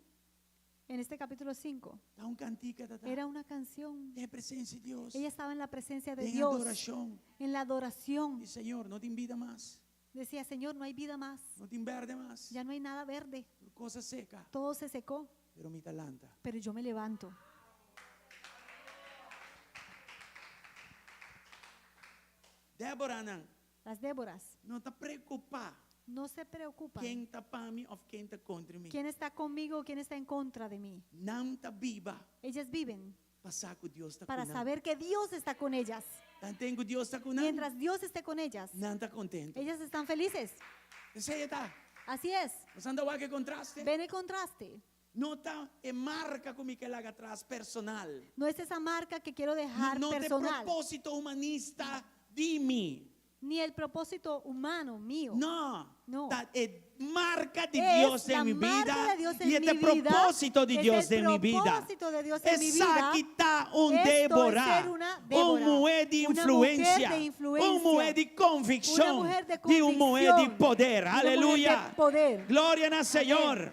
En este capítulo 5. ta un kantika ta ta. Era una canción. Den presensia di Dios. Ella estaba en la presencia de Den Dios. adorashon. En la adoración. I Señor, no tin bida mas. Decía, Señor, no hay vida más. No tin bèrdè mas. Ya no hay nada verde. Tur kos a seka. Todo se secó. Pero mi ta lanta. Pero yo me levanto. Déboranan Las Déboras no ta preokupá. no se preocupan. Ken ta pa mi òf ken ta kontra mi. ¿Quién está conmigo o quién está en contra de mí? Nan ta biba Ellas viven pa sa ku Dios ta para ku nan. saber que Dios está con ellas. Tanten ku Dios ta ku nan. Mientras Dios esté con ellas, Nan ta kontentu. ellas están felices. Esei ta. Así es. Boso ta wak e kontraste? Ven el contraste. No ta e marka ku mi ke laga atras personal. No es esa marca que quiero dejar No ta e personal. propósito humanista di mi. Ni el propósito humano mío. No. No. Ta e marka di Es Dios la den mi marca bida de Dios en i e mi ta vida. propósito di Es Dios el den mi bida. propósito de Dios en mi vida. Esaki ta un Esto es Débora, ser una un Débora, muhé di una mujer influensia, de influencia, un muhé di konvikshon, una mujer de di un muhé di convicción, poder. una mujer Aleluya. de poder. Gloria na Señor.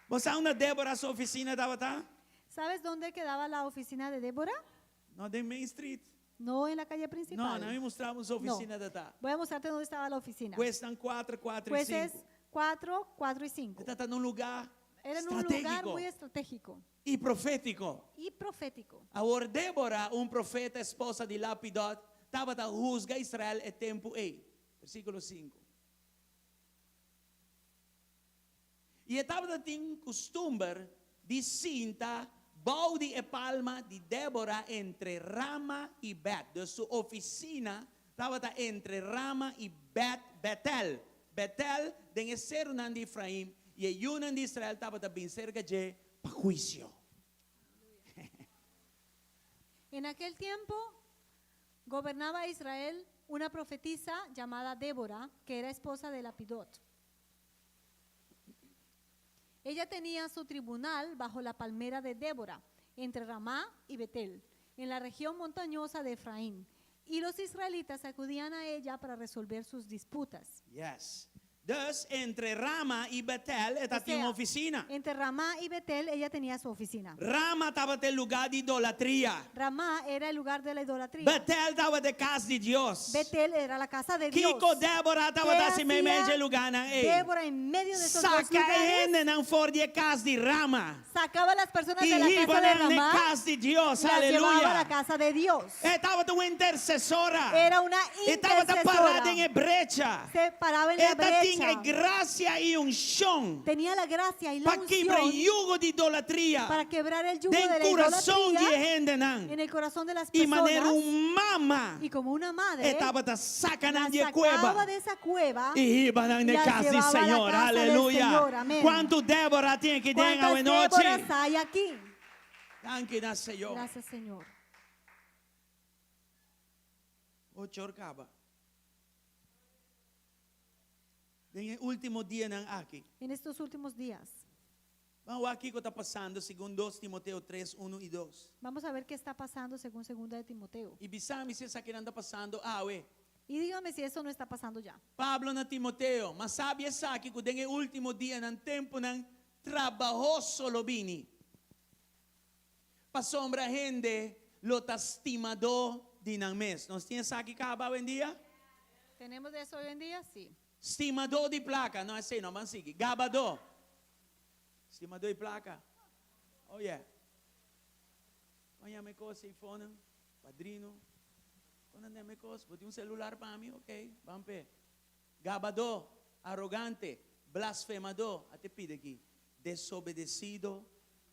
Bo sa unda Débora su ofisina tabata? ¿Sabes dónde quedaba la oficina de Débora? No den Main Street. No en la calle No, principal. na mi mustra bo su No. ofisina tabata. Voy a mostrarte dónde estaba la oficina. Huesnan 4, 4 i Jueces 5. 4, 4 y 5. E tabata na un lugá Era en un lugar stratégiko muy estratégico i profétiko. y profético. Awor Débora, un profeta esposa di Lapidot, tabata husga Israel e tempu ei. Versíkulo 5. I e tabata tin kustumber di sinta bou di e palma di Débora entre Rama i Bèt. Dus su ofisina tabata entre Rama i Bèt, Bètel. Bètel, den e serunan di Efraim, i e yunan di Israel tabata bin serka dje pa huisio. En aquel tiempo gobernaba a Israel una profetisa llamada Débora, que era esposa de Lapidot. Ella tenía su tribunal bajo la palmera de Débora, entre Ramá y Betel, en la región montañosa de Efraín. Y los israelitas acudían a ella para resolver sus disputas. Yes. Dus entre Rama i Betel e O tabatin un sea, ofisina. Entre Ramá y Betel ella tenía su oficina. Rama tabata e lugá di idolatria. Ramá era el lugar de la idolatría. Betel tabata e kas di Dios. Betel era la casa de Dios. Kiko Débora ¿Qué tabata hasi meimei hacía dje lugánan ei? Débora en medio de esos dos Saka e lugares hendenan for di e kas di Rama sacaba a las personas i de la hiba casa de nan n'e Ramá kas di Dios. y las llevaba a la Aleluya. casa de Dios. E tabata un intersesora. Era una E tabata pará intercesora. den e brecha. Se paraba en la E tatin e brecha. grasia i unshon Tenía la gracia y la pa kibra e unción yugo di idolatria para quebrar el yugo den de la kurason di e idolatría hendenan. en el corazón de las I manera personas. un mama Y como una madre, e tabata saca nan las di e sacaba kueba de esa cueva i hiba nan n'e y las kas di llevaba a la Señor. casa del Aleluya. Señor. Amén. Kuantu Débora tin aki den ¿Cuántas awe nochi? Déboras hay aquí? Danki na Señor. Gracias, Señor. Ochor kaba. Den e último dianan aki. En estos últimos días. Ban wak kiko ta pasando segun 2 Timoteo 3, 1 i 2. Vamos a ver qué está pasando según segunda de Timoteo. I bisa mi si esakinan ta pasando awe. Y dígame si eso no está pasando ya. Pablo na Timoteo, Ma sabi esaki ku den e último dianan tempunan trabahoso lo bini. Pasobra hende lo ta stimadó di nan mes. Nos tin esaki kaba awendia? Tenemos eso hoy en día? Sí. Stimadó di plaka. No, esei no, ban sigui. Gabadó. Stimadó di plaka. Oh yeah. Kon yama e kos ei fonan? Padrino. Kon nan yama e kos? Bo tin un celular pa mi? Ok, ban p'e. Gabadó, arogante, blasfemadó, a te pidi aki, desobedesido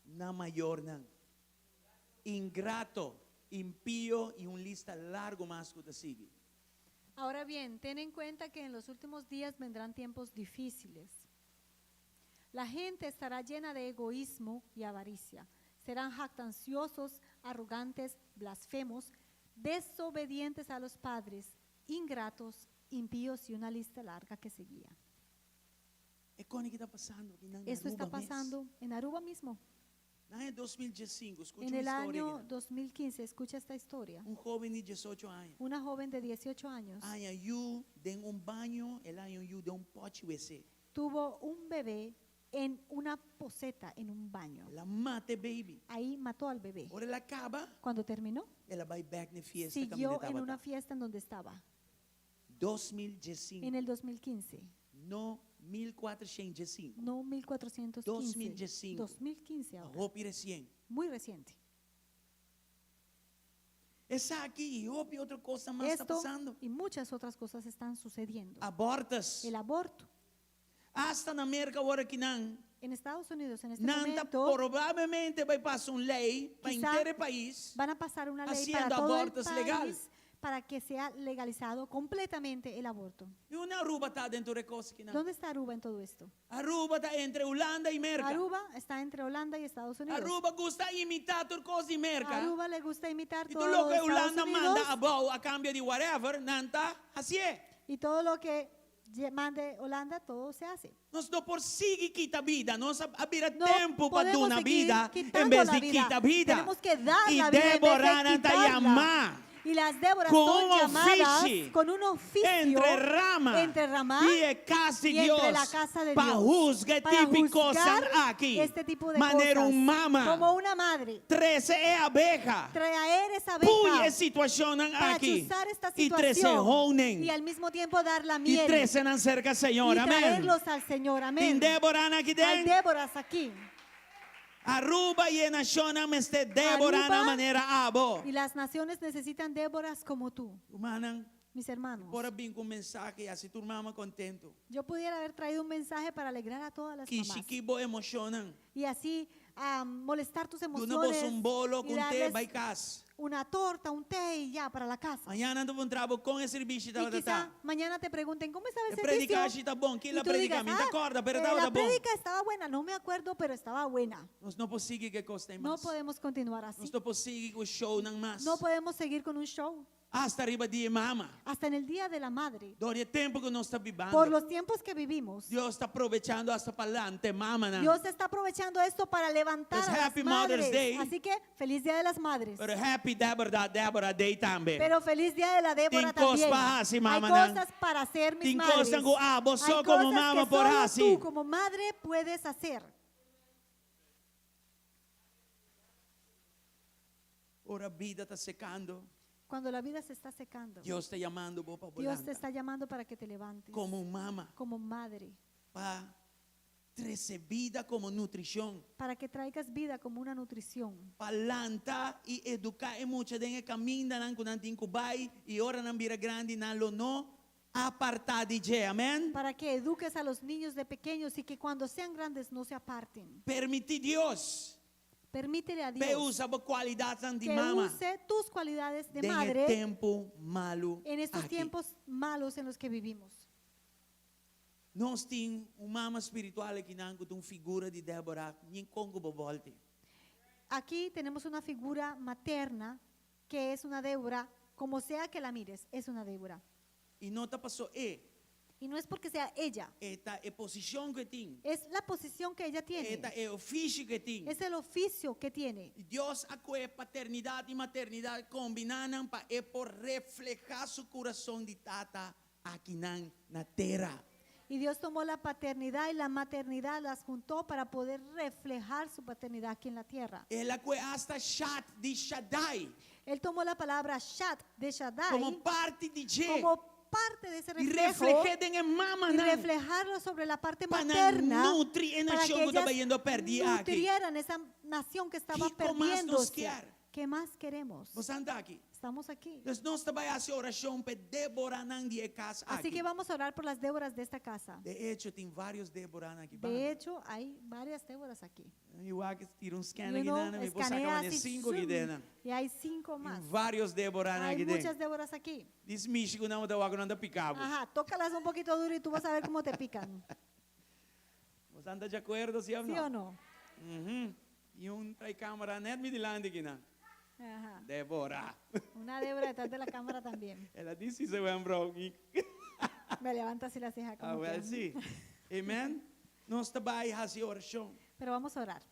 na mayornan, ingrato, impio i un lista largu mas ku ta sigui. Ahora bien, ten en cuenta que en los últimos días vendrán tiempos difíciles. La gente estará llena de egoísmo y avaricia. Serán jactanciosos, arrogantes, blasfemos, desobedientes a los padres, ingratos, impíos y una lista larga que seguía. E kos aki ta pasando aki na Esto está Aruba mes. pasando en Aruba mismo. Na aña 2015, skucha En un el historia año aki. 2015, escucha esta historia. Un hóben di 18 aña. Una joven de 18 años A haña yu den un baño, el a haña un yu den un pòchi wc. tuvo un bebé en una poseta, en un baño. El a mata e baby. Ahí mató al bebé. Ora el a kaba, Cuando terminó, el a bai bèk na e fiesta siguió kaminda en tabata. una fiesta en donde estaba. 2015. En el 2015. No 1415. No 1415. 2015. 2015 ahora. Hopi resien. Muy reciente. Esaki i hopi otro kos mas ta Esto pasando. y muchas otras cosas están sucediendo. Abortus. El aborto. Asta na Merka awor aki nan. En Estados Unidos, en este Nan ta momento, probablemente bai pasa un lei pa quizá henter e pais. van a pasar una ley Haciendo para todo el abortos legal. país para que sea legalizado completamente el aborto. I unda Aruba ta den tur e kos aki nan? ¿Dónde está Aruba en todo esto? Aruba ta entre Hulanda i Merka. Aruba está entre Holanda y Estados Unidos. Aruba gusta imitá tur kos di Merka. Aruba le gusta imitar I todo tur lo loke de Estados Hulanda manda Unidos. abou a kambio di whatever, nan ta hasié. Y todo lo que mande Holanda, todo se hace. Nos no por sigui kita bida. Nos a bira No tempu pa podemos duna seguir bida en quitando bes la di vida. kita bida. Tenemos que dar I la vida en vez de Débora nan ta quitarla. yamá. Y las Déboras Ku son un llamadas ofishi con un oficio entre rama entre Ramá i e kas di y entre Dios la casa de pa Dios husga e para típiko juzgar aki. este tipo de Manera cosas un mama. como una madre Trese e abeha. traer esa Pui abeja e situashonnan para aki. chuzar esta I trese situación honing. y al mismo tiempo dar la I miel trese nan serka Señor. y Amèn. traerlos al Señor. Tin Amén. Déboranan aki Hay den. Déboras aquí. Aruba i e nashonnan mester Déboranan Aruba manera abo. Y las naciones necesitan Déboras como tú, Rumannan, mis hermanos. por a bin ku mensahe hasi tur mama kontentu. Yo pudiera haber traído un mensaje para alegrar a todas las mamás Kishiki bo emoshonnan. y así ah, molestar tus Duna emociones boso un bolo y ku un te darles bai kas. una torta, un té y ya para la casa. Mañan nan ta puntra bo kon e servisio Y tabata quizá ta. mañana te pregunten, ¿cómo estaba el E prediká servicio? ta bon. Ken Y a tú prediká? digas, Mi n' ta ah, kòrda, pero eh, tabata la bon. prédica estaba buena, no me acuerdo, pero estaba buena. Nos no por sigui ku e kos No mas. podemos continuar así. Nos no por sigui ku shownan mas. No podemos seguir con un show. Hasta riba dia di mama. Hasta en el Día de la Madre. Dor di e tempu ku nos ta bibando. Por los tiempos que vivimos, Dios ta aprovechando hasta pa lanta mamanan. Dios está aprovechando esto para levantar Pues a las Happy Mother's madres. Day. Así que feliz Día de las Madres. Pero Happy Deborah, Deborah Day tambe. Pero feliz Día de la Débora Tin kos también. pa hasi, Hay mama nan. cosas para hacer, mis Tin madres. kosnan ku abo Hay so komo cosas mama que por solo hasi. tú como madre puedes hacer. Ora bida ta sekando. Cuando la vida se está secando, Dios ta yamando bo pa Dios te está llamando para que te levantes Komo mama. como madre, Pa trese bida komo nutrishon. para que traigas vida como una nutrición, Pa lanta i eduká e mucha den e kamindanan ku nan tin ku bai i ora nan bira grandi nan lo no apartá di dje. Amèn. para que eduques a los niños de pequeños y que cuando sean grandes no se aparten. Permití Dios Permítele a p'e Dios usa bo kualidatnan di que mama use tus cualidades de den e madre tempu malu en estos aki. tiempos malos en los que vivimos. Nos tin un mama spiritual akinan ku ta un figura di Débora, ni kon ku bo bolt'e. Aquí tenemos una figura materna que es una Débora, como sea que la mires, es una Débora. I no ta paso e, Y no es porque sea ella, e ta e posishon ku e tin. es la posición que ella tiene, E ta e ofishi ku e tin. es el oficio que tiene. Dios a kohe paternidat i maternidat kombiná nan pa e por reflehá su kurason di tata akinan na tera. Y Dios tomó la paternidad y la maternidad, las juntó para poder reflejar su paternidad aquí en la tierra. El a kohe hasta Shat di Shaddai Él tomó la palabra Shat de Shaddai komo parti di dje como parte de ese i reflejo refleh'é den e mama y nan reflejarlo sobre la parte pa nan materna nutri e para nashon que ku ta ellas bayendo pèrdí aki. nutrieran esa nación que estaba Kiko mas nos perdiéndose. kier? ¿Qué más queremos? Boso ta aki. Estamos aquí. Pues nos ta bai hasi orashon pa Déboranan di e kas Así aki. que vamos a orar por las Déboras de esta casa. De echo, tin vários Déboranan aki. De hecho, hay varias Déboras aquí. Igual ku tira un scan Y aki, uno nana, mi por saka escanea mane así, sinku aki zoom, den. y hay cinco más. Vários Déboranan Hay aki den. muchas Déboras aquí. Djis mishi ku nan bo ta wak nan ta pika bo. Ajá, tócalas un poquito duro y tú vas a ver cómo te pican. Boso ta di akuerdo, si òf ¿Sí no? o no? Uhum. I un trae kámara nèt mi dilanti aki, no? Ajá. Débora. Una Débora detrás de la cámara también. El a disi su wenkbrauw. Me levanta así la ceja como Ah, well, que, si. Amen. Nos ta bai hasi orashon. Pero vamos a orar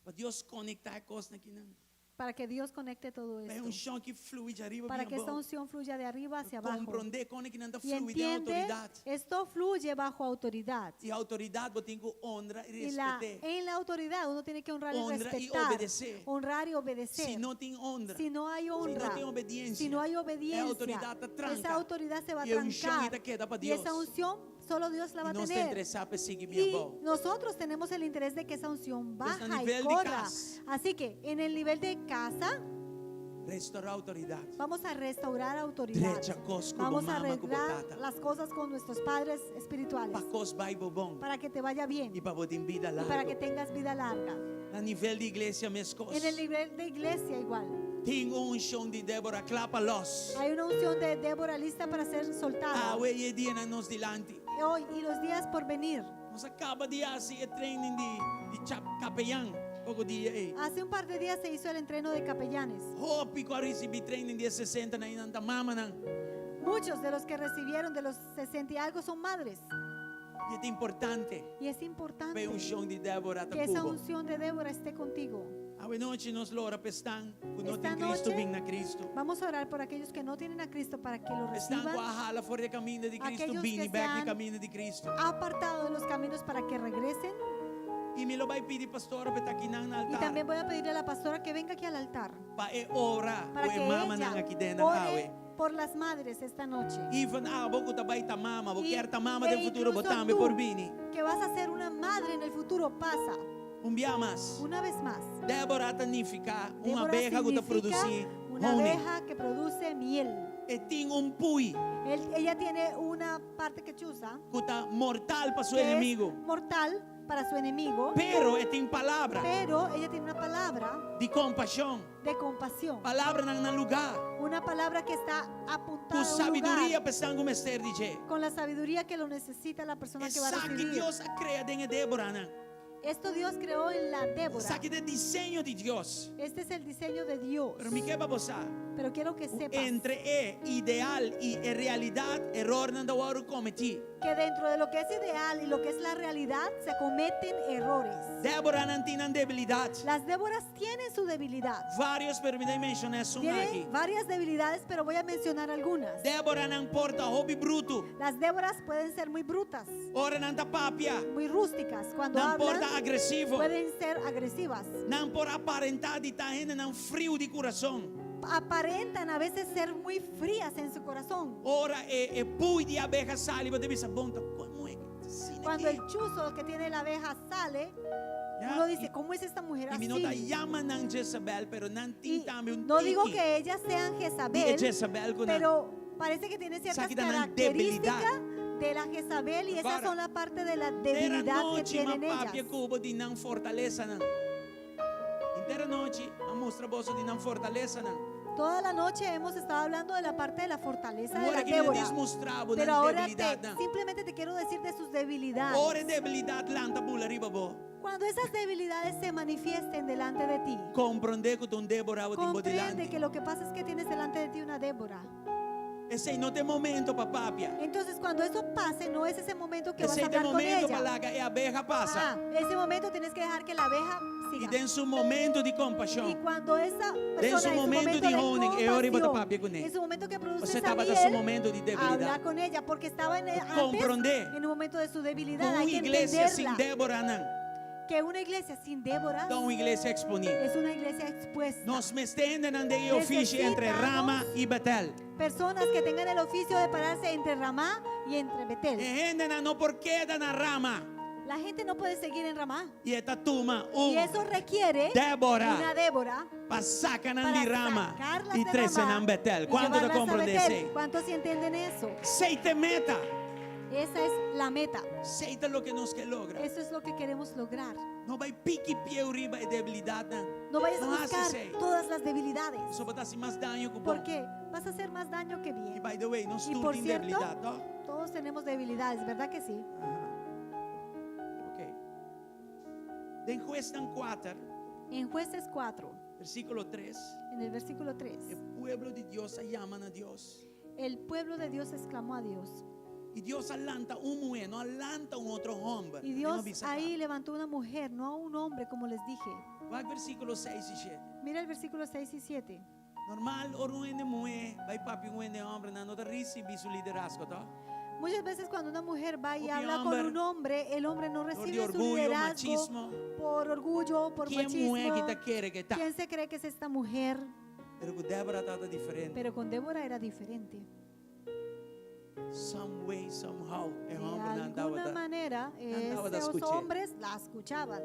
Pa Dios konektá e kosnan akinan. para que Dios conecte todo Pa e esto. unshon aki flui di ariba Para bin que esta abou. unción fluya de arriba hacia abajo. Komprondé kon akinan ta Y flui den entiende, outoridat. esto fluye bajo autoridad. I outoridat bo tin ku honra i Y la, respet'é. en la autoridad uno tiene que honrar y Honra y respetar. obedesé. Honrar y obedecer. Si no tin honra, Si no hay si no honra, tin obediensia, si no hay obediencia, e outoridat ta tranka. esa autoridad se va a I e unshon trancar. ta keda pa Y Dios. esa unción solo Dios la va I a nos ta tener. interesá pa e sigui bin Y abou. nosotros tenemos el interés de que esa unción Entonces, a baja y nivel de corra. casa. Así que en el nivel de casa Restourá outoridat. vamos a restaurar autoridad. Drecha kos ku bo Vamos a mama ku bo arreglar tata. las cosas con nuestros padres espirituales Pa kos bai bo bon. para que te vaya bien I pa bo tin bida y para que largu. tengas vida larga. Na nivel di iglesia meskos. En el nivel de iglesia igual. Tin un unshon di Débora kla pa lòs. Hay una unción de Débora lista para ser soltada Awe i e dianan nos dilanti. hoy y los días por venir. Nos a kaba di hasi e training di di chap kapeyan poko dia ei. Hace un par de días se hizo el entreno de capellanes. Hopi ku a risibí training di e 60 nan einan ta mamanan. Muchos de los que recibieron de los 60 y algo son madres. I ta importante Y es pa importante e unshon di Débora ta que esa ku bo. unción de Débora esté contigo. Awe nochi nos lo ora pa esnan ku no Esta tin Kristu noche bin na Kristu. Vamos a orar por aquellos que no tienen a Cristo para que lo Esnan ku reciban, a hala for di e kaminda di Kristu Aquellos bini que se bèk di han kaminda di Kristu. apartado de los caminos para que regresen. I mi lo bai pidi pastora pa e ta akinan na Y altar también voy a pedirle a la pastora que venga aquí al altar pa e ora para ku que e mamanan ella aki den nan awe. ore por las madres esta noche. Even abo ku ta bai ta mama, bo Y- kier ta mama e den futuro, bo incluso tambe tú, por bini. Que vas a ser una madre en el futuro, pasa. Un bia mas. Una vez más. Débora ta nifiká un Débora abeha ku ta significa produsí una honing. abeja que produce miel. E tin un pui Ella tiene una parte que chuza ku ta mortal pa su que es enemigo. mortal para su enemigo, Pero e tin palabra pero ella tiene una palabra di kompashon. de compasión, Palabranan na lugá. una palabra que está apuntada Ku a un sabiduria lugar, pa esnan ku mester di dje. con la sabiduría que lo necesita la persona que va a Esaki recibir. Dios a krea den e Déboranan. Esto Dios creó en la Débora. Esaki ta e diseño di Dios. Este es el diseño de Dios. Pero mi ke pa bo sa. Pero quiero que sepas Entre e ideal i e realidat, erornan ta wòrdu kometí. que dentro de lo que es ideal y lo que es la realidad se cometen errores. Déboranan tin nan debilidat. Las Déboras tienen su debilidad. Vários, pero mi ta menshoná esun Tienen aki. varias debilidades, pero voy a mencionar algunas. Déboranan por ta hopi brutu. Las Déboras pueden ser muy brutas, Ora nan ta papia. muy rústicas. Cuando Nan por ta hablan, agresivo. pueden ser agresivas. Nan por aparentá di ta hendenan friu di kurason. Aparentan a veces ser muy frías en su corazón. Ora e e pui di abeha sali, bo ta bisa bon ta komo e ta asina Cuando aki? el chuzo que tiene la abeja sale, Ya, uno dice, i- ¿cómo es esta mujer I mi no ta así? yama nan Jezabel, pero nan tin Y tambe un no digo tiki que ellas sean di e Jezabel, Jezabel ku nan. pero parece que tiene ciertas Esaki ta nan debilidad. características de la Jezabel y esas Ahora, son la parte de la Tera debilidad que nochi m'a tienen papia ellas. ku bo di nan fortalesanan. Henter anochi a mustra boso di nan fortalesanan. Toda la noche hemos estado hablando de la parte de la fortaleza de Ora la ku mi Débora. ta mustra bo Pero nan ahora te, debilidatnan. simplemente te quiero decir de sus debilidades. Ora e debilidat lanta bula riba bo. Cuando esas debilidades se manifiesten delante de ti, Komprondé ku ta un Débora bo tin bo comprende dilanti. que lo que pasa es que tienes delante de ti una Débora. Esei no ta e momento pa papia. Entonces, cuando eso pase, no es ese momento que vas a Esei ta e hablar con momento pa ella. laga e abeha pasa. Ah, ese momento tienes que dejar que la abeja I siga. den su momento di Y kompashon. cuando esa Den persona su en su momento momento di de honing, e ora bo ta compasión, papia kuné. en su momento que produce Você esa tabata su miel, momento di habla debilidat. con ella porque estaba en, antes, Komprondé. en un momento de su debilidad. Ku Hay un que iglesia sin entenderla. Déboranan, Que una iglesia sin Débora ta un iglesia eksponé. es una iglesia expuesta. Nos mester hendenan den e ofishi entre Rama i Betel. Personas que tengan el oficio de pararse entre Ramá y entre Betel. E hendenan no por keda na Rama. La gente no puede seguir en Ramá. I e ta tuma Y un eso requiere Débora. una Débora pa saka nan para di Rama sacarlas i de trese Ramá nan Betel. y Kuantu ta llevarlas a komprondé Betel. esei? ¿Cuántos entienden eso? Esei ta e meta. Esa es la meta. Esei ta loke nos ke logra. Eso es lo que queremos lograr. No bai piki pieu riba e debilidatnan. No vayas a No hasi buscar esei. todas las debilidades. Pasobra bo ta hasi mas daño ku bon. Porque vas a hacer más daño que I bien. by the way, nos Y tur por tin cierto, debilidat, no? todos tenemos debilidades, ¿verdad que sí? Aha. Ok. Den Huesnan 4, En Jueces 4, versíkulo 3, en el versículo 3, e pueblo di Dios a yama na Dios. el pueblo de Dios exclamó a Dios. I Dios a lanta un muhé, no a lanta un otro hòmber. Y Dios ahí levantó una mujer, no a un hombre, como les dije. Wak versíkulo 6 i 7. Mira el versículo 6 y 7. Normal, ora un hende muhé bai papia un hende hòmber, nan no ta risibí su liderazgo, ta? Muchas veces cuando una mujer va y Hopi habla con homber, un hombre, el hombre no Dor di recibe su orguyo, liderazgo machismo. por orgullo, por Ken muhé machismo. ku ta kere ku e ta? ¿Quién se cree que es esta mujer? Pero ku Débora tabata diferente. Pero con Débora era diferente. Some way, somehow, e De hòmbernan alguna tabata. manera, nan tabata esos skuch'é. hombres la escuchaban.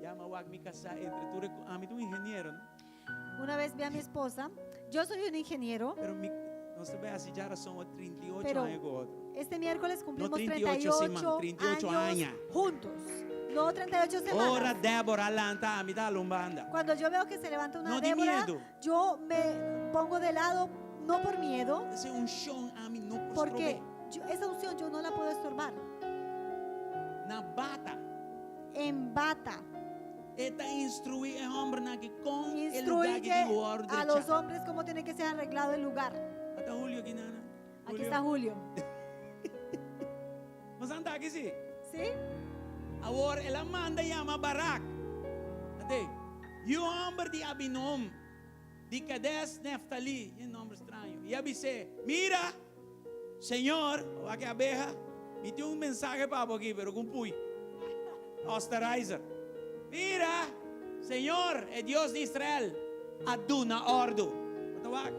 Ya m'a wak mi kasá entre tur e ami ta un ingeniero, no? Una vez vi a mi esposa, yo soy un ingeniero, Pero mi, nos ta bai hasi djarason 38 Pero aña ku otro. este miércoles cumplimos 38 38, semanas, 38 años años. juntos, no 38 semanas. Ora Débora lanta, ami ta hala un banda. Cuando yo veo que se levanta una No di Débora, miedo. yo me pongo de lado, no por miedo, Esei unshon ami no por porque strob'é. yo- esa unción yo no la puedo estorbar. Na bata. En bata, E ta instruí e hòmbernan aki kon e lugá aki instruye tin ku wòrdu a los drechá. hombres cómo tiene que ser arreglado el lugar. Ata Julio aki nana. Aquí está Julio. Mas anda aki sí. ¿Sí? Awor el a manda yama Barak. At'é, Yu hòmber di Abinom, di Kades Nèftalí, e nòmber straño, i a bis'é, Mira, Señor, wak e abeha, mi tin un mensahe pa bo aki, pero ku un pui. Osterizer. Mira, Señor, e Dios di Israel, a duna òrdu. Bo ta wak?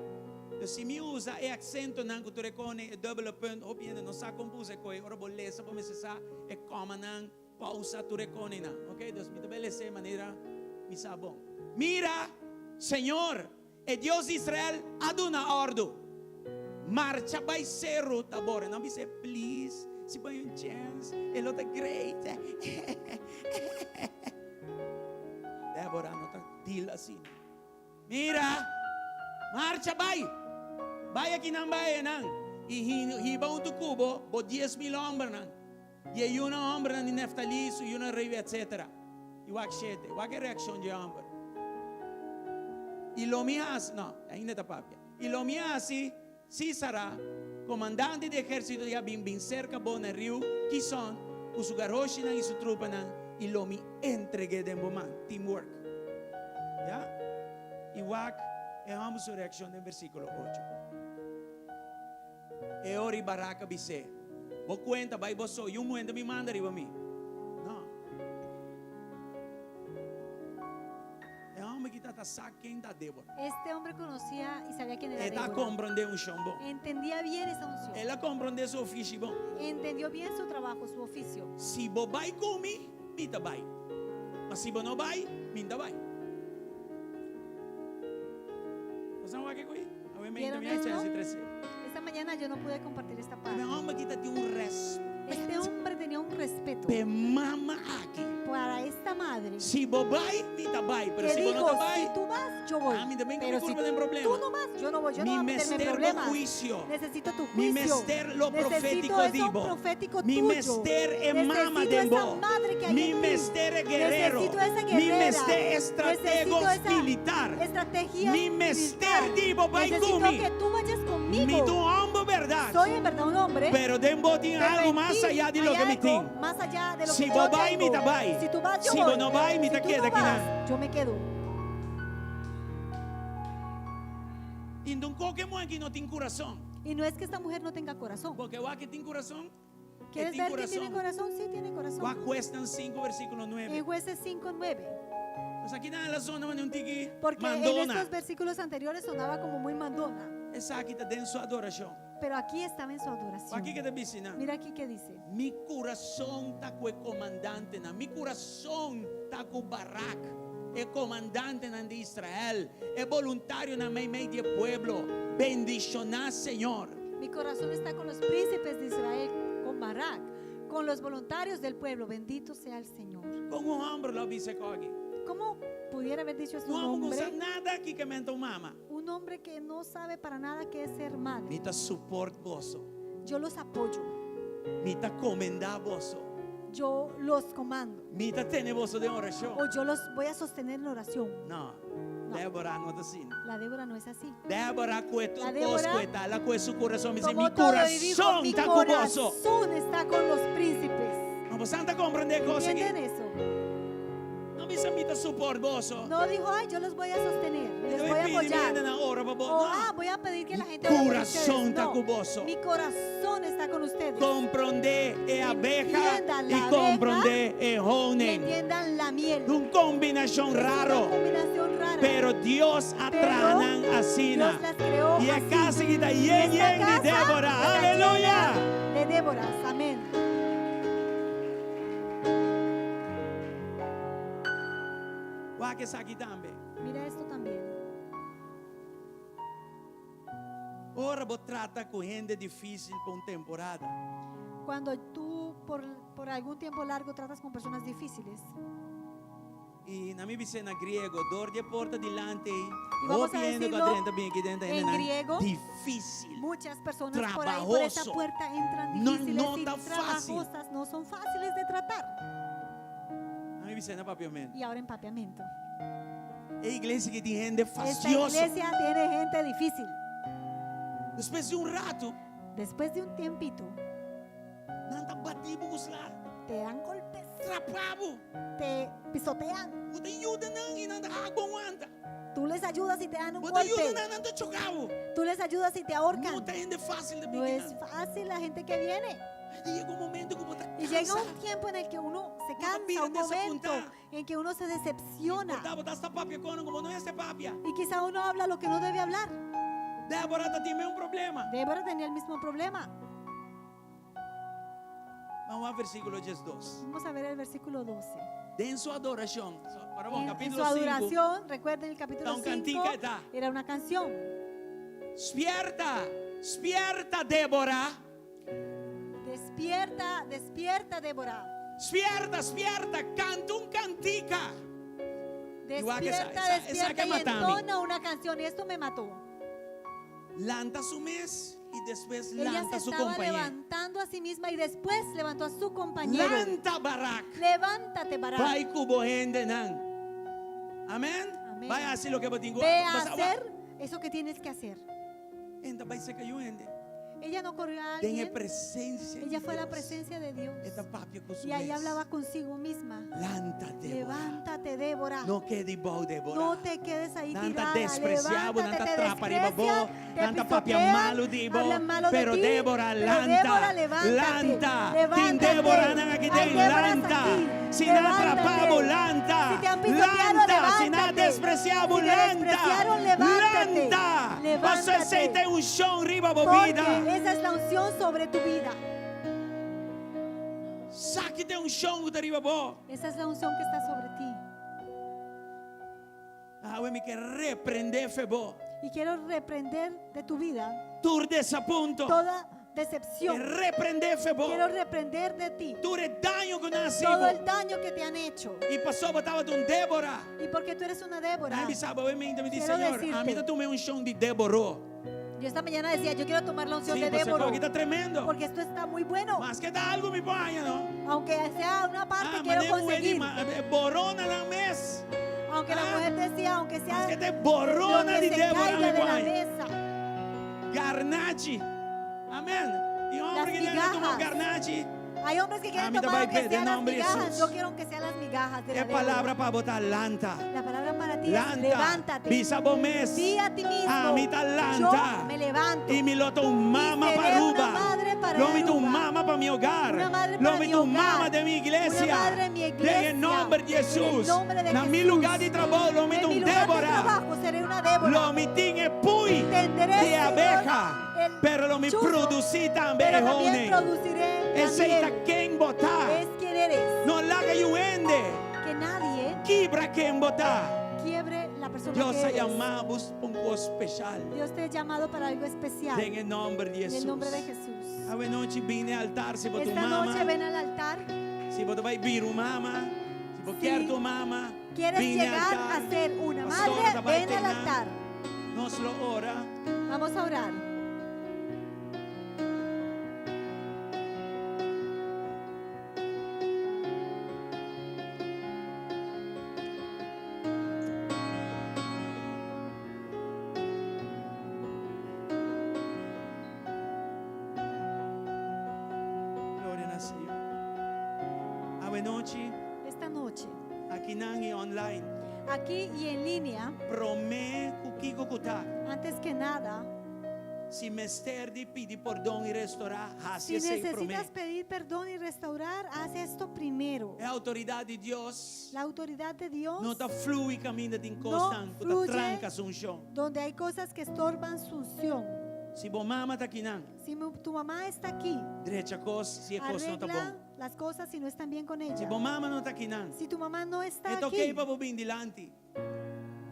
Pero si mi usa e aksentonan ku tur e kone, e dubbele punt, hopi hende no sa kon pa usa e koe. Ora bo lesa bo mester sa e kòmanan, pausa, tur e konenan. Ok, dus mi ta bai lesa e manera mi sa bon. Mira, Señor, e Dios di Israel, a duna òrdu, Marcha bai seru Tabor. E nan bis'é, Please, si bo hay un chèns, e lo ta great. Débora no ta deal asina. Mira! Marcha bai! Bai akinan bai ayanan, i hiba huntu ku bo bo 10,000 hòmbernan, di e yunan hòmbernan di Neftalí, su yunan Reuben, etsetera. I wak shete, wak e reakshon dje hòmber. I lo mi hasi, no, ainda ta papia. I lo mi hasi Sísara, komandante di ehérsito di Jabin, bin serka bo na riu Kison ku su garoshinan i su trupanan, i lo mi entreg'é den bo man. Teamwork. Ya? I wak e hòmber su reakshon den versíkulo ocho. E ora i Barak a bis'é, Bo kuenta bai bo so, i un muhé ta bin manda riba mi. No. E hòmber ki ta sa ken ta Débora. Este hombre conocía y sabía quién era E ta Débora. komprondé unshon bon. Entendía bien esa unción. El a komprondé su ofishi bon. Entendió bien su trabajo, su oficio. Si bo bai ku mi, mi ta bai. Ma si bo no bai, mi n'ta bai. Bo sa wak e kui? Awe mi Vieron mi a esto? chance di trese. Esta mañana yo no pude compartir esta E parte. hòmber ki ta tin un rèspèt Este hombre tenía un respeto p'e mama aki. para esta madre. Si bo bai, mi ta bai, pero Que si bo no dijo, ta bai, si tú vas, yo voy. Ah, mi ta bin ku mi Pero si kurpa den problema. tú no vas, yo no voy. Yo no Mi voy a meterme en mester bo problemas. huisio. Necesito tu Mi juicio. mester lo Necesito profétiko eso di bo. profético Mi tuyo. mester e mama Necesito den esa bo. madre que hay Mi en ti. mester e guerrero. Necesito esa Mi guerrera. mester estratego Necesito esa militar. estrategia Mi mester militar. di bo bai ku Necesito mi. que tú vayas conmigo. Mi ta un hòmber bèrdat. Soy en verdad un hombre. Pero den bo tin pero algu en mas ti ayá di hay loke mi algo tin. Más allá de lo Si que bo yo bai, mi tengo. ta bai. Si tú vas, yo Si bo voy. no bai, mi Si ta tú keda no akinan. vas, yo me quedo. I no koke muhé aki no tin kurason. Y no es que esta mujer no tenga corazón. Bo ke wak e tin kurason? E ¿Quieres tin ver que tiene kurason. corazón? Sí, tiene corazón. Wak Huesnan sinku versíkulo En nuebe. Jueces 5, 9. Pues aki nan a la zona manera un tiki Porque en mandona. estos versículos anteriores sonaba como muy mandona. Esaki ta den su adorashon. Pero aquí estaba en su adoración. Wak kiko ta bisa nan. Mira aquí que dice. Mi kurason ta ku e komandantenan, mi kurason ta ku Barak, e komandantenan di Israel, e boluntarionan meimei di e pueblo. Bendishoná Señor. Mi corazón está con los príncipes de Israel, con Barak, con los voluntarios del pueblo. Bendito sea el Señor. Kon un hòmber lo a bisa e kòki? ¿Cómo pudiera haber dicho esto Un un hòmber ku no sa hombre? nada kiko menta un mama. Un hombre que no sabe para nada qué es ser madre. Mi ta support boso. Yo los apoyo. Mi ta komendá boso. Yo los comando. Mi ta tene boso den orashon. O yo los voy a sostener en oración. No, Débora no ta asina. La Débora no es así. Débora kue tur La kos Débora kue ta, el a kue su kurason. Mi dice, Tomó mi todo y dijo, kurason mi ta ku boso. corazón está con los príncipes. No, bo ta komprondé kos aki. ¿Entienden eso? No bisa mi ta support boso. No dijo, ay, yo los voy a sostener, Mi les ta voy a pidi mi apoyar. hendenan ora pa bo. O, No. ah, voy a pedir que la Mi gente ore por corazón ustedes. ta No, ku boso. mi corazón está con ustedes. Komprondé e abeha Entiendan i la komprondé e Y honing. entiendan la miel. Un kombinashon Es una raro. combinación rara. Pero Dios a Pero traha nan asina. Dios las creó I e así. kas aki ta Y yen esta yen di casa Débora. está Aleluya! llena de Déboras. Amén. Wak esaki tambe. Mira esto también. Ora bo trata ku hende difísil pa un temporada. Cuando tú por, por algún tiempo largo tratas con personas difíciles. I na mi bis'é na griego, dor di e porta dilanti ei, Y vamos hopi a hende ku a decirlo drenta bin aki den ta en hendenan griego. difísil. Muchas personas por ahí, por esa Trabajoso. puerta entran No, difíciles no y tan fácil. trabajosas, no son fáciles de tratar. Na mi bis'é na papiamento. Y ahora en papiamento. E iglesia aki tin hende Esta fastioso. iglesia tiene gente difícil. Despues di un ratu, Después de un tiempito, nan ta bati bo ku sla. te dan golpes. trapa bo. Te pisotean. Bo ta yuda nan i nan ta hak bo wanta. Tú les ayudas y te dan un Bo ta yuda golpe. nan, nan ta choka bo. Tú les ayudas y te No ahorcan. ta hende fásil ta No bini es nan. fácil la gente que viene. I yega un momento ku bo ta Y llega kansa. un tiempo en el que uno se Uno cansa, mira un momento desapuntado. en que uno se decepciona. Bo ta bo ta hasta papia ku bo no mester papia. Y quizá uno habla lo que no debe hablar. Débora tabatin mesun problema. Débora tenía el mismo problema. Ban wak versíkulo 12. Vamos a ver el versículo 12. Den su adorashon. Para bon, En kapítulo su 5. adoración, recuerden el capítulo Ta un 5, kantika ta. era una canción. Spièrta, spièrta, Débora. Despierta, despierta, Débora. Spièrta, spièrta, kanta un kantika. Igual que esa- Despierta, esa- esa despierta que y mata a mí. entona una canción. Y esto me mató. Lanta su mes i despues Ella se lanta su estaba kompañero. levantando a sí misma y después levantó a su compañero. Lanta Barak. Levántate, Barak. Bai ku bo hendenan. Amèn? Amèn. Bai hasi loke bo tin ku Ve a hacer eso que tienes que hacer. E n' ta bai serka niun hende. Ella no corrió a Den e alguien. presensia Ella fue a la Dios. presencia de Dios. E ta papia ku su Y ahí mes. hablaba consigo misma. Lanta, Débora. Levántate, Débora. No keda abou, Débora. No te quedes ahí Nan ta tirada. despresiá bo, Levántate, nan ta te trapa riba bo, desprecian, te nan ta papia pisotean, malu di bo. hablan malo de Pero ti, Débora, pero lanta, Débora, levántate, lanta. Tin levántate. Déboranan aki Hay den, Déboras lanta. aquí, Si nan levántate. trapa bo, lanta. Si te han pisoteado, Lanta. Si nan levántate. despresiá bo, Si te lanta. despreciaron, levántate. Lanta. Levántate. Paso esei ta unshon riba bo Porque bida. esa es la unción sobre tu vida. Esaki ta unshon riba bo. Esa es la unción que está sobre ti. Awe mi ke reprendé fo'i bo. Y quiero reprender de tu vida Tur desapunto. toda Ke decepción. reprendé fo'i bo. Quiero reprender de ti Tur daño ku nan a hasi todo bo. el daño que te han hecho. I paso bo tabata un Débora. Y porque tú eres una Débora. Ai bisa bo, mi di Quiero Señor, decirte. ami ta tuma unshon di Débora. Yo esta mañana decía, yo quiero tomar la unción Sí, de pues Débora. aki ta tremendo. Porque esto está muy bueno. Maske ta algu mi por haña, no? Aunque sea una parte, Ah, quiero mané muhé di conseguir. ma- eh, borona nan mes. Aunque la Ah. mujer decía, aunque sea Maske ta lo borona que di se Débora caiga mi de la por haña. mesa. Garnachi. Amèn. I hòmber Las ku ta tuma migajas. garnachi. Hay hombres que A quieren mí tomar también aunque de sean las nombre de migajas. Jesús. Yo quiero aunque sean las migajas de la E palabra Débora. pa bo ta lanta. La palabra para ti es Lanta. levántate. Bisa bo mes. Di a ti mismo. Ami ta lanta. Yo me levanto. I mi lo ta un mama Y pa seré una Aruba. madre para Lo mi ta un Aruba. mama pa mi hogar. Una madre Lo para mi mi ta un hogar. mama den mi iglesia. Una madre en mi Den iglesia. nòmber di En el Jesús. nombre de Na mi Jesús. lugá di trabou, lo mi En ta mi un lugar de Débora. trabajo seré una Débora. Lo mi tin e pui Tendré, di Señor, abeha. el Pero lo mi chuzo, produsí tambe Pero también honey. produciré Esei ta la miel. ken bo ta. Es quien eres. No laga niun hende. Que nadie Kibra ken bo ta. quiebre la persona Dios que a eres. yama bo pa un kos spesial. Dios te ha llamado para algo especial. Den nòmber di En Jesús. el nombre de Jesús. Awe nochi bin altar si bo ta Esta mama. noche ven al altar. Si bo ta bai bira un mama, si bo Si ke ta mama, Quieres bin llegar altar. a ser una Pastor, madre, ta bai ven al teinan. altar. Nos lo ora. Vamos a orar. Gloria na Señor. Awe nochi, Esta noche, akinan i online. aquí y en línea, Promé ku kiko ku ta. antes que nada, Si mester di pidi pordon i restourá, si hasi esei promé. necesitas pedir perdón y restaurar, haz esto primero. E outoridat di Dios La autoridad de Dios, no ta flui kaminda tin kosnan, No fluye. tranka su unshon. donde hay cosas que estorban su unción. Si bo mama ta akinan, Si tu mamá está aquí, drecha kos, si e kos no ta arregla bon. las cosas si no están bien con Si ella. bo mama no ta akinan, Si tu mamá no está e ta ok aquí, pa bo bin dilanti.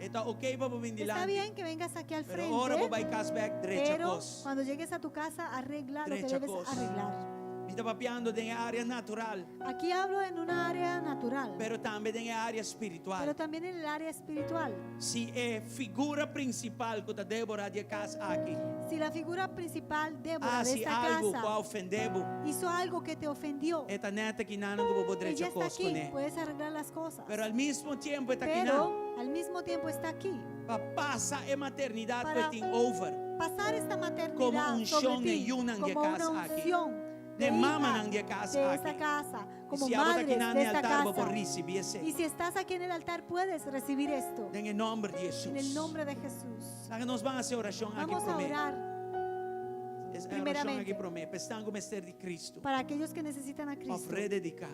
E ta ok pa bo bin está dilanti. bien que vengas aquí al Pero ora frente, bo bai kas bèk drecha pero kos. cuando llegues a tu casa, arregla lo que Drecha debes kos. arreglar. Mi ta papiando den área natural, Aquí hablo en una área natural, pero tambe den área spiritual. pero también en el área espiritual. Si e figura prinsipal ku ta Débora di e kas aki, Si la figura principal, Débora, de hasi esta algu ku casa, a ofendé bo, hizo algo que te ofendió, e ta nèt akinan ku bo ella drecha está kos aquí, kuné. puedes arreglar las cosas. Pero al mismo tempu e ta akinan Pero al mismo tiempo está aquí. pa pasa e maternidat Para ku e tin over. Pasar esta maternidad Komo unshon sobre di ti, yunan di como kas una aki. unción De de mamanan hija di kas de esta aki. casa, Como Si abo ta madres aki na de esta altar, bo por casa. risibí esei. Y si estás aquí en el altar, puedes recibir esto. Den nòmber di Hesus. En el nombre de Jesús. Laga nos ban hasi orashon aki Vamos a promé. orar E orashon primeramente. aki promé. Pa esnan ku mester di Kristu. para aquellos que necesitan a Òf Cristo. redediká.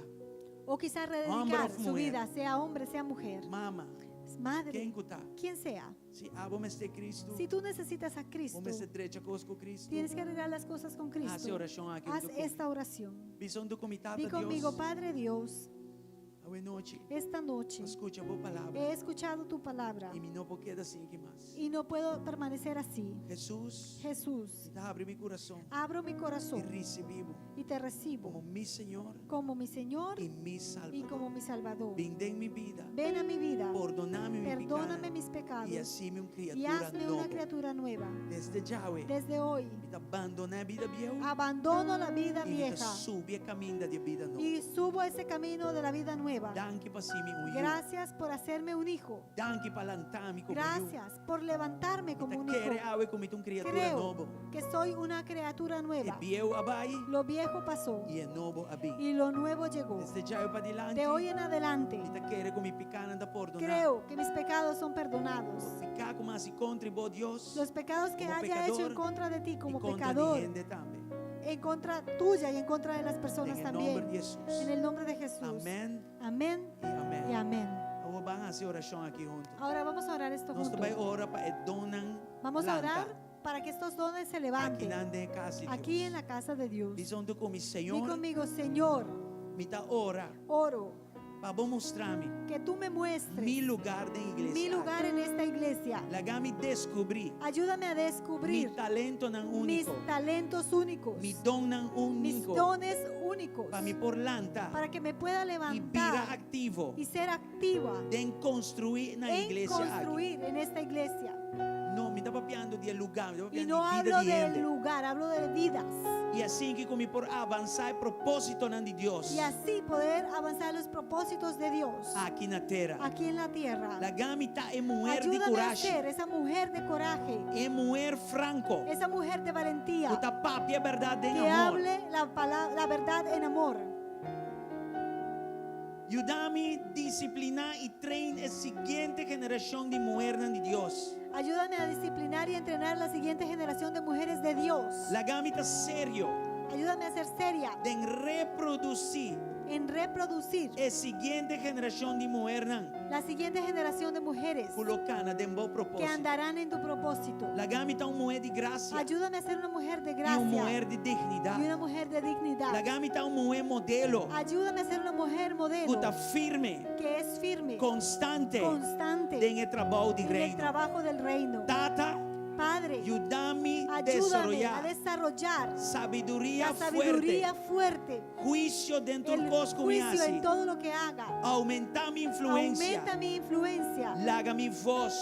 O quizás Hombre rededicar of su mujer. vida, sea hombre, sea mujer. Mama, Madre, ken ku ta? quien sea. Si abo mester Kristu, Si tú necesitas a Cristo, bo mester drecha kos ku Kristu. tienes que arreglar las cosas con Hasi Cristo. orashon aki. Haz esta oración. Bisa huntu ku mi Tata Di conmigo, Dios. Padre Dios, Awe nochi, esta noche m'a skucha bo palabra. he escuchado tu palabra I mi no por keda asina aki mas. y no puedo permanecer así. Hesus, Jesús, mi ta habri mi kurason abro mi i corazón risibí bo y te recibo komo mi Señor como mi Señor i mi y Salbador. como mi Salvador. Bin den mi bida. Ven a mi vida, Pordoná mi perdóname pikánan mis pecados i hasi mi un y kriatura hazme una nobo. criatura nueva. Desde djawe, Desde hoy, mi ta bandoná bida bieu abandono la vida i mi ta vieja subi e kaminda di bida nobo. y subo ese camino de la vida nueva. Danki pa hasi mi un yu. Gracias por hacerme un hijo. Danki pa lanta mi komo yu. Gracias por levantarme como un Mi ta kere hijo. awe ku mi ta un kriatura Creo nobo. que soy una criatura E nueva. bieu a bai Lo viejo pasó i e nobo a bin. y lo nuevo llegó. Desde djawe padilanti, De hoy en adelante, mi ta kere ku mi pikánan ta pordoná. creo que mis pecados son perdonados. Piká ku m'a hasi kontra bo Dios Los pecados que Como haya hecho en pecador contra de ti i como kontra di pecador, hende tambe. en contra tuya y en contra de las personas Den nòmber también. di Hesus. En el nombre de Jesús. Amèn Amén i amèn. y amén. Awor ban hasi orashon aki huntu. Ahora vamos a orar esto Nos juntos. ta bai ora pa e donnan Vamos a lanta. orar para que estos dones se Aki levanten nan den kas di aquí Dios. en la casa de Dios. Bisa huntu ku mi Di Señor, conmigo, Señor, mi ta ora oro pa bo mustra mi que tú me muestres mi lugá den iglesia. mi lugar en esta iglesia. Laga mi deskubrí Ayúdame a mi descubrir talentonan mis úniko, talentos únicos, mi donnan mis úniko, dones únicos, pa mi por lanta para que me pueda i bira levantar aktivo y ser activa den konstruí na en iglesia aki. construir en esta iglesia. No, mi n' ta papiando di lugá, mi ta Y papiando no di bida hablo di del hende. lugar, hablo de vidas. I asina ku mi por avansá e propósitonan di Dios Y así poder avanzar los propósitos de Dios aki na tera. aquí en la tierra. Laga mi ta e muhé di Ayúdame a kurashi, ser esa mujer de coraje, e muhé franko, esa mujer de valentía, ku ta papia bèrdat den que amor. hable la, palabra, la verdad en amor. Yuda mi disipliná i train e siguiente generashon di muhénan di Dios. Ayúdame a disciplinar y entrenar la siguiente generación de mujeres de Dios. Laga mi ta serio Ayúdame a ser seria den reprodusí en reproducir e siguiente generashon di muhénan la siguiente generación de mujeres ku lo kana den bo que propósito. andarán en tu propósito. Laga mi ta un muhé di grasia Ayúdame a ser una mujer de i un gracia muhé di dignidat. y una mujer de dignidad. Laga mi ta un muhé modelo Ayúdame a ser una mujer modelo ku ta firme, que es firme, konstante constante den e trabou di en el reino. trabajo del reino. Tata, Padre, yuda mi ayúdame a desaroyá desarrollar sabiduria la fuerte, sabiduría fuerte, huisio den tur el kos ku mi juicio hasi. en todo lo que haga. Oumentá mi influensia. Aumenta mi influencia, Laga mi voz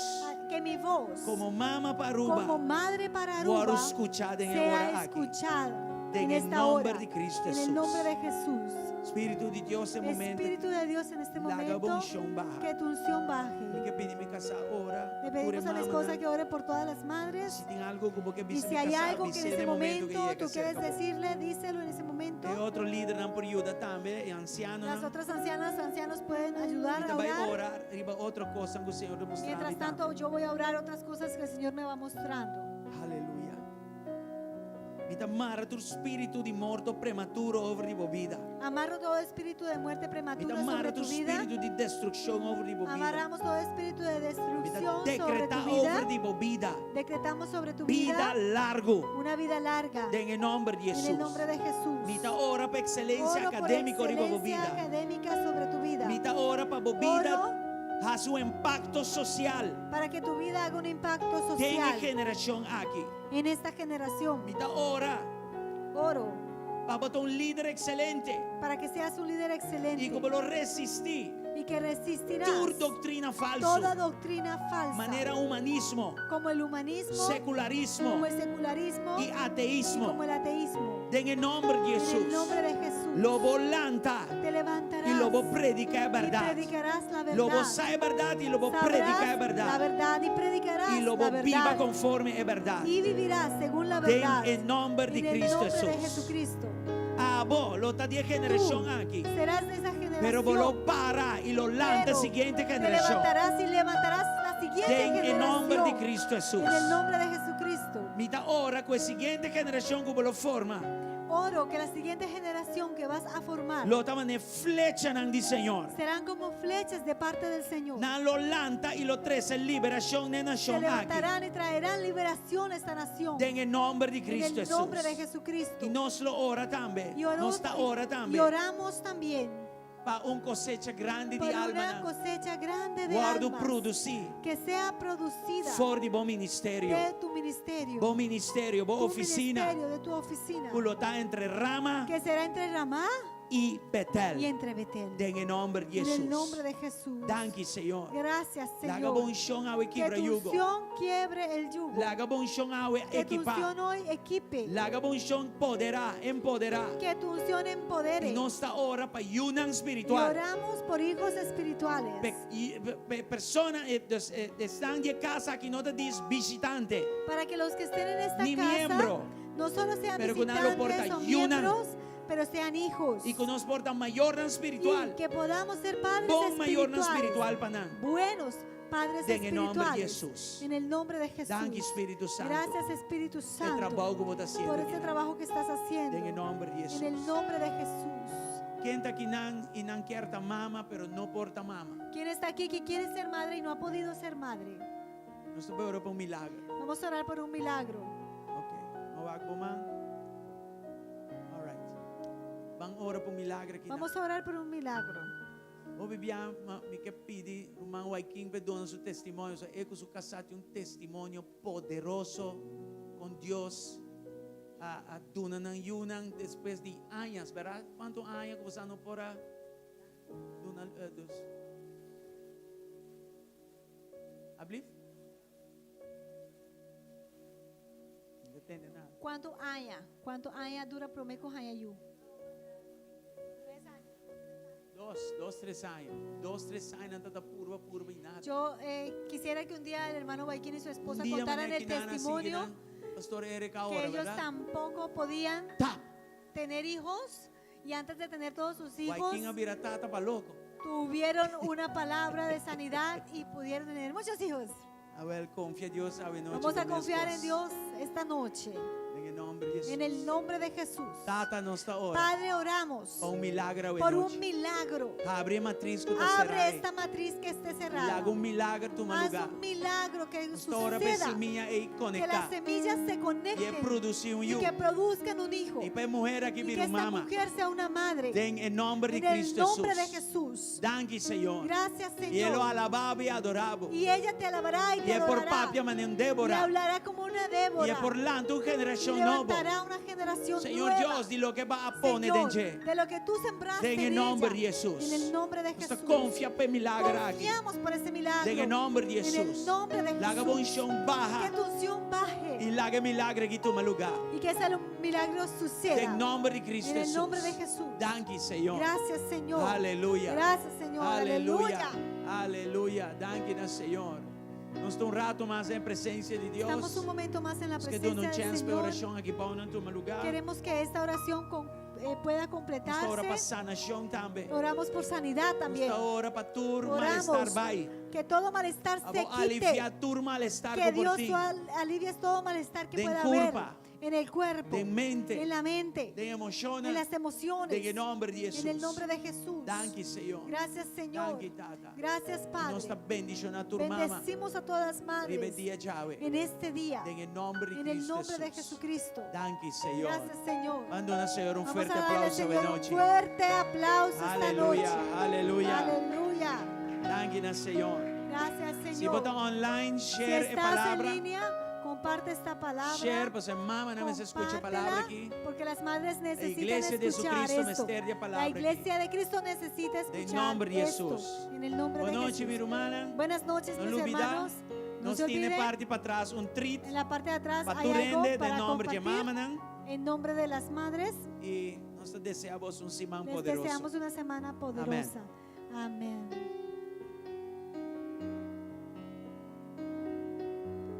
que mi voz komo mama pa Aruba como madre para wòrdu Aruba skuchá den e sea ora aki. escuchada Den en e esta nòmber hora. di Kristu En el Hesus. nombre de Jesús. Spiritu di Dios e momento. Espíritu de Dios en este Laga momento, bo unshon baha. que tu unción baje. Mi ke pidi mi kasá ora. Le pedimos a la esposa que ore por todas las madres. Si tin algu ku bo ke Y bisa si mi hay kasá, algo que en bis'é ese den momento ku momento yega tú quieres serka bo. decirle, díselo en ese momento. E otro lidernan por yuda tambe, e ansianonan. Las otras ancianas, ancianos pueden ayudar Mi a ta bai orar. ora riba otro kos ku Señor ta mustra Mientras tanto, yo voy a orar otras cosas que el Señor me va mostrando. Aleluya. Mi ta mara tur spiritu di morto prematuro over di bo bida. Amarro todo espíritu de muerte Mi prematura ta mara sobre tur tu vida. spiritu di destrukshon over di bo bida. Amarramos todo espíritu de Mi ta destrucción sobre dekretá tu over vida. di bo bida. Decretamos sobre tu Bida vida largu. una vida larga. Den e nòmber di En el Hesus. nombre de Jesús. Mi ta ora pa ekselensia Oro por akadémiko riba bo excelencia bida. académica sobre tu vida. Mi ta ora pa bo bida Oro hasi un impakto sosial para que tu vida haga un impacto den e social generashon aki. en esta generación. Mi ta ora Oro pa bo ta un lider ekselente para que seas un líder i excelente ku bo lo resistí y que resistirás tur doktrina falsu, toda doctrina falsa, manera humanismo, como el humanismo, sekularismo como el secularismo i y ateismo. como el ateísmo. Den e nòmber di En el Hesus. nombre de Jesús Lo bo lanta te levantarás i lo bo prediká e y bèrdat. predicarás la Lo bo verdad. sa e bèrdat i lo bo Sabrás prediká e la bèrdat. verdad y predicarás I lo la bo biba verdad konforme e bèrdat. y vivirás según la Den verdad. e nòmber di En el Kristu nombre de Hesus. Jesucristo. Abo lo ta di e Tú generashon aki. serás de esa Pero bo generación. lo para i lo lanta Pero siguiente te generashon. levantarás y levantarás la siguiente Den e nòmber di generación. Kristu Hesus. En el nombre de Jesucristo. Mi ta ora ku e siguiente generashon ku bo lo forma Oro que la siguiente generación que vas a formar lo ta manera flechanan di Señor. serán como flechas de parte del Señor. Nan lo lanta i lo trese liberashon na e Se nashon aki. levantarán y traerán liberación a esta nación. Den e nòmber di En Kristu el nombre de Hesus. Jesucristo. I nos lo ora tambe. Y, oró- Nos ta ora y tambe oramos también pa un kosecha grandi por di una almanan cosecha grande de wòrdu almas produsí que sea producida for di bo ministerio. de tu ministerio, Bo ministerio, bo tu ofisina ministerio, de tu oficina, ku lo ta entre Rama que será entre Ramá i y Betel. entre Betel. Den e nòmber di En el Hesus. nombre de Jesús. Danki, Señor. Gracias, Laga bo Señor. unshon awe Que kibra tu yugo. unción quiebre el yugo. Laga bo unshon awe Que tu ekipá. unción hoy equipe. Laga bo unshon poderá, empoderá. Que tu unción empodere. I nos ta ora pa yunan Y spiritual. oramos por hijos espirituales. Pe, i, pe, pe, persona, eh, dus, eh, esnan den kas aki no ta djis bishitante. Para que los que estén en esta Ni casa miembro. no solo sean Pero ku nan lo por ta visitantes o yunan. miembros, pero sean hijos. I ku nos por ta mayornan spiritual. Y que podamos ser padres Bon mayornan espirituales. spiritual pa nan. Buenos padres Den e nòmber di espirituales. Hesus. En el nombre de Jesús. Danki, Spiritu Santu. Gracias, Espíritu E Santo. trabou ku bo ta hasiendo Por este aki. trabajo que estás haciendo. Den e nòmber di En el Hesus. nombre de Jesús. Ken ta akinan i nan ke ta mama, pero no por ta mama? ¿Quién está aquí que quiere ser madre y no ha podido ser madre? Nos ta bai ora pa un milager. Vamos a orar por un milagro. Ok. Mi wak bo man. All right. Ban ora pa un milager aki. Vamos a orar por un milagro. Hopi bia mi ke pidi ruman Waikin pa duna su testimonio. So, e ku su kasá tin un testimonio poderoso kon Dios a a duna nan yunan despues di añas, bèrdat? Kuantu aña ku boso no por a duna dus? Ablief? No ta tende nada. Kuantu aña? Kuantu aña dura promé ku haña yu? Dos, dos, tres aña. Dos, tres aña nan ta purba, purba i nada. Yo eh, quisiera que un día el hermano Waikin y su esposa Un dia contaran manera el que nana testimonio sigue nan, Pastor Erika que ahora, ellos ¿verdad? tampoco podían Tap. tener hijos y antes de tener todos sus hijos Waikin a bira tata pa loko. tuvieron una palabra de sanidad y pudieron tener muchos hijos. Awèl, konfia Dios awe nochi. Vamos a confiar en Dios esta noche. Den e nòmber di Hesus. En el nombre de Jesús. Tata nos ta ora. Padre, oramos Pa un milager awe por nochi. un milagro. Habri e matris ku ta Abre será. esta matriz que esté cerrada. Laga un milager tuma Haz lugá. un milagro que Nos ta ora pa suceda. simia ei Que las konektá. semillas se I e conecten produsí un y yu. que produzcan un hijo. I pa e muhé aki Y que bira esta mama. mujer sea una madre. Den e nòmber di En el Kristu nombre de Hesus. Jesús. Danki, Señor. Gracias, I e lo Señor. alabá bo i adorá bo. Y ella te alabará y I te e por adorará. papia manera un Y Débora. hablará como una I Débora. e por lanta un Y generashon nobo. levantará una generación Señor nueva. Dios, di loke bo a pone Señor, den dje. de lo que tú sembraste Den en e nòmber ella. di Hesus. En el nombre de Nos ta Jesús. konfia pa e milager aki. Confiamos por ese milagro. Den e nòmber di En el Hesus. nombre de Laga bo Jesús. unshon baha. Que tu unción baje. I laga e milager aki tuma lugá. Y que ese milagro suceda. Den nòmber di Kristu En el Hesus. nombre de Jesús. Danki, Señor. Gracias, Señor. Aleluya. Gracias, Señor. Aleluya. Aleluya. Aleluya. Danki na Señor. Nos ta un ratu mas den presensia di Dios. Estamos un momento más en la Nos ke duna un presencia del chèns pa Señor. orashon aki pa nan tuma lugá. Queremos que esta oración con- eh, pueda Nos ta ora pa completarse. sanashon tambe. Oramos por sanidad Nos también. ta ora pa tur malestar Oramos bai. que todo malestar se Abo quite. aliviá tur malestar Que ku por Dios tin. tú al- alivies todo malestar que Den pueda haber kurpa. en el cuerpo, Den mente. en la mente, Den emoshon. en las emociones. Den e nòmber di En el Hesus. nombre de Jesús. Danki, Señor. Gracias, Señor. Danki, Tata. Gracias, Padre. Nos ta bendishoná tur mama. Bendecimos a todas las Riba madres dia djawe. en este día. Den e nòmber di En el Kristu nombre de Hesus. Jesucristo. Danki, Señor. Gracias, Señor. Ban duna Señor un Vamos fuerte a darle al aplauso Señor un anochi. fuerte aplauso esta Aleluya, noche. aleluya. Aleluya. Danki na Señor. Gracias, Si bo ta Señor. online, Si share e estás en palabra. línea, comparte esta palabra. Share, pasobra mamanan mester skucha Compártela, palabra aki. Porque las madres necesitan iglesia de escuchar Jesucristo esto. mester di e palabra La iglesia de Cristo necesita escuchar nòmber di esto. Hesus. En el nombre de Bon nochi, Jesús. mi rumannan. Buenas noches, No mis lubidá. hermanos. No Nos se tin olviden, parti patras un treat en la parte de atrás pa hay tur algo hende den para nòmber di compartir. mamanan. En nombre de las madres, I nos ta deseá boso un siman les poderoso. deseamos una semana poderosa. Amén.